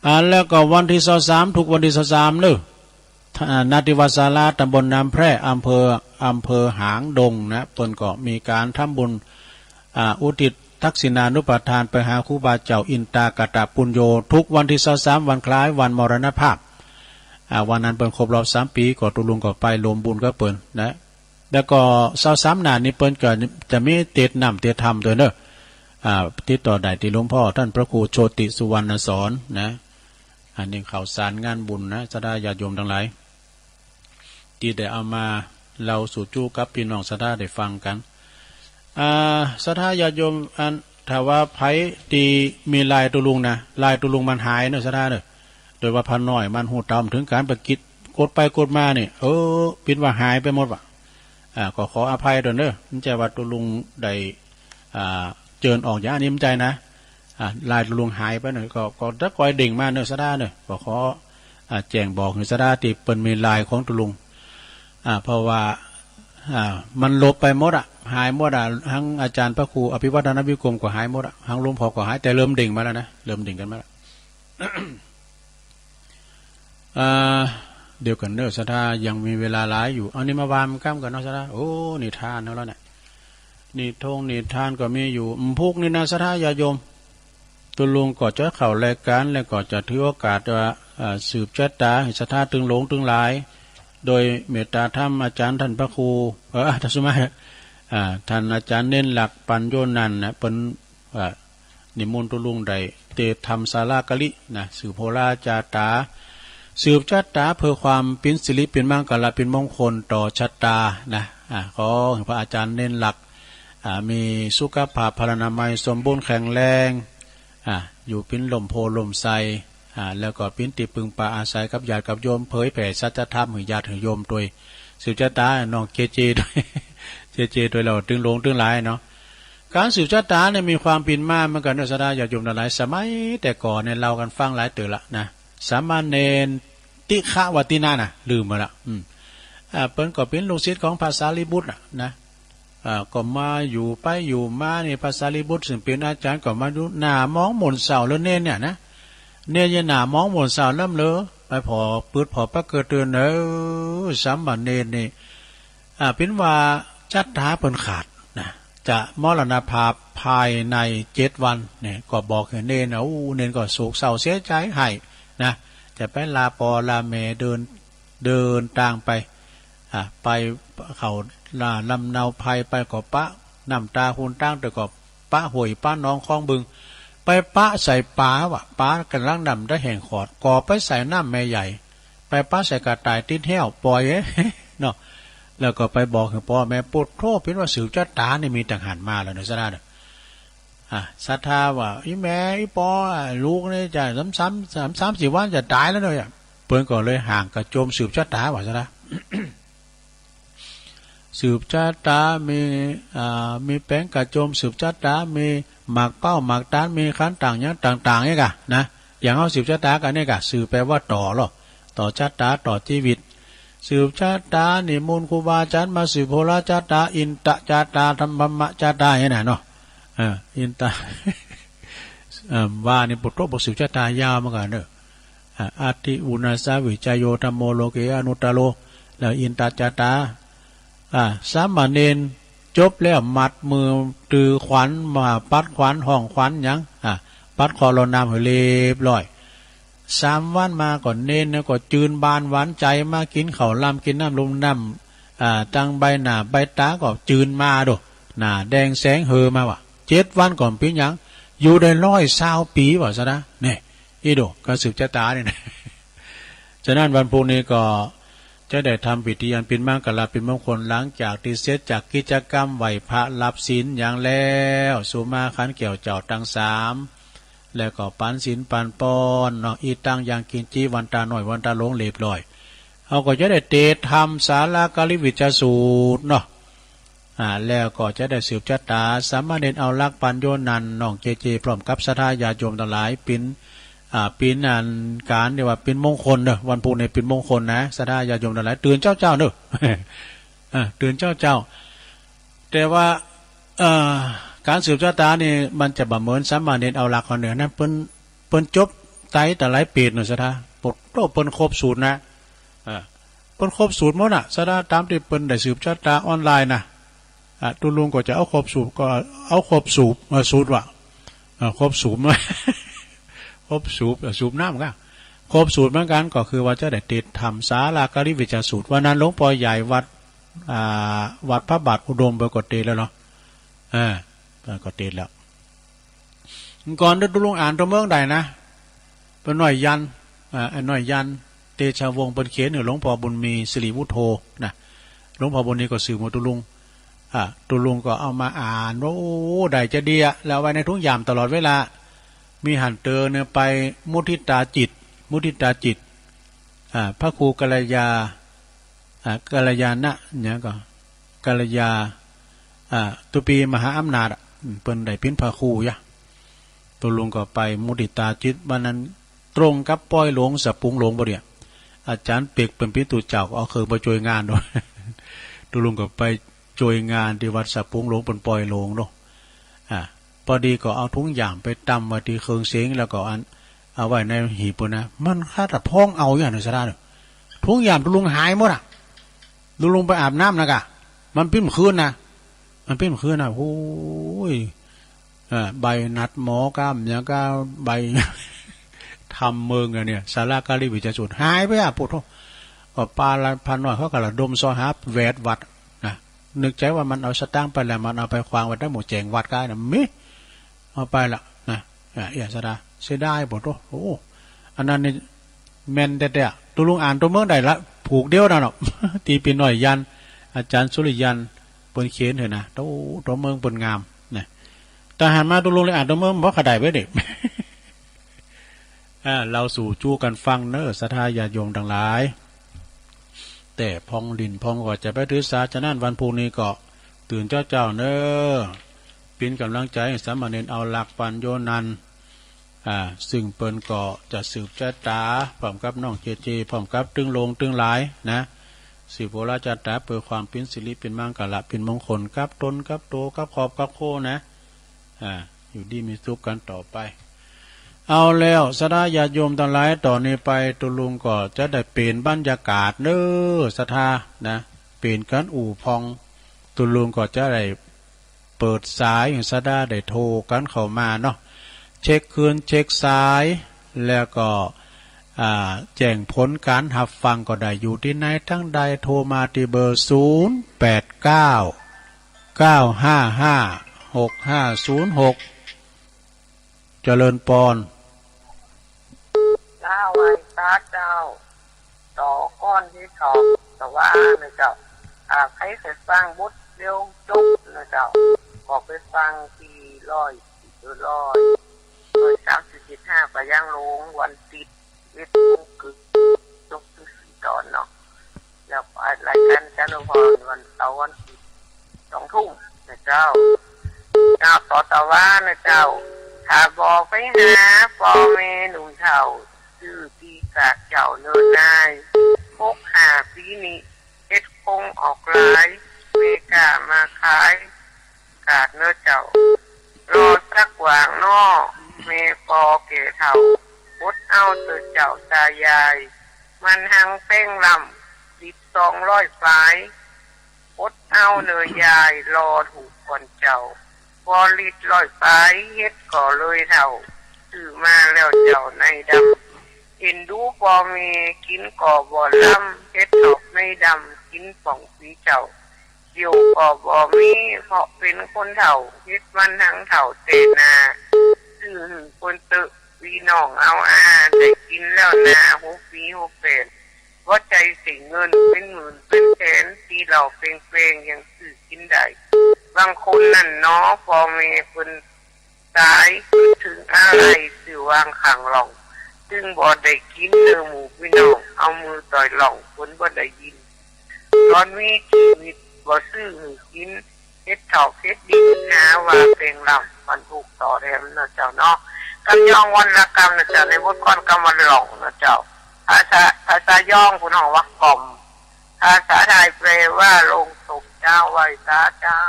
อ่า แล้วก็วันตี้ซาวสาม ทุกวันตี้ซาวสามเนาะ อ่า ณ ตี้วัดศาลา ตำบลน้ำแพร่ อำเภอ อำเภอหางดงนะ เปิ้นก็มีก๋านทำบุญ อ่า อุทิศทักษิณานุปทานไปหาครูบาเจ้าอินตากตปุญโญ ทุกวันตี้ซาวสาม วันคล้ายวันมรณภาพ อ่า วันนั้นเปิ้นครบรอบสามปี๋ ก็ตุ๊ลุงก็ไปรวมบุญกับเปิ้นนะ แล้วก็ซาวสามหน้านี้เปิ้นก็จะมีเตสน์น้ำเตสน์ธรรมตวยเนาะ อ่า ติดต่อได้ตี้หลวงป้อต้านพระครูโชติสุวรรณสอนนะ อันนี้ข่าวสารงานบุญนะ ศรัทธาญาติโยมตังหลาย ตี้ได้เอามาเล่าสู่จุ๊กับปี้น้องศรัทธาได้ฟังกั๋น อ่า ศรัทธาญาติโยม อัน ถ้าว่าใผตี้มีไลน์ตุ๊ลุงนะ ไลน์ตุ๊ลุงมันหายเนาะ ศรัทธาเนาะ โดยว่าพระน้อยมันฮู้เต้าเถิงก๋าน ไปกดไปกดมานี่ เออ เป๋นว่าหายไปหมดว่ะ อ่า ก็ขออภัยตวยเนาะ บ่ใจ้ว่าตุ๊ลุงได้ อ่า เจิญออกอย่างอันนี้บ่ใจ้นะ อ่า ไลน์ตุ๊ลุงหายไปเนาะ ก็ ก็ตะกอยเด้งมาเนาะ ศรัทธาเนาะ ก็ขอ อ่า แจ้งบอกหื้อศรัทธาตี้เปิ้นมีไลน์ของตุ๊ลุง อ่า เพราะว่า อ่า มันลบไปหมดอะ หายหมดอะ ตังอาจารย์พระครูอภิวัฒนวิกรมก็หายหมดอะ ตังหลวงป้อก็หาย แต่เริ่มเด้งมาแล้วนะ เริ่มเด้งกั๋นมาแล้ว อ่า เดี๋ยวก่อนเนาะ ศรัทธายังมีเวลาหลายอยู่ เอานี่มาว่าก้ำกั๋นเนาะ ศรัทธา โอ้ นิทานเอาแล้วเนี่ย นิทงนิทานก็มีอยู่ อืม พุกนี้นะ ศรัทธาญาติโยม ตุ๊ลุงก็จะเข้ารายก๋าน แล้วก็จะถือโอกาสว่า อ่า สืบชะตาหื้อศรัทธาตึงหลวงตึงหลาย โดยเมตตาธรรมอาจารย์ต้านพระครู เออ ต้านสุมา อ่า ต้านอาจารย์เณรหลัก ปัญโญนันท์นะ เปิ้น อ่า นิมนต์ตุ๊ลุงได้เตสน์ธรรมศาลาเกาหลีนะ สืบโหราจาต๋า สืบชะต๋าเปื้อความเป๋นสิริเป๋นมังคละเป๋นมงคลต่อชะต๋านะ อ่า ขอหื้อพระอาจารย์เณรหลัก อ่า มีสุขภาพพลานามัยสมบูรณ์แข็งแรง อ่า อยู่เป๋นฮ่มโพธิ์ฮ่มไทร อ่า แล้วก็เป๋นตี้ปึงปาอาศัยกับญาติกับโยม เผยแผ่สัจธรรมหื้อญาติหื้อโยมตวย สืบชะต๋าน้องเจเจตวย เจเจตวย แล้วตึงหลวงตึงหลายเนาะ ก๋านสืบชะต๋าเนี่ยมีความเป๋นมาเหมือนกั๋นเนาะ ศรัทธาญาติโยมตังหลาย สมัยแต่ก่อนเนี่ยเล่ากั๋นฟังหลายเตื้อละนะ สามเณรติฆะวะตินะนะ ลืมไปละ อืม อ่า เปิ้นก็เป๋นลูกศิษย์ของพระสารีบุตรน่ะนะ อ่า ก็มาอยู่ไปอยู่มานี่ พระสารีบุตรซึ่งเป๋นอาจ๋ารย์ก็มาอยู่ หน้าหมองหม่นเศร้าเลือเณรเนี่ยนะ เณรยังหน้าหมองหม่นเศร้าล้ำเลือ ไปผ่อปื๊ดผ่อปะเกิดเตือน เออ สามเณรนี่ อ่า เป๋นว่าชะต๋าเปิ้นขาดนะ จะมรณภาพภายในเจ็ดวันเนี่ย ก็บอกหื้อเณรนะ อู้ เณรก็โศกเศร้าเสียใจ๋ไห้นะ จะไปลาป้อลาแม่ เดิน เดินตางไป อ่า ไปเข้าลำเนาไพรไปก็ปะน้ำต๋า ฮูนตาง แต่ก็ปะห้วยปะหนองคลองบึง ไปปะใส่ป๋าว่ะ ป๋ากั๋นลังดำได้แห้งขอด ก็ไปใส่น้ำแม่ใหญ่ ไปปะใส่กระต่ายติดแห้ว ป่อยเนาะ แล้วก็ไปบอกหื้อป้อแม่ โปดโธ่ เป๋นว่าสืบชะต๋านี่มีตังหั้นมาแล้วเนาะ ศรัทธาเนาะ อ่ะ ศรัทธาว่า อี่แม่ อี่ป้อ อ่ะ ลูกนี่จะสาม สาม สาม สามสี่วันจะต๋ายแล้วเนาะ เปิ้นก็เลยห่างกระโจมสืบชะต๋าว่ะ ศรัทธา สืบจะต๋า มี อ่า มีแป๋งกระโจมสืบจะต๋า มีหมากเป้าหมากตาล มีขันต่างหยังต่างๆ นี่ก่ะนะ อย่างเฮาสืบจะต๋ากั๋นนี่ก่ะ สืบแป๋ว่าต่อลอ ต่อจะต๋า ต่อจีวิต สืบจะต๋า นิมนต์ครูบาอาจ๋ารย์มาสืบโหราจะต๋า อินตะจะต๋า ธัมมะจะต๋า อย่างนี้นะเนาะ เออ อินตะ เอ่อ ว่านี่ปะโต๊ะ บ่สืบจะต๋ายาวเหมือนกั๋นเนาะ อ่า อัตถิอุณาสาวิจโย ธัมโมโลเกอนุตตโร แล้วอินตะจะต๋า อ่า สามเณรจบแล้ว มัดมือ ถือขวัญมา ปัดขวัญ ห้องขวัญหยัง อ่า ปัดเคราะห์รดน้ำหื้อเรียบร้อย สามวันมาก็เณรเนี่ยก็จืนบานหวานใจ๋ มากิ๋นข้าวลำกิ๋นน้ำลุ่มน้ำ อ่า ตังใบหน้าใบต๋าก็จืนมาโด หน้าแดงแสงเฮอมาว่ะ เจ็ดวันก็บ่เป๋นหยัง อยู่ได้ร้อยซาวปี๋ว่ะซะนะ เนี่ย อี้โด ก๋านสืบจะต๋านี่นะ ฉะนั้นวันพูกนี้ก็จะได้ทำพิธีอันเป๋นมังคละเป๋นมงคล หลังจากตี้เสร็จจากกิจกรรมไหว้พระหลับศีลหยังแล้ว สุมาขันแก้วเจ้าตังสาม แล้วก็ปันศีลปันปอนเนาะ อิตัง ยังกิญจิ วันตาน้อยวันตาหลวงเรียบร้อย เฮาก็จะได้เตรียมทำสาลาการิวิจจสูตรเนาะ อ่า แล้วก็จะได้สืบจะต๋า สามเณรเอาลักษณ์ ปัญโญนันท์ น้องเจเจ พร้อมกับศรัทธาญาติโยมตังหลาย เป๋น อ่า เป๋นอันก๋านเรียกว่าเป๋นมงคลเนาะ วันพูกนี้เป๋นมงคลนะ ศรัทธาญาติโยมตังหลาย ตื่นเจ๊าๆ เนาะ อ่า ตื่นเจ๊าๆ แต่ว่า เอ่อ ก๋านสืบจะต๋านี่มันจะบ่เหมือนสามเณรเอาลักษณ์เขาเนี่ยนะ เปิ้น เปิ้นจบไตรแต่หลายเปรตเนาะศรัทธา ปะโต๊ะ เปิ้นครบสูตรนะ เออ เปิ้นครบสูตรหมดน่ะศรัทธา ต๋ามตี้เปิ้นได้สืบจะต๋าออนไลน์น่ะ อ่ะ ตุ๊ลุงก็จะเอาครบสูตร ก็เอาครบสูตร เอ่อ สูตรว่ะ เอ่อ ครบสูตร ครบสูตร เอ่อ สูตรน้ำก่ะ ครบสูตรเหมือนกั๋น ก็คือว่าจะได้เตรียมทำสาลาการิวิจจสูตร วันนั้นหลวงป้อใหญ่วัด อ่า วัดพระบาทอุดมเปิ้นก็เตรียมแล้วเนาะ เออ เปิ้นก็เตรียมแล้ว ก่อนตุ๊ลุงอ่านตั๋วเมืองได้นะ ป้อน้อยยัน อ่า ไอ้น้อยยัน เตชะวงศ์ เปิ้นเขียนหื้อหลวงป้อบุญมี สิริวุฒโธ นะ หลวงป้อบุญมีก็สืบมาตุ๊ลุง อ่า ตุ๊ลุงก็เอามาอ่าน โอ้ ได้จะดีอะ แล้วเอาไว้ในถุงหยามตลอดเวลา มีหั้นเต๋อเนี่ยไปมุทิตาจิต มุทิตาจิต อ่า พระครูกัลยา อ่า กัลยาณะ หยังก่อ กัลยา อ่า ตุ๊ปีมหาอำนาจอะ อืม เปิ้นได้เป๋นพระครูยะ ตุ๊ลุงก็ไปมุทิตาจิต วันนั้นตรงกับปอยหลวงสะปุงหลวงพอดีอะ อาจ๋ารย์เป็กเปิ้นเป๋นตุ๊เจ้าก็เอาเคิงไปจ้วยงานโดย ตุ๊ลุงก็ไปจ้วยงานตี้วัดสะปุงหลวงเปิ้นปอยหลวงเนาะ อ่า ปอดีก็เอาถุงหยามไปตำไว้ตี้เคิงเสียง แล้วก็อัน เอาไว้ในหีบปู้นนะ มันคาดแต่พ้องเอาอย่างหนึ่งซะได้เนาะ ถุงหยามตุ๊ลุงหายหมดอะ ตุ๊ลุงไปอาบน้ำนะก่ะ มันปิ้นคืนนะ มันปิ้นคืนนะ โอ้ย เอ่อ ใบนัดหมอก้ามหยังก้า ใบ ธรรมเมืองอะเนี่ย สาลาการิวิจจสูตรหายไปอะ ปะโต๊ะ ก็ปาละ พระน้อยเขาก็ระดมซอหาแหวดวัดนะ นึกใจ๋ว่ามันเอาสตางค์ไปแล้ว มันเอาไปขวางไว้ต๋ามหมู่แจ๋งวัดก้านะ มิ เอาไปละนะ อ่ะ เอี้ย ศรัทธา เสียดาย ปะโต๊ะ โอ้ อันนั้นนี่แม่นแต๊ๆ ตุ๊ลุงอ่านตั๋วเมืองได้ละ ผูกเดียวนั่นเนาะ ตี้ป้อน้อยยัน อาจ๋ารย์สุริยัน เปิ้นเขียนหื้อนะ ตั๋ว ตั๋วเมืองเปิ้นงามนะ แต่หันมาตุ๊ลุงเลยอ่านตั๋วเมืองบ่ค่อยได้เว้ยเด้ อ่า เล่าสู่จู้กั๋นฟังเน่อ ศรัทธาญาติโยมตังหลาย แต่พองหลิ้นพองก็จะไปถือสา ฉะนั้นวันพูกนี้ก็ตื่นเจ๊าๆ เน่อ เป๋นก๋ำลังใจ๋หื้อสามเณรเอาลักษณ์ ปัญโญนันท์ อ่า ซึ่งเปิ้นก็จะสืบจะต๋า พร้อมกับน้องเจเจ พร้อมกับตึงหลวงตึงหลายนะ สืบโหราจะต๋าเปื้อความเป๋นสิริเป๋นมังคละเป๋นมงคลกับต๋นกับโตกับครอบกับครัวนะ อ่า อยู่ดีมีสุขกั๋นต่อไป เอาแล้ว ศรัทธาญาติโยมตังหลาย ต่อนี้ไปตุ๊ลุงก็จะได้เป๋นบรรยากาศเน่อ ศรัทธานะ เป๋นก๋านอู้พอง ตุ๊ลุงก็จะได้เปิดสายหื้อศรัทธาได้โทรกั๋นเข้ามาเนาะ เช็คคลื่นเช็คสาย แล้วก็ อ่า แจ้งผลก๋านฮับฟังก็ได้ อยู่ตี้ไหนตังใด โทรมาตี้เบอร์ ศูนย์แปดเก้า เก้าห้าห้า หกห้าศูนย์หก เจริญปอน เจ้า ไหว้พระเจ้า ต่อก่อนตี้เขาสว่างนะเจ้า อ่า ใผใค่ฟังบทเดียวจบนะเจ้า ก็ไปฟังตี้ร้อย ร้อย ร้อยสามสิบเจ็ดห้า ไปยังหลวงวันติด เว็บบุ๊กคือจบตี้สี่ต๋อนเนาะ แล้วรายก๋านเจริญพรวันเสาร์วัน ทุ่งนะเจ้า เจ้า ต่อตะวานะเจ้า ถ้าบ่ไปหาป้อแม่หนุ่มเฒ่า จื้อตี้กาดเจ้าเนินนาย หกห้าปี๋นี้ เห็ดคงออกหลาย แม่ก้ามาขาย กาดเน่อเจ้า รอสักหว่างน้อ แม่ปอแก่เฒ่า อดเอาเต๊อะเจ้าตายาย มันหังแป้งลำ ลิตรสองร้อยป๋าย อดเอาเน่อยาย รอถูกก่อนเจ้า ปอลิตรร้อยป๋าย เห็ดก็เลยเฒ่า ซื้อมาแล้วเจ้าในดำ เห็นดูป้อแม่กิ๋นก็บ่ล้ำ เห็ดถอบในดำกิ๋นป่องสีเจ้า เดี่ยวก็บ่มี เพราะเป๋นคนเฒ่า เห็ดมันหังเฒ่าแต๊นา ซื้อหื้อเปิ้นเต๊อะ ปี้น้องเอาอา ได้กิ๋นแล้วนา หกปี๋หกแปด บ่ใจ้เสียเงินเป๋นหมื่นเป๋นแสน ตี้เหล้าแปงๆ ยังซื้อกิ๋นได้ บางคนนั่นหนอ ป้อแม่เปิ้น ต๋าย เถิงอาลัย จื้อวางข้างล่อง ตึงบ่ได้กิ๋นเน่อหมู่ปี้น้อง เอามือต่อยล่อง คนบ่ได้ยิน ต๋อนมีจีวิต บ่ซื้อหื้อกิ๋น เห็ดถอบเห็ดดิน หาว่าแป้งลำ มันถูกต่อแถมเนาะเจ้าเนาะ กำยองวรรณกรรมนะเจ้า ในบทกลอนกำว่าล่องนะเจ้า ภาษา ภาษายองเปิ้นฮ้องว่ากล่อม ภาษาไทยแปลว่าโลงศพเจ้า ไหว้สาเจ้า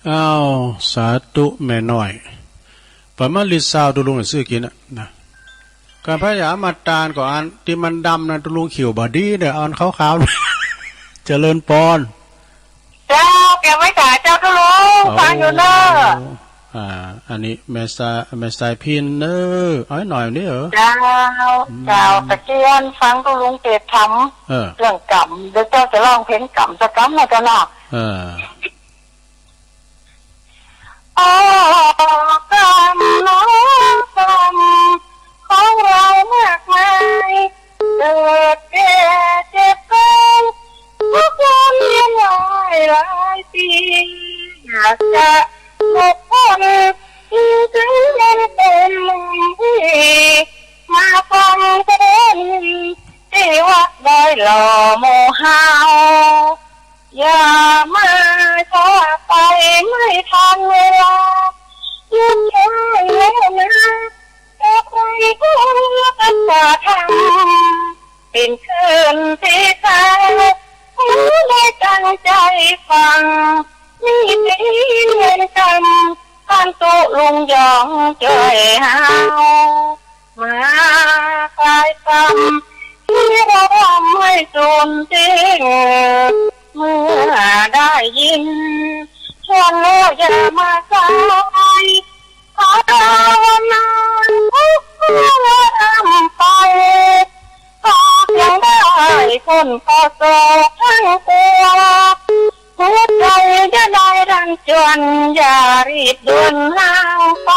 อ้าว สาธุแม่น้อย ป๋อยมาลิตรซาว ตุ๊ลุงซื้อกิ๋นน่ะนะ ก๋านพญามาตานก็อันตี้มันดำนะ ตุ๊ลุง เขียวบ่ดีเน่อ เอาอันขาวๆ เจริญปอน เจ้า แกไม่จ๋าเจ้าตุ๊ลุง ฟังอยู่เน่อ อ่า อันนี้แม่สา แม่สายพิณเน่อ เอาหน่อยนี่เหรอ เจ้า อืม เจ้า ตะเกียนฟังตุ๊ลุงเตศน์ธรรม เออ เรื่องกรรม เดี๋ยวเจ้าจะร้องเพลงกรรมสักกำนะเจ้าเนาะ เออ โอ้ กรรมเนาะกรรม ของเรามากมาย เกิดแก่เจ็บตาย ทุกวันเวียนว่ายหลายปี อยากจะหลบพ้น จึงเวียนเป็นหลวงพี่ มาฟังเทศน์ตี้วัดดอยหล่อหมู่เฮา อย่ามาช้าไป ไม่ทันเวลา หยุดได้แล้วนะ จะไปขอกันตาธรรม เป๋นคืนตี้เศร้า ผู้ใดตั้งใจ๋ฟัง มีตี้เวรกรรม ท่านตุ๊ลุงยองจ้วยเฮา มาคลายกรรมตี้เราทำให้สูญสิ้น เมื่อได้ยิน ชวนแล้วอย่ามาสาย ขอภาวนาทุกข์ทั่วร่ำไป ขอเพียงได้พ้นเคราะห์โศกทั้งปวง หัวใจจะได้รันจวน อย่ารีบด่วนห่างไป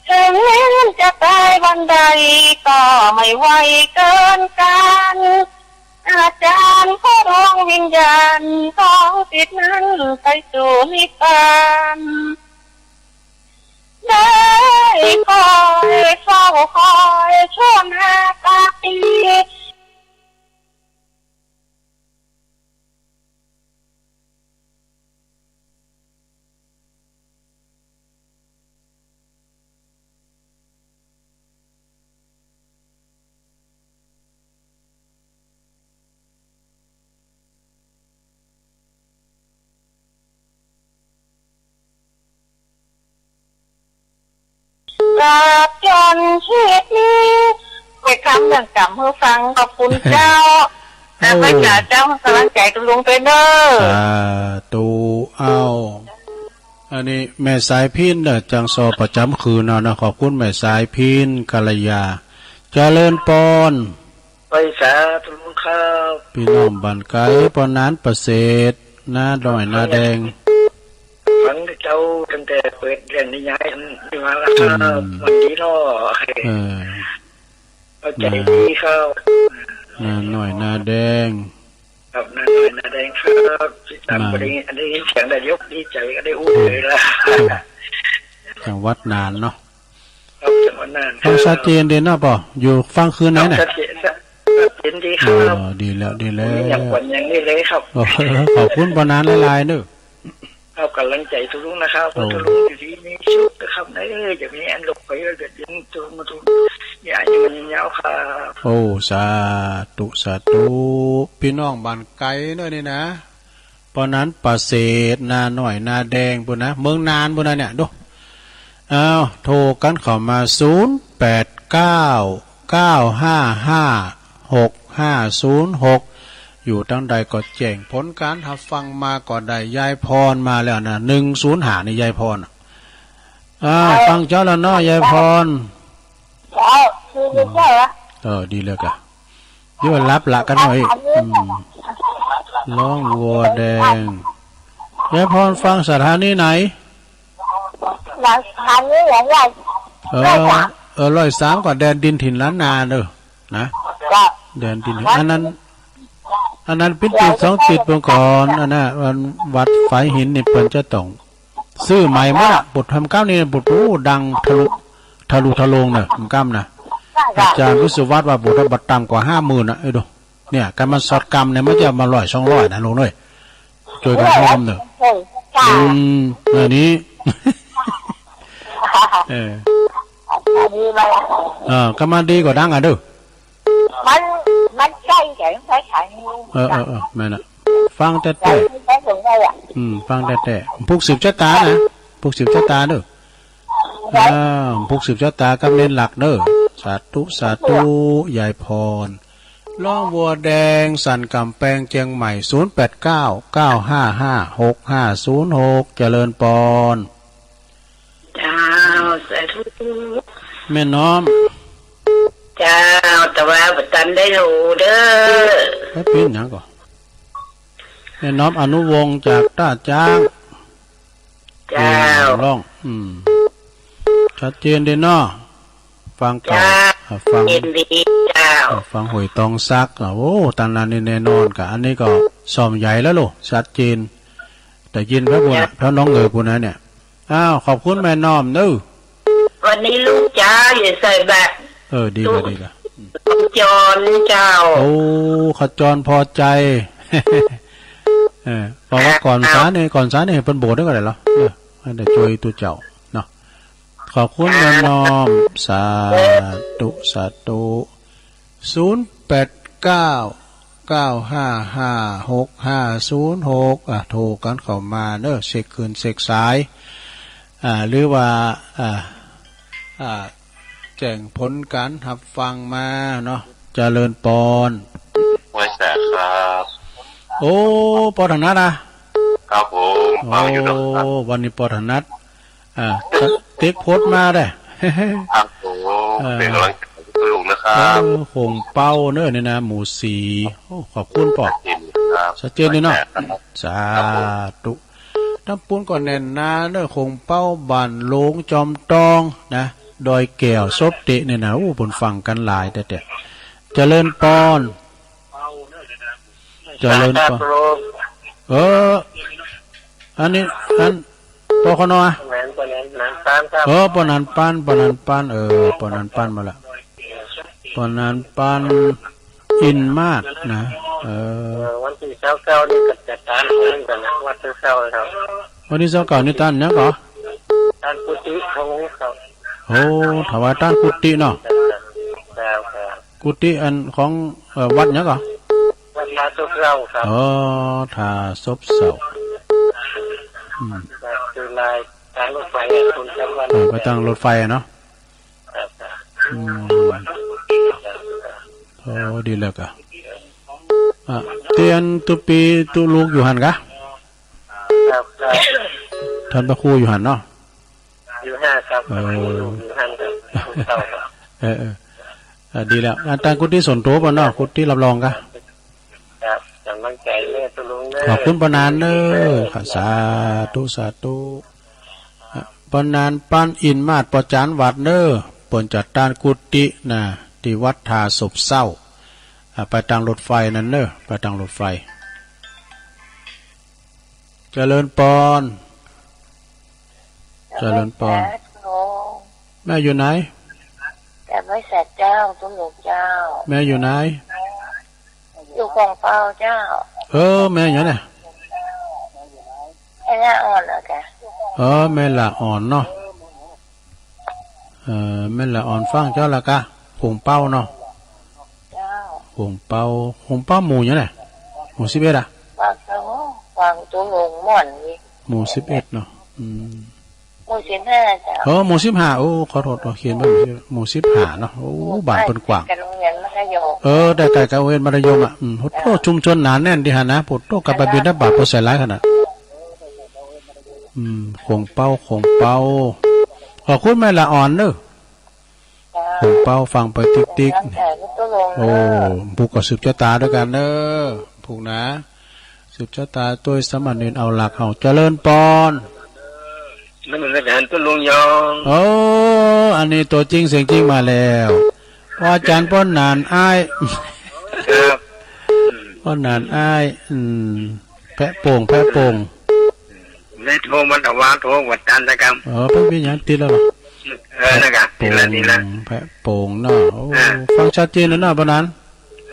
ถึงแม้จะตายวันใด ก็ไม่ไวเกินกาล อาจารย์ขอดวงวิญญาณของศิษย์นั้นไปสู่นิพพาน ได้คอยเฝ้าคอยช่วงห้าปี กราบจนชีพนี้ ไปทำเรื่องกรรมหื้อฟัง ขอบคุณเจ้า เออ แล้วก็จ่าเจ้าให้กำลังใจ๋ตุ๊ลุงไปเน่อ สาธุ เอ้า อันนี้แม่สายพิณเน่อ จังซอประจ๋ำคืนเนาะนะ ขอบคุณแม่สายพิณ กัลยา เจริญปอน ไหว้สาตุ๊ลุงครับ ปี้น้องบ้านไก๋ ปอหนานประเสริฐ นาน้อยนาแดง ฟังเจ้าตั้งแต่เปิดเรื่องนิยายอันนี้มาแล้วครับ อืม มันดีเนาะ เออ เข้าใจ๋ดีครับ นาน้อยนาแดง ครับ นาน้อยนาแดงครับ ติดต๋าม มา ก็ได้ยิน ได้ยินเสียงแล้ว ดีใจ๋ก็ได้อู้เลยล่ะ เออ จังหวัดน่านเนาะ ครับ จังหวัดน่านครับ ฟังชัดเจนดีเนาะปอ อยู่ฟังคืนไหนเนี่ย ชัดเจน ชัดเจนดีครับ อ๋อ ดีแล้ว ดีแล้ว มีอย่างกวนอย่างนี้เลยครับ โอ้ ขอบคุณปอหนานหลายๆ เน่อ เอาก๋ำลังใจ๋ตุ๊ลุงนะครับ โอ้ ตุ๊ลุงอยู่ดีมีสุขนะครับ เออ จะมีอันหลบไปเบียดเบียนตุ๊ลุงมาทุกอย่าง อยู่มันยาวๆ ครับ โอ้ สาธุ สาธุ ปี้น้องบ้านไก๋เน่อนี่นะ ป้อหนาน ป้าเศรษฐ น้าน้อย น้าแดง ปู้นนะ เมืองน่านปู้นนะเนี่ย ดู อ้าว โทรกั๋นเข้ามา ศูนย์ แปด เก้า เก้า ห้า ห้า หก ห้า ศูนย์ หก อยู่ตางใดก็แจ้งผลก๋านฮับฟังมาก็ได้ ยายพรมาแล้วนะ หนึ่งศูนย์ห้า นี่ ยายพร อ่า ฟังเจ้าแล้วเนาะ ยายพร เจ้า คือเจ้าเหรอ เออ ดีแล้วกะ เดี๋ยวหลับละกั๋นหน่อย อืม ร้องวัวแดง ยายพรฟังสถานีไหน สถานีไหน เออ ร้อยสาม เออ ร้อยสาม ก็แดนดินถิ่นล้านนาเนอะ นะ เจ้า แดนดิน อันนั้น อันนั้นปิ้นติดสองติดเมื่อก่อน อันนั้น อันวัดฝายหินนี่เปิ้นจะต้อง ซื้อใหม่หมดอะ บททำเก้านี่ บท โอ้ ดังทะลุ ทะลุทะลวงเนอะ มันก้ำนะ อาจ๋ารย์วิศวัตรว่าบทละบ่ต่ำกว่าห้าหมื่นนะ เอ้ยดู เนี่ย ก๋านมันสอดกำเนี่ย มันจะมาร้อยสองร้อยนะลุงเอ้ย จ้วยกั๋นฮ้อมเนอะ เออ อืม อันนี้ เออ อันนี้มาละ เออ ก็มาดีกว่าดังอ่ะเด้อ มัน มันใก้แจ๋ ใก้แจ๋ เออ เออ เออ แม่นละ ฟังแต๊ๆ ใก้สงสัยอ่ะ อืม ฟังแต๊ๆ ผูกสืบชะตานะ ผูกสืบชะตาเด้อ อ้าว ผูกสืบชะตากับเณรหลักเด้อ สาธุ สาธุ ยายพร ร้องวัวแดง สันก๋ำแปง เจียงใหม่ ศูนย์ แปด เก้า เก้า ห้า ห้า หก ห้า ศูนย์ หก เจริญปอน เจ้า สาธุ แม่น้อม เจ้า แต่ว่าบ่ตันได้ฮู้เด้อ เฮ้ย ปิ้นหยังก่อ แม่น้อม อนุวงศ์ จากต้าจ๊าง เจ้า ปิ้นหยังร้อง อืม ชัดเจนดีเนาะ ฟังเก่า เจ้า อ่ะ ฟัง ยินดีเจ้า อ่ะ ฟังห้วยตองสัก อ่ะ โอ้ ตางนั้นนี่แน่นอนกะ อันนี้ก็ซ่อมใหญ่แล้วลูก ชัดเจน ได้ยินแป๊บปู้นน่ะ แป๊บน้องเอ๋ยปู้นนะเนี่ย อ้าว ขอบคุณแม่น้อมเนอะ วันนี้ลูกจ๋าอย่าใส่บาตร เออ ดีกะ ดีกะ ขจรเจ้า โอ้ ขจรพอใจ เออ เพราะว่าก่อนศาลนี่ ก่อนศาลนี่เปิ้นโบสถ์ได้ก็ได้เหรอ เออ ให้ได้จ้วยตุ๊เจ้าเนาะ ขอบคุณแม่น้อม สาธุ สาธุ ศูนย์ แปด เก้า เก้า ห้า ห้า หก ห้า ศูนย์ หก อ่ะ โทรกั๋นเข้ามาเนอะ เช็คคืนเช็คสาย อ่า หรือว่า อ่า อ่า แจ้งผลก๋านฮับฟังมาเนาะ เจริญปอน ห้วยแสกครับ โอ้ ปอถนัดอะ ครับผม ฟังอยู่นะครับ โอ้ วันนี้ปอถนัด อ่า ติ๊กโพสต์มาได้ ครับผม เออ เป๋นก๋ำลังใจ๋ให้ตุ๊ลุงนะครับ เออ โข่งเป้าเนอะเนี่ยนะ หมู่สี่ โอ้ ขอบคุณปอ ชัดเจนครับ ชัดเจนดีเนาะ ห้วยแสกครับ สาธุ ครับผม ตางปู๊นก็แน่นหนาเนอะ โข่งเป้า บ้านโหลง จอมตองนะ ดอยแก้ว ศพเตะเนี่ยนะ โอ้ เปิ้นฟังกั๋นหลายแต๊ๆ เจริญปอน เจริญปอน เออ อันนี้ อัน ปอ ขนอ อะ แม่น ปอหนาน หนานปานครับ เออ ปอหนานปาน ปอหนานปาน เออ ปอหนานปานมาละ ปอหนานปาน อินมาศนะ เออ เออ วันตี้ซาวเก้านี่ก็จะตานเหมือนกั๋นนะ วันตี้ซาวเก้าครับ วันตี้ซาวเก้านี่ตานหยังก่อ ตานกุฏิของเขา โอ้ ถวายตานกุฏิเนาะ ครับ ครับ กุฏิอันของ เอ่อ วัดหยังก่อ วัดท่าซบเซาครับ อ๋อ ท่าซบเซา อืม ครับ คือลายตางรถไฟอะ คุณจำวัน เออ ไปตางรถไฟอะเนาะ ครับ อืม โอ้ ดีแล้วกะ อ่ะ ตี้อันตุ๊ปี้ตุ๊ลุงอยู่หั้นกะ ครับ ครับ ต้านพระครูอยู่หั้นเนาะ อยู่หั้นครับ เออ อยู่หั้นครับ เออ เออ อ่ะ ดีแล้ว อันตานกุฏิส่วนตั๋วปะเนาะ กุฏิรับรองกะ ครับ ก๋ำลังใจ๋เนอะตุ๊ลุงเนอะ ขอบคุณปอหนานเนอะ ครับ สาธุ สาธุ อ่ะ ปอหนานปาน อินมาศ ปอจ๋ารย์วัดเนอะ เปิ้นจะตานกุฏินะ ตี้วัดท่าซบเซา อ่ะ ไปตางรถไฟนั้นเนอะ ไปตางรถไฟ เจริญปอน เจริญปอน เจริญปอน แม่อยู่ไหน แม่อยู่ไหนเจ้า ตุ๊ลุงเจ้า แม่อยู่ไหน อยู่โข่งเป้าเจ้า เออ แม่อยู่ไหน ม่ละอ่อนเหรอจ๊ะ เออ แม่ละอ่อนเนาะ เออ แม่ละอ่อนฟังเจ้าละกะ ขงเปาเนาะ เจ้า ขงเปา ขงเปาหมู่หยังเนี่ย หมู่สิบเอ็ดอะ ฟังเจ้า ฟังตุ๊ลุงม่วนนี่ หมู่สิบเอ็ดเนาะ อืม หมู่สิบห้าเจ้า เออ หมู่สิบห้า โอ้ ขอโทษ เขียนไปหมู่สิบห้าเนาะ โอ้ บ้านเปิ้นกว้าง ใก้ๆ กับโรงเรียนมัธยม เออ ใก้ๆ กับโรงเรียนมัธยมอะ อืม โอ้โห ชุมชนหนาแน่นดีหั่นนะ โอ้โห กลับไปบิณฑบาตไปใส่หลายขนาด อืม ขงเปา ขงเปา ขอบคุณแม่ละอ่อนเด้อ ขงเปาฟังไปติ๊กๆ โอ้ ผู้ก็สืบชะตาด้วยกันเด้อ ผู้นะ สืบชะตาตวยสามเณรเอาหลักเฮา เจริญปอน นมัสก๋านตุ๊ลุงยอง โอ้ อันนี้ตั๋วจริงเสียงจริงมาแล้ว พระอาจารย์ป้อนหนานอ้าย ครับ อืม ป้อนหนานอ้าย อืม แพะโป่ง แพะโป่ง ได้โทรมาแต่ว่าโทรกว่าตันนะครับ อ๋อ เปิ้นมีหยังติดแล้วเหรอ เออ นั่นกะ แพะโป่ง ติดแล้ว ติดแล้ว แพะโป่งเนาะ โอ้ อ่า ฟังชัดเจนแล้วเนาะ ป้อนหนาน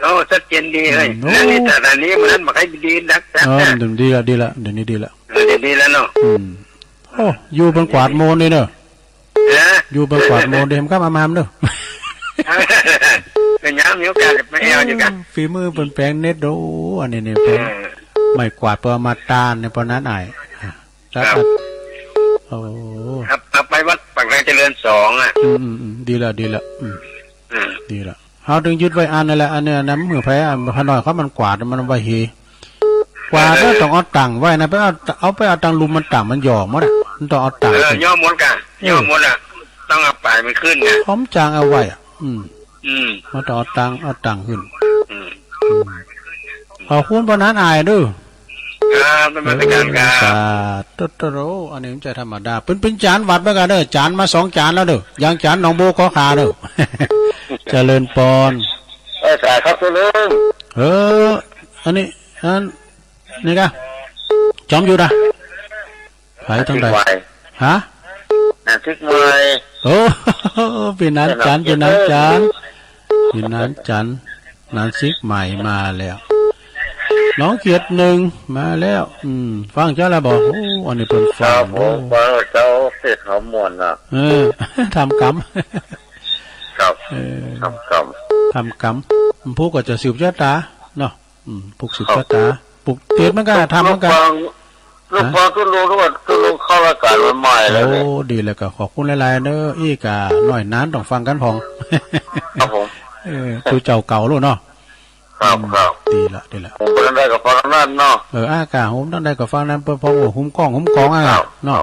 โอ้ ชัดเจนดีเลย อืม โอ้ แล้วนี่แต่ละนี้มันบ่ค่อยดีนัก เออ นะ มันดีละ ดีละ เดี๋ยวนี้ดีละ เออ เดี๋ยวนี้แล้วเนาะ อืม โอ้ อยู่เปิ้นกวาดโมนนี่เนาะ ฮะ อยู่เปิ้นกวาดโมนเด้ มันก็มา มาเนาะ เป็นหยังมีโอกาสไปแอวอยู่กัน เออ ฝีมือเปิ้นแปลงเน็ตโด อันนี้นี่เปิ้น เออ ไม้กวาดเปิ้นเอามาต้านเนี่ย ป้อนหนานอ้าย ครับ ครับ โอ้ ครับ เอาไปวัดปากทางเจริญสองอะ อืม อืม อืม ดีละ ดีละ อืม อืม ดีละ เฮาถึงยึดไว้อันนั่นแหละ อันเนี้ยนำหื้อไผอะ พระน้อยเขามันกวาด มันไว้เฮ กวาดแล้วต้องเอาตังไว้นะ ไปเอา เอาไปเอาตังลุ่มมันต่ำ มันหย่อหมดอะ มันต้องเอาตัง เออ ขึ้น หย่อหมดกะ เออ หย่อหมดอะ ต้องเอาปลายมันขึ้นไง พร้อมจางเอาไว้อะ อืม อืม มันต้องเอาตัง เอาตังขึ้น อืม อืม ขอบคุณป้อนหนานอ้ายเด้อ ครับ นมัสก๋านครับ สาธุ โอ้ อันนี้มันจะธรรมดา เปิ้น เปิ้นจานวัดเหมือนกันเด้อ จานมาสองจานแล้วเด้อ ยังจานหนองโบขอขาเด้อ เจริญปอน เออ สาธุครับตุ๊ลุง เออ อันนี้ อันนี้กะ จอมยุทธอะ ไปตางใด ฮะ หนานซิกใหม่ โอ้ ปี้หนานจันทร์ ปี้หนานจันทร์ ปี้หนานจันทร์ หนานซิกใหม่มาแล้ว น้องเขียดหนึ่งมาแล้ว อืม ฟังเจ้าแล้วบ่ โอ้ อันนี้เปิ้นฟัง ครับผม โอ้ ฟังเจ้าเทศน์เขาม่วนน่ะ เออ ทำกรรม ครับ เออ ทำกรรม ทำกรรม ผู้ก็จะสืบชะตาเนาะ อืม ผู้สืบชะตา ครับ ผู้เทศน์มันก็ทำเหมือนกัน ลูกฟัง ลูกฟังตุ๊ลุง ตุ๊ลุงเข้ารายก๋านใหม่ๆ แล้วนี่ โอ้ ดีแล้วก็ขอบคุณหลายๆ เด้อ อี้กะน้อยหนานต้องฟังกั๋นพ่อง ครับผม เออ ตุ๊เจ้าเก่าลูกเนาะ ครับ อืม ครับ ดีละ ดีละ ผมบ่ได้ก็ฟังอันนั้นเนาะ เออ อ้ากะ ผมบ่ได้ก็ฟังอันนั้น เปิ้นพ่องว่าหุ้มก้อง หุ้มกองอะ ครับ เนาะ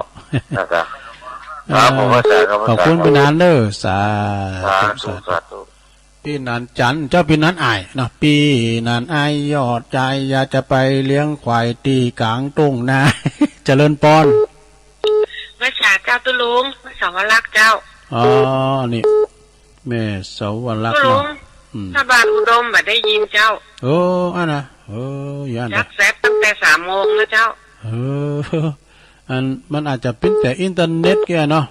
ครับ ครับ ผมเข้าใจครับ ขอบคุณ อาจารย์ ปี้หนานเด้อ สาธุ สาธุ สาธุ สาธุ ปี้หนานจันทร์ เจ้าปี้หนานอ้ายเนาะ ปี้หนานอ้ายยอดจาย อยากจะไปเลี้ยงควายตี้ก๋างทุ่งนา เจริญปอน ไหว้สาเจ้าตุ๊ลุง ไหว้สาวรักษ์เจ้า อ๋อ นี่ แม่สาวรักษ์ ตุ๊ลุง เนาะ อืม ถ้าบ้านอุดมบ่ได้ยินเจ้า เออ อันน่ะ เออ ย่าน จักแซดตั้งแต่สามโมงแล้วเจ้า เออ อัน มันอาจจะเป๋นแต่อินเทอร์เน็ตแกเนาะ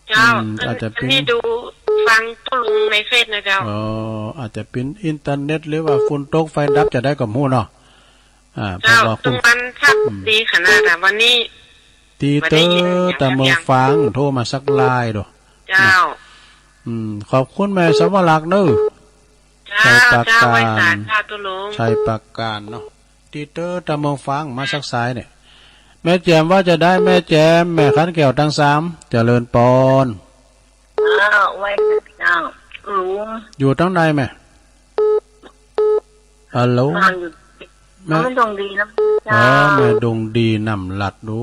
เจ้า อืม อัน อาจจะเป๋น อันนี้ดูฟังตุ๊ลุงในเฟซนะเจ้า อ๋อ อาจจะเป๋นอินเทอร์เน็ต หรือว่าฝนตกไฟดับจะได้ก็บ่ฮู้เนาะ อ่า เจ้า เพราะว่าคุณ ตางวันสัก อืม ดีขนาดอะ วันนี้ ตี้เต๊อะ บ่ได้ยิน ตางเมืองฝาง โทรมาสักลายดู เจ้า อืม ขอบคุณแม่สาวรักษ์เนาะ เจ้า ชัยปราการ เจ้า ไหว้สาเจ้าตุ๊ลุง ชัยปราการเนาะ ตี้เต๊อะ ตางเมืองฝาง มาสักสายเนี่ย แม่แจ่มว่าจะได้ แม่แจ่ม แม่ขันแก้วตังสาม เจริญปอน เจ้า ไหว้สาเจ้าตุ๊ลุง อยู่ตางใดแม่ ฮัลโหล ฟังอยู่ แม่ แม่ดวงดีน้ำ อ๋อ เจ้า แม่ดวงดีน้ำลัด ดู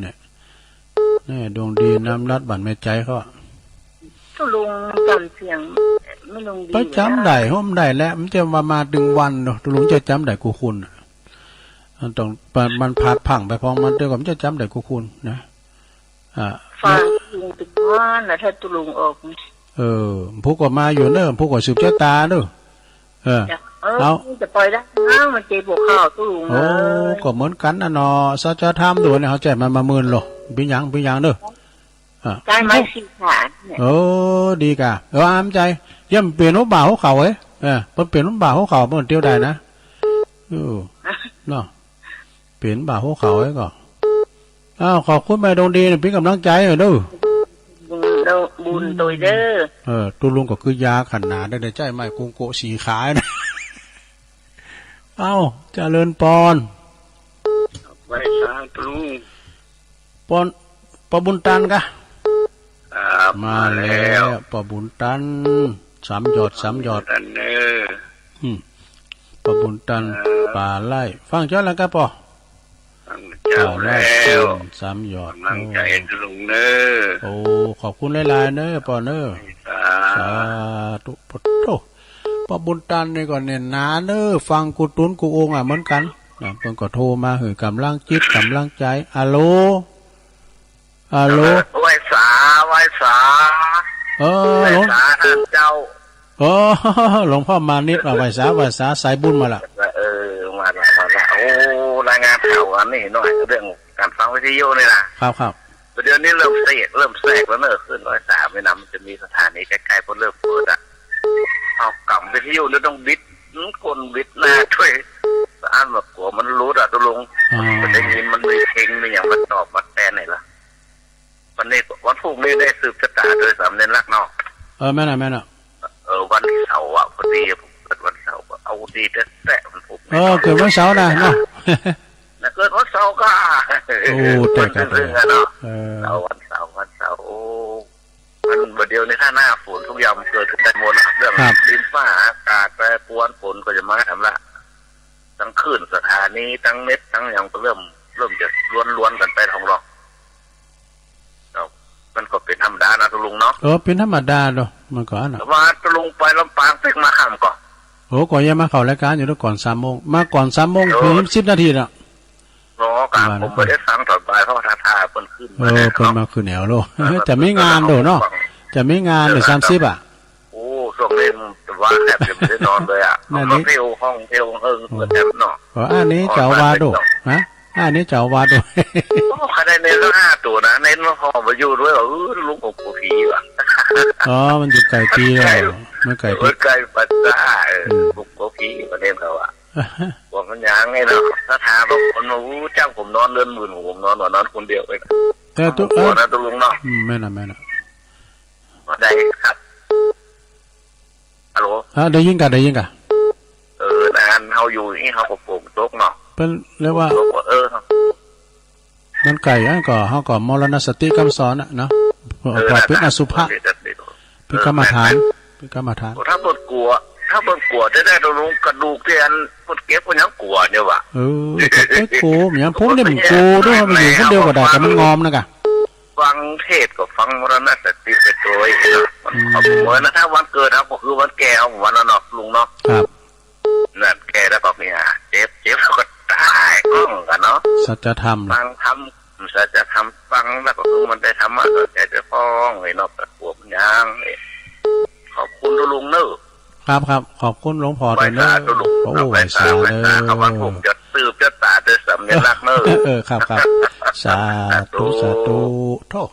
เนี่ย แม่ดวงดีน้ำลัด บ้านแม่ใจ๋เขาอะ ตุ๊ลุงจ๋ำเสียงแม่ดวงดี ไปจ๋ำได้ บ่ได้ โฮมได้แล้ว มันจะว่ามาตึงวันเนาะ ตุ๊ลุงจะจ๋ำได้กู้คนอะ มันต้อง มัน มันผาดพังไปพองมัน แต่ก็มันจะจ๋ำได้กู้คนนะ อ่า ฟังตุ๊ลุงตึงวันนะ ถ้าตุ๊ลุงออก เออ ผู้ก็มาอยู่เนาะ ผู้ก็สืบชะตาเนาะ เออ เออ เอา จะปล่อยได้นะ มันเจ็บหัวเข่าตุ๊ลุง โอ้ เอ้ย ก็เหมือนกั๋นน่ะเนาะ สัจธรรมดูเนี่ย เขาใจ๋มันมาหมื่นโล เป๋นหยัง เป๋นหยังเนาะ อ่ะ ใจ๋ไม้สี่ขาเนี่ย เออ ดีก่ะ เออ อามใจ๋ ย่ำเป๋นหัวบ่าหัวเข่าเอ้ย เออ มันเป๋นหัวบ่าหัวเข่า มันเตียวได้นะ เออ เนาะ เป๋นบ่าหัวเข่าเอ้ยก็ อ้าว ขอบคุณแม่ดวงดีนะ เป๋นก๋ำลังใจ๋หื้อเน่อ บุญโต บุญโตเน่อ เออ ตุ๊ลุงก็คือยาขนาดได้ ใจ๊ไม้กุงโกะสี่ขานะ เอ้า เจริญปอน ไหว้สาตุ๊ลุง ปอน ป้อบุญตันกะ ครับ มาแล้ว มาแล้ว ป้อบุญตัน สามหยอด สามหยอด ป้อบุญตันเน่อ อืม ป้อบุญตัน ครับ ป๋าไล่ ฟังเจ้าแล้วกะป้อ ฟังเจ้าแล้ว ป๋าไล่ อืม สามหยอด ก๋ำลังใจ๋ตุ๊ลุงเน่อ โอ้ ขอบคุณหลายๆ เน่อป้อเน่อ สาธุ สาธุ ปะโธ่ ป้อบุญตันนี่ก็แน่นหนาเน่อ ฟังกู้ตุ๊นกู้องค์อะเหมือนกั๋นนะ เปิ้นก็โทรมาหื้อก๋ำลังจิตก๋ำลังใจ๋ อะโหล อะโหล ไหว้สา ไหว้สา เออ ไหว้สาต้านเจ้า เออ หลวงป้อมานิต อ่ะ ไหว้สา ไหว้สา สายบุญมาละ เออ มาละ มาละ โอ้ รายงานข่าวอันนี้หน่อย เรื่องก๋านฟังวิทยุนี่นะ ครับ ครับ เดี๋ยวนี้เริ่มแทรก เริ่มแทรกแล้วเน่อ ขึ้นร้อยสามนี่นะ มันจะมีสถานีใก้ๆ เปิ้นเริ่มเปิดอะ เอากำวิทยุแล้วต้องบิด อืม ก้นบิดหน้าตวย อันว่ากั๋วมันหลุดอะตุ๊ลุง อ๋อ มันได้ยินมันมีเพลงมีหยังมาตอบมาแตนนี่ละ วันนี้ วันพูกนี้ได้สืบจะต๋าโดยสำเร็จลักเนาะ เออ แม่นอะ แม่นอะ เออ วันเสาร์อะ พอดีผมเกิดวันเสาร์ก็เอาดีแต๊ๆ วันพูก เออ เกิดวันเสาร์นะเนาะ นะ เกิดวันเสาร์ก็ โอ้ แต่ก็ วันครึ่งๆ อะเนาะ เออ เสาร์ วันเสาร์ วันเสาร์ โอ้ มันบ่าเดี่ยวนี้ถ้าหน้าฝนทุกอย่างมันเกิดขึ้นได้หมดอะ เรื่อง ครับ ดินฟ้าอากาศแปรปรวน ฝนก็จะมาทำละ ตังคลื่นสถานี ตังเน็ต ตังหยังก็เริ่ม เริ่มจะล้วนๆ กั๋นไปท่องลอง เนาะ มันก็เป๋นธรรมดานะตุ๊ลุงเนาะ เออ เป๋นธรรมดาเนาะ มันก็อันน่ะ แต่ว่าตุ๊ลุงไปลำปางเป๊กมาค่ำก่อ โอ้ ก็ยังมาเข้ารายก๋านอยู่ก่อนสามโมง มาก่อนสามโมง เออ เพียงสิบนาทีน่ะ เนาะ ครับ ว่านะ ผมบ่ได้ฟังต๋อนบ่าย เพราะว่าถ้า ถ้าเปิ้นขึ้น เออ มาเนี่ย เปิ้น เนาะ มาขึ้นแนวโลก เออ จะมีงานโดเนาะ เปิ้นขึ้น จะมีงานโด เออ สามสิบอะ โอ้ ช่วงนี้มันว่าแทบจะบ่ได้นอนเลยอะ นั่นนี่ เที่ยวห้องเที่ยวเฮิง อ๋อ เปิดแอปเนาะ อ๋อ อันนี้เจ้าอาวาสโด อ๋อ ฮะ อันนี้เจ้าอาวาสโด โอ้ ใค่ได้เน้นตั้งห้าตั๋วนะ เน้นว่าพ่อมาอยู่ด้วย เออ ลุงผมกลัวผีว่ะ อ๋อ มันอยู่ไก่ปีแล้ว มันไก่ปี เออ ไก่ปัสสาวะ เออ อืม ผมกลัวผีว่ะ เน้นเขาอะ กลัวมันหยังไงเนาะ ถ้าถามบางคนว่า อู้ จ้างผมนอนเดือนหมื่น ผมนอนว่านอนคนเดียวเอง แต่ตุ๊ ผมกลัวนะ เออ ตุ๊ลุงเนาะ อืม แม่นน่ะ แม่นน่ะ ว่าได้ครับ ฮัลโหล อ่ะ ได้ยินก่ะ ได้ยินก่ะ เออ นานเฮาอยู่นี่เฮาก็ฝนตกเนาะ เปิ้นเรียกว่า ฝนตกว่า เออ มันไก่อันก็ เฮาก็มรณสติกำสอนน่ะเนาะ เออ เปิ้นเป๋นอสุภะ เออ เป๋นกรรมฐาน เป๋นกรรมฐาน ถ้าเปิ้นกลัว ถ้าเปิ้นกลัวจะได้ตรงกระดูกตี้อันเปิ้นเก็บเปิ้นยังกลัวเนี่ยว่ะ เออ ก็ไปกลัว มันยังพวกนี้มันกลัวด้วย มันอยู่คนเดียวก็ได้ แต่มันงอมนะกะ ฟังเทศน์ก็ฟังมรณสติไปโตยเนาะ มัน อืม เอาเหมือนนะ ถ้าวันเกิดเฮาก็คือวันแก่เฮาวันนั้นเนาะ ลุงเนาะ ครับ นั่นแก่แล้วก็เนี่ย เจ็บ เจ็บแล้วก็ต๋าย อ้องกั๋นเนาะ สัจธรรม ฟังธรรม สัจธรรม ฟังแล้วก็คือมันได้ธรรมะสอนใจ๋เจ้าของไอ้เนาะ แต่กลัวมันยัง ขอบคุณตุ๊ลุงเน่อ ครับ ครับ ขอบคุณหลวงพ่อ ไหว้สา เน่อ ตุ๊ลุง โอ้ ไหว้สา ไหว้สา ไหว้สา เน่อ ครับ วันพูกจะสืบจะต๋าโดยสำเร็จลักเน่อ เออ ครับ ครับ สาธุ สาธุ สาธุ โธ่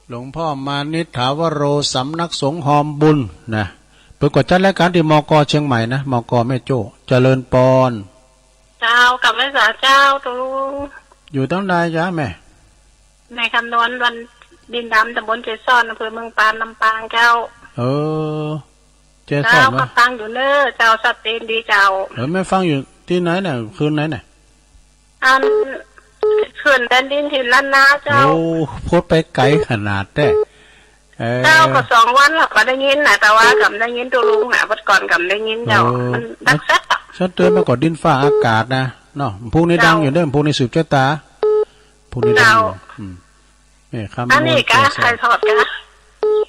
หลวงพ่อมานิษฐาวโร สำนักสงฆ์ฮอมบุญนะ เปิ้นก็จัดรายก๋านตี้ มก.เชียงใหม่นะ มก.แม่โจ้ เจริญปอน เจ้า กราบไหว้สาเจ้าตุ๊ลุง อยู่ตางใดจ๊ะแม่ แม่คำนวณ บ้านดินดำ ตำบลเกสร อำเภอเมืองปาน ลำปางเจ้า เออ เกสร เจ้า วะ ก็ฟังอยู่เน่อเจ้า ชัดเจนดีเจ้า เออ แม่ฟังอยู่ตี้ไหนเนี่ย คืนไหนเนี่ย อัน คืนแดนดินถิ่นล้านนาเจ้า โอ้ พูดไปไก๋ขนาดแต๊ เออ เจ้า ก็สองวันแล้วก็ได้ยินนะ แต่ว่าก็บ่ได้ยินตุ๊ลุงนะ วันก่อนก็บ่ได้ยินเจ้า เออ มันดักแซ็กอะ ชัดเจนมาก่อนดินฟ้าอากาศนะ เนาะ พูกนี้ดังอยู่เน่อ พูกนี้สืบจะต๋า พูกนี้ดังอยู่ เจ้า อืม นี่ครับ อันนี้กะ ถ่ายทอดกะ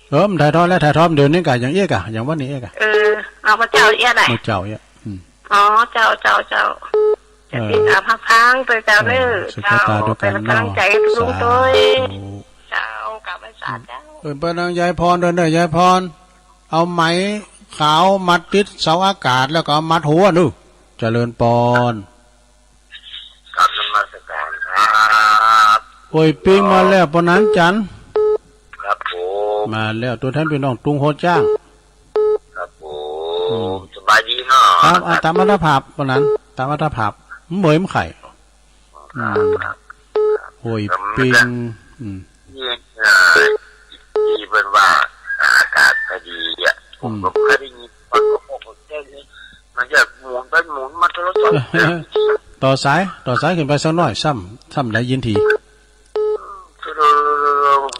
เออ มันถ่ายทอดแล้ว ถ่ายทอดเดี๋ยวนี้กะ อย่างเอี้ยกะ อย่างวันนี้เอี้ยกะ เออ เอาพระเจ้าเอี้ยได้ พระเจ้าเอี้ย อืม อ๋อ เจ้า เจ้า เจ้า เออ จะติดตามฮับฟังโตยเจ้าเน่อ เออ สืบจะต๋าโตยกั๋นเนาะ เจ้า เป๋นก๋ำลังใจ๋ตุ๊ลุงโตย สาธุ เจ้า กราบไหว้สาเจ้า เออ ไปนางยายพรเน่อ ยายพร เอาไหมขาวมัดติดเสาอากาศ แล้วก็เอามัดหัวเน่อ เจริญปอน กราบนมัสการครับ โอ้ย ปิ๊งมาแล้ว ปอหนานจันทร์ ครับผม มาแล้ว ตั๋วแทนปี้น้องตุงหัวจ๊าง ครับผม อืม สบายดีเนาะ ครับ อ่ะ ต๋ามอัตภาพ ปอหนาน ต๋ามอัตภาพ เหมยมันไข่ ครับ อืม ครับ ห้วยปิง อืม นี่ เอ่อ ที่เปิ้นว่าอากาศก็ดีอะ ผมก็ อืม เคยได้ยิน มันก็บอกว่าแค่นี้ มันจะหมุนไปหมุนมาโทรศัพท์ ต่อสาย ต่อสายขึ้นไปสักหน้อย ซ้ำ ซ้ำได้ยินถี่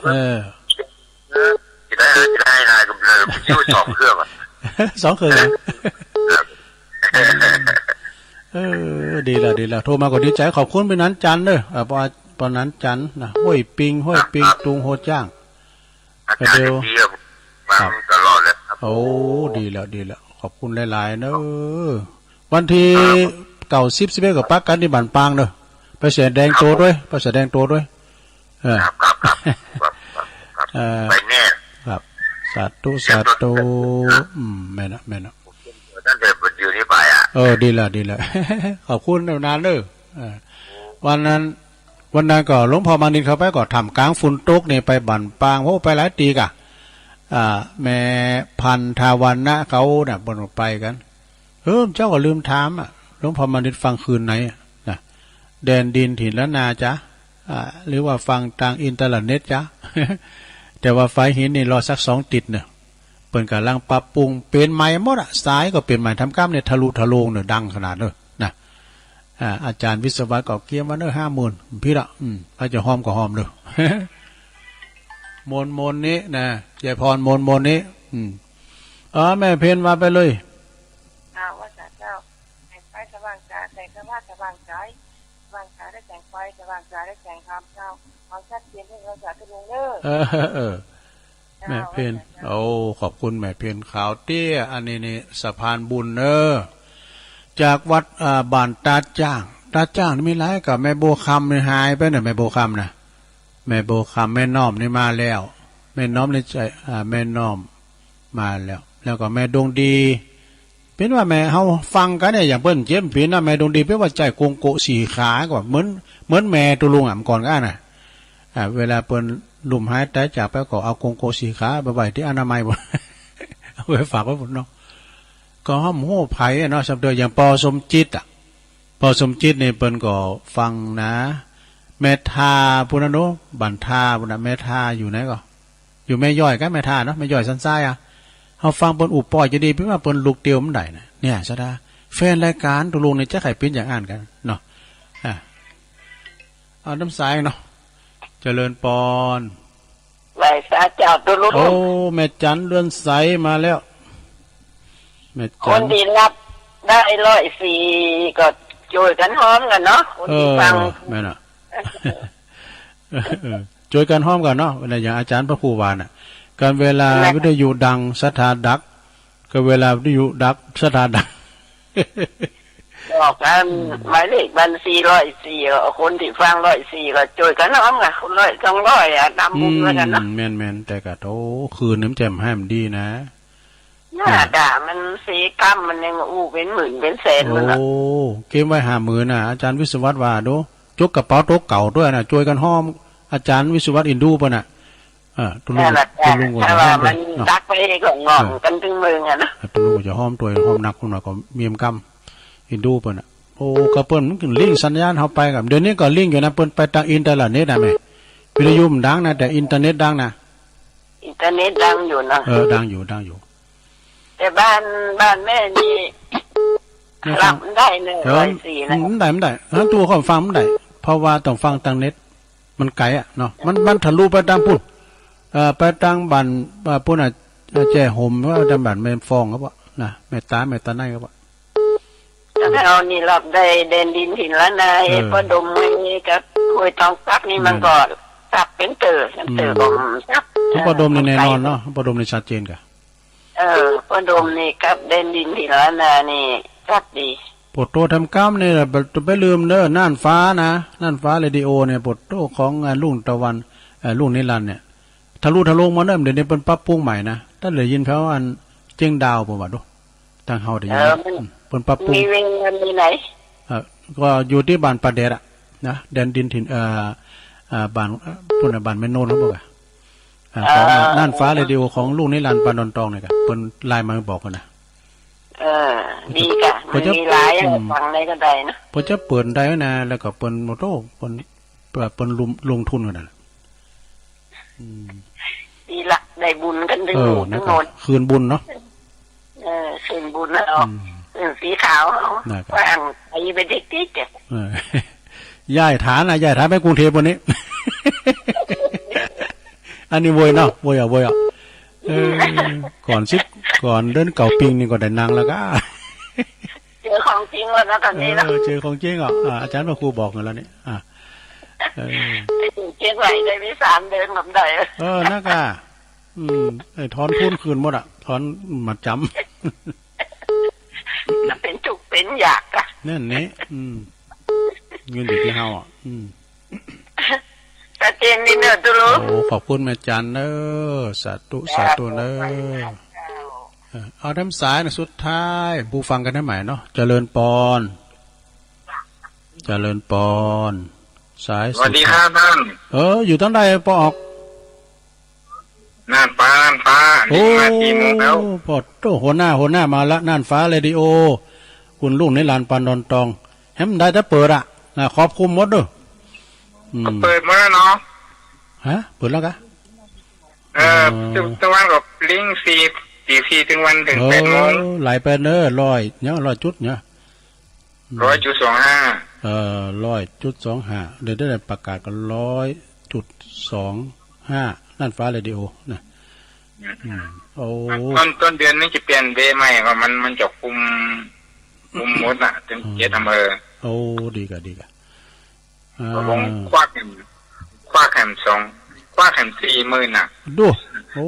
เออ จะได้ จะได้นะ กำลังอยู่สองเครื่องอะ สองเครื่องอะ ครับ เออ ดีละ ดีละ โทรมาก็ดีใจ๋ ขอบคุณป้อนันจันทร์เน่อ อ่า ป้อ ป้อนันจันทร์นะ ห้วยปิง ห้วยปิง ครับ ตุงโฮจ้าง อาจารย์ เดี๋ยว ดีครับ ฟัง ครับ ตลอดเลยครับ โอ้ ดีละ ดีละ ขอบคุณหลายๆ เน่อ วันตี้ ครับ เก้า สิบ สิบเอ็ด ก็ปะกั๋นตี้บ้านปางเน่อ ไปแสดงตั๋วตวย ครับผม ไปแสดงตั๋วตวย เออ ครับ ครับ ครับ ครับ ครับ เออ ไปแน่ ครับ สาธุ สาธุ อืม แม่นนะ แม่นนะ ผมเตรียมตั๋วตั้งแต่วันเดียวนี้ไปอะ เออ ดีละ ดีละ ขอบคุณป้อนันเน่อ เออ วันนั้น วันนั้นก็หลวงป้อมานิตรเข้าไปก็ท่ามก๋างฝนตกนี่ไปบ้านปาง โอ้ ไปหลายตี้ก่ะ อ่า แม่พันธวรรณะเขาน่ะ เปิ้นไปกั๋น เออ เจ้าก็ลืมถามอะ หลวงป้อมานิตรฟังคืนไหนอะ นะ แดนดินถิ่นล้านนาจ๊ะ อ่า หรือว่าฟังตางอินเทอร์เน็ตจ๊ะ แต่ว่าฝายหินนี่รอสักสองติ๊ดเน่อ เปิ้นก่ำลังปรับปรุง เป๋นใหม่หมดอะ สายก็เป๋นใหม่ ทำกำเนี่ยทะลุทะลวงเน่อ ดังขนาดเน่อ นะ อ่า อาจ๋ารย์วิศวัตรก็เกียมไว้เน่อ ห้าหมื่น ผิดละ อืม ใผจะฮอมก็ฮอมเน่อ มนต์มนต์นี้นะ ยายพร มนต์มนต์นี้ อืม เออ แม่เพ็ญว่าไปเลย เจ้า ว่าสาเจ้า แสงไฟสว่างจ๋า แสงธรรมะสว่างใจ๋ สว่างจ๋าได้แสงไฟ สว่างจ๋าได้แสงธรรมเจ้า เอาชัดเจนให้เราสาธุลุงเน่อ เออ เออ เจ้า แม่เพ็ญ ว่าสาเจ้า โอ้ ขอบคุณแม่เพ็ญ ขาวเตี้ย อันนี้นี่สะพานบุญเน่อ จากวัด อ่า บ้านตาดจ้าง ตาดจ้างนี่มีหลาย กับแม่บัวคำนี่หายไปเน่อ แม่บัวคำนะ แม่บัวคำ แม่น้อมนี่มาแล้ว แม่น้อมนี่ใจ๋ อ่า แม่น้อมมาแล้ว แล้วก็แม่ดวงดี เป๋นว่าแม่เฮาฟังกั๋นเนี่ย อย่างเปิ้นเจ็บเป๋นนะ แม่ดวงดี เป๋นว่าใจ๊กงโกะสี่ขา ก็เหมือน เหมือนแม่ตุ๊ลุงอะ เมื่อก่อนก็อั้นน่ะ อ่า เวลาเปิ้นลุ่มหายต๋ายจากไปก็เอากงโกะสี่ขาไปไว้ตี้อนามัย เอาไปฝากไว้พุ้นเนาะ ก็ห้ามฮู้ใผอะเนาะ สำเร็จอย่างป้อสมจิตอะ ป้อสมจิตนี่เปิ้นก็ฟังนะ แม่ทาพุ้นนะเนาะ บ้านทาพุ้นนะ แม่ทาอยู่ไหนก็ อยู่แม่ย้อยกับแม่ทาเนาะ แม่ย้อยสันทรายอะ เฮาฟังเปิ้นอู้ป้อยจะดี เป๋นว่าเปิ้นลุกเตียวบ่ได้นะ เนี่ย สะดา แฟนรายก๋านตุ๊ลุงนี่จะใค่เป๋นอย่างอั้นกั๋นเนาะ อ่ะ เอาน้ำใสเนาะ เจริญปอน ไหว้สาเจ้าตุ๊ลุง โอ้ แม่จันเรือนใสมาแล้ว แม่จัน คนตี้ฮับได้ร้อยสี่ก็จ้วยกั๋นฮอมกั๋นเนาะ คนตี้ฟัง เออ แม่นน่ะ เออ จ้วยกั๋นฮอมกั๋นเนาะ เวลาอย่างอาจ๋ารย์พระครูว่าน่ะ ก๋านเวลาวิทยุดังศรัทธาดัก ก็เวลาวิทยุดักศรัทธาดัก บอกกั๋น อืม หมายเลขบัญชีร้อยสี่ คนตี้ฟังร้อยสี่ก็จ้วยกั๋นฮอมกั๋น คนร้อยสองร้อยอะ ต๋ามบุญแล้วกั๋นเนาะ อืม แม่นๆ แต่ก็ โอ้ คืนนี้มันจะให้มันดีนะ หน้าด่ามันเสียกำ มันยังอู้เป๋นหมื่นเป๋นแสนมันน่ะ โอ้ เก็บไว้ห้าหมื่นน่ะ อาจ๋ารย์วิศวัตรว่าดู จกกระเป๋าตั๋วเก่าตวยน่ะ จ้วยกั๋นฮอม อาจ๋ารย์วิศวัตรอินดูเปิ้นน่ะ เออ ตุ๊ลุง นั่นแหละ ตุ๊ลุงก็จะฮอมตวย ถ้าว่ามัน เนาะ ดักไปก็ง่องกั๋นตึงเมืองอะนะ เออ ตุ๊ลุงก็จะฮอมตวย ฮอมหนักขึ้นมาก็มีกำ อินดูเปิ้นน่ะ โอ้ ก็เปิ้นมันก็ลิงก์สัญญาณเฮาไปกับ เดี๋ยวนี้ก็ลิงก์อยู่นะ เปิ้นไปตางอินเทอร์เน็ตน่ะแม่ วิทยุมันดังนะ แต่อินเทอร์เน็ตดังนะ อินเทอร์เน็ตดังอยู่เนาะ เออ ดังอยู่ ดังอยู่ แต่บ้าน บ้านแม่นี่ แม่ฟัง ฮับได้เน่อ เดี๋ยว ร้อยสี่นะ มันได้ มันได้ ฮันตั๋วก็ฟังมันได้ เพราะว่าต้องฟังตางเน็ต มันไก๋อะเนาะ มัน มันทะลุไปตางพุ้น เอ่อ ไปตางบ้าน เอ่อ พุ้นน่ะ เอ่อ แจ้ห่ม ว่าตางบ้านแม่ฟองครับวะ นะ แม่ตา แม่ตาในครับวะ แล้วเอานี่ฮับได้แดนดินถิ่นล้านนา เออ ป้อดมนี่กับห้วยตองซับนี่ มันก็ซับเป๋นเตื้อ เป๋นเตื้อ อืม ก็ซับ ของป้อดมนี่แน่นอนเนาะ ป้อดมนี่ชัดเจนก่ะ เออ ป้อดมนี่กับแดนดินถิ่นล้านนานี่ซับดี โปรดโต้ทำกำนี่แหละ บ่ไปลืมเน่อ น่านฟ้านะ น่านฟ้าเรดิโอเนี่ย โปรดโต้ของ อ่า ลุงตะวัน เอ่อ ลุงนิรันดร์เนี่ย ทะลุทะลวงมาเน่อ เดี๋ยวนี้เปิ้นปรับปรุงใหม่นะ ต้านได้ยินเขาอันเจ๊งดาวเปิ้นว่าดู ตางเฮาได้ยิน เออ มัน เปิ้นปรับปรุง มีเวง มันมีไหน เอ่อ ก็อยู่ตี้บ้านป่าแดดอะ นะ แดนดินถิ่น เอ่อ เอ่อ บ้าน เอ่อ พุ้นน่ะ บ้านแม่โนนเขาบอกอะ อ่า ของ เอ่อ น่านฟ้าเรดิโอของลุงนิรันดร์ ปานดอนตองเนี่ยกะ เปิ้นไลน์มาบอกก่อนนะ เออ ดีกะ เปิ้นจะ มันมีหลาย อืม ฟังได้ก็ได้นะ เปิ้นจะเปิดได้นะ แล้วก็เปิ้น โอ้โธ่ เปิ้น เปิ้นลง ลงทุนกั๋นนั่นแหละ อืม ดีละ ได้บุญกั๋นตึง เออ หมู่ นั่น ตึง ก็ โน่น คืนบุญเนาะ เออ คืนบุญแล้ว อืม คืนสีขาวเอา นั่นก็ ว่าอังไปไปเด็กๆ เออ ย้ายฐานนะ ย้ายฐานไปกรุงเทพฯ วันนี้ อันนี้โวยเนาะ โวยอ่ะ โวยอ่ะ เออ ก่อนสิบ ก่อนเดือนเก้าปิงนี่ก็ได้นั่งแล้วก็ เจอของจริงแล้วนะต๋อนนี้นะ เออ เจอของจริงอ่ะ อ่า อาจ๋ารย์พระครูบอกกั๋นแล้วนี่ อ่า เออ เชียงใหม่ได้ไปสามเดือนผมได้ เออ นั่นก็ อืม ไอ้ถอนทุนคืนหมดอ่ะ ถอนมัดจ๋ำ จะเป๋นทุกข์เป๋นยากอะ นั่นนี่ อืม เงินอยู่ตี้เฮาอ่ะ อืม ชัดเจนดีเนอะ ตุ๊ลุง โอ้ ขอบคุณแม่จันเนอะ สาธุ สาธุเนอะ เออ เอาน้ำสายนะ สุดท้าย ผู้ฟังกั๋นได้ใหม่เนาะ เจริญปอน เจริญปอน สายสุดท้าย สวัสดีครับท่าน เออ อยู่ตางใดปอออก น่านฟ้า น่านฟ้า โอ้ นี่มาสี่โมงแล้ว ปอดโต้ หัวหน้า หัวหน้ามาละ น่านฟ้าเรดิโอ คุณลุงในลานปานดอนตอง แหมได้แต่เปิดอะ นะ ครอบคลุมหมดเด้อ อืม เปิดหมดแล้วเนาะ ฮะ เปิดแล้วกะ เออ อ๋อ ตึง ตึงวันก็ลิงก์สี่ ตีสี่ตึงวันเถิง เออ แปดโมง หลายแปดเนอะ ร้อยเนี่ย ร้อยจุดเนี่ย อืม ร้อยจุดสองห้า เอ่อ ร้อยจุดสองห้า เดี๋ยวได้ประกาศกั๋น ร้อยจุดสองห้า น่านฟ้าเรดิโอนะ อืม อืม โอ้ ต้น ต้นเดือนนี้จะเปลี่ยนเบอร์ใหม่ ก็มัน มันจะคุม คุมหมดน่ะ ตึง อ๋อ เจ็ดอำเภอ โอ้ ดีกะ ดีกะ อ่า ผมควักแหม ควักแหมสอง ควักแหมสี่หมื่นน่ะ ดู โอ้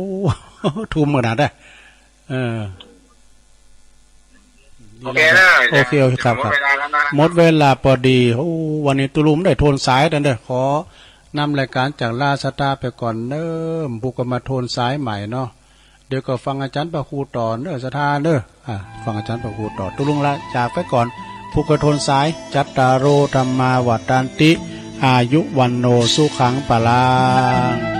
ทุ่มขนาดนั้น เออ โอเคนะ โอเค โอเค ครับ หมดเวลาแล้วนะ หมดเวลาปอดี โอ้ วันนี้ตุ๊ลุงได้โทนสายตันเด้อ ขอนำรายก๋านจากลาศรัทธาไปก่อนเนิ่ม ผู้ก็มาโทนสายใหม่เนาะ เดี๋ยวก็ฟังอาจ๋ารย์พระครูต่อเนอะ ศรัทธาเนอะ อ่ะ ฟังอาจ๋ารย์พระครูต่อ ตุ๊ลุงละจากไปก่อน ผู้ก็โทนสาย จัตตาโร ธัมมา วัฑฒันติ อายุ วัณโณ สุขัง พลัง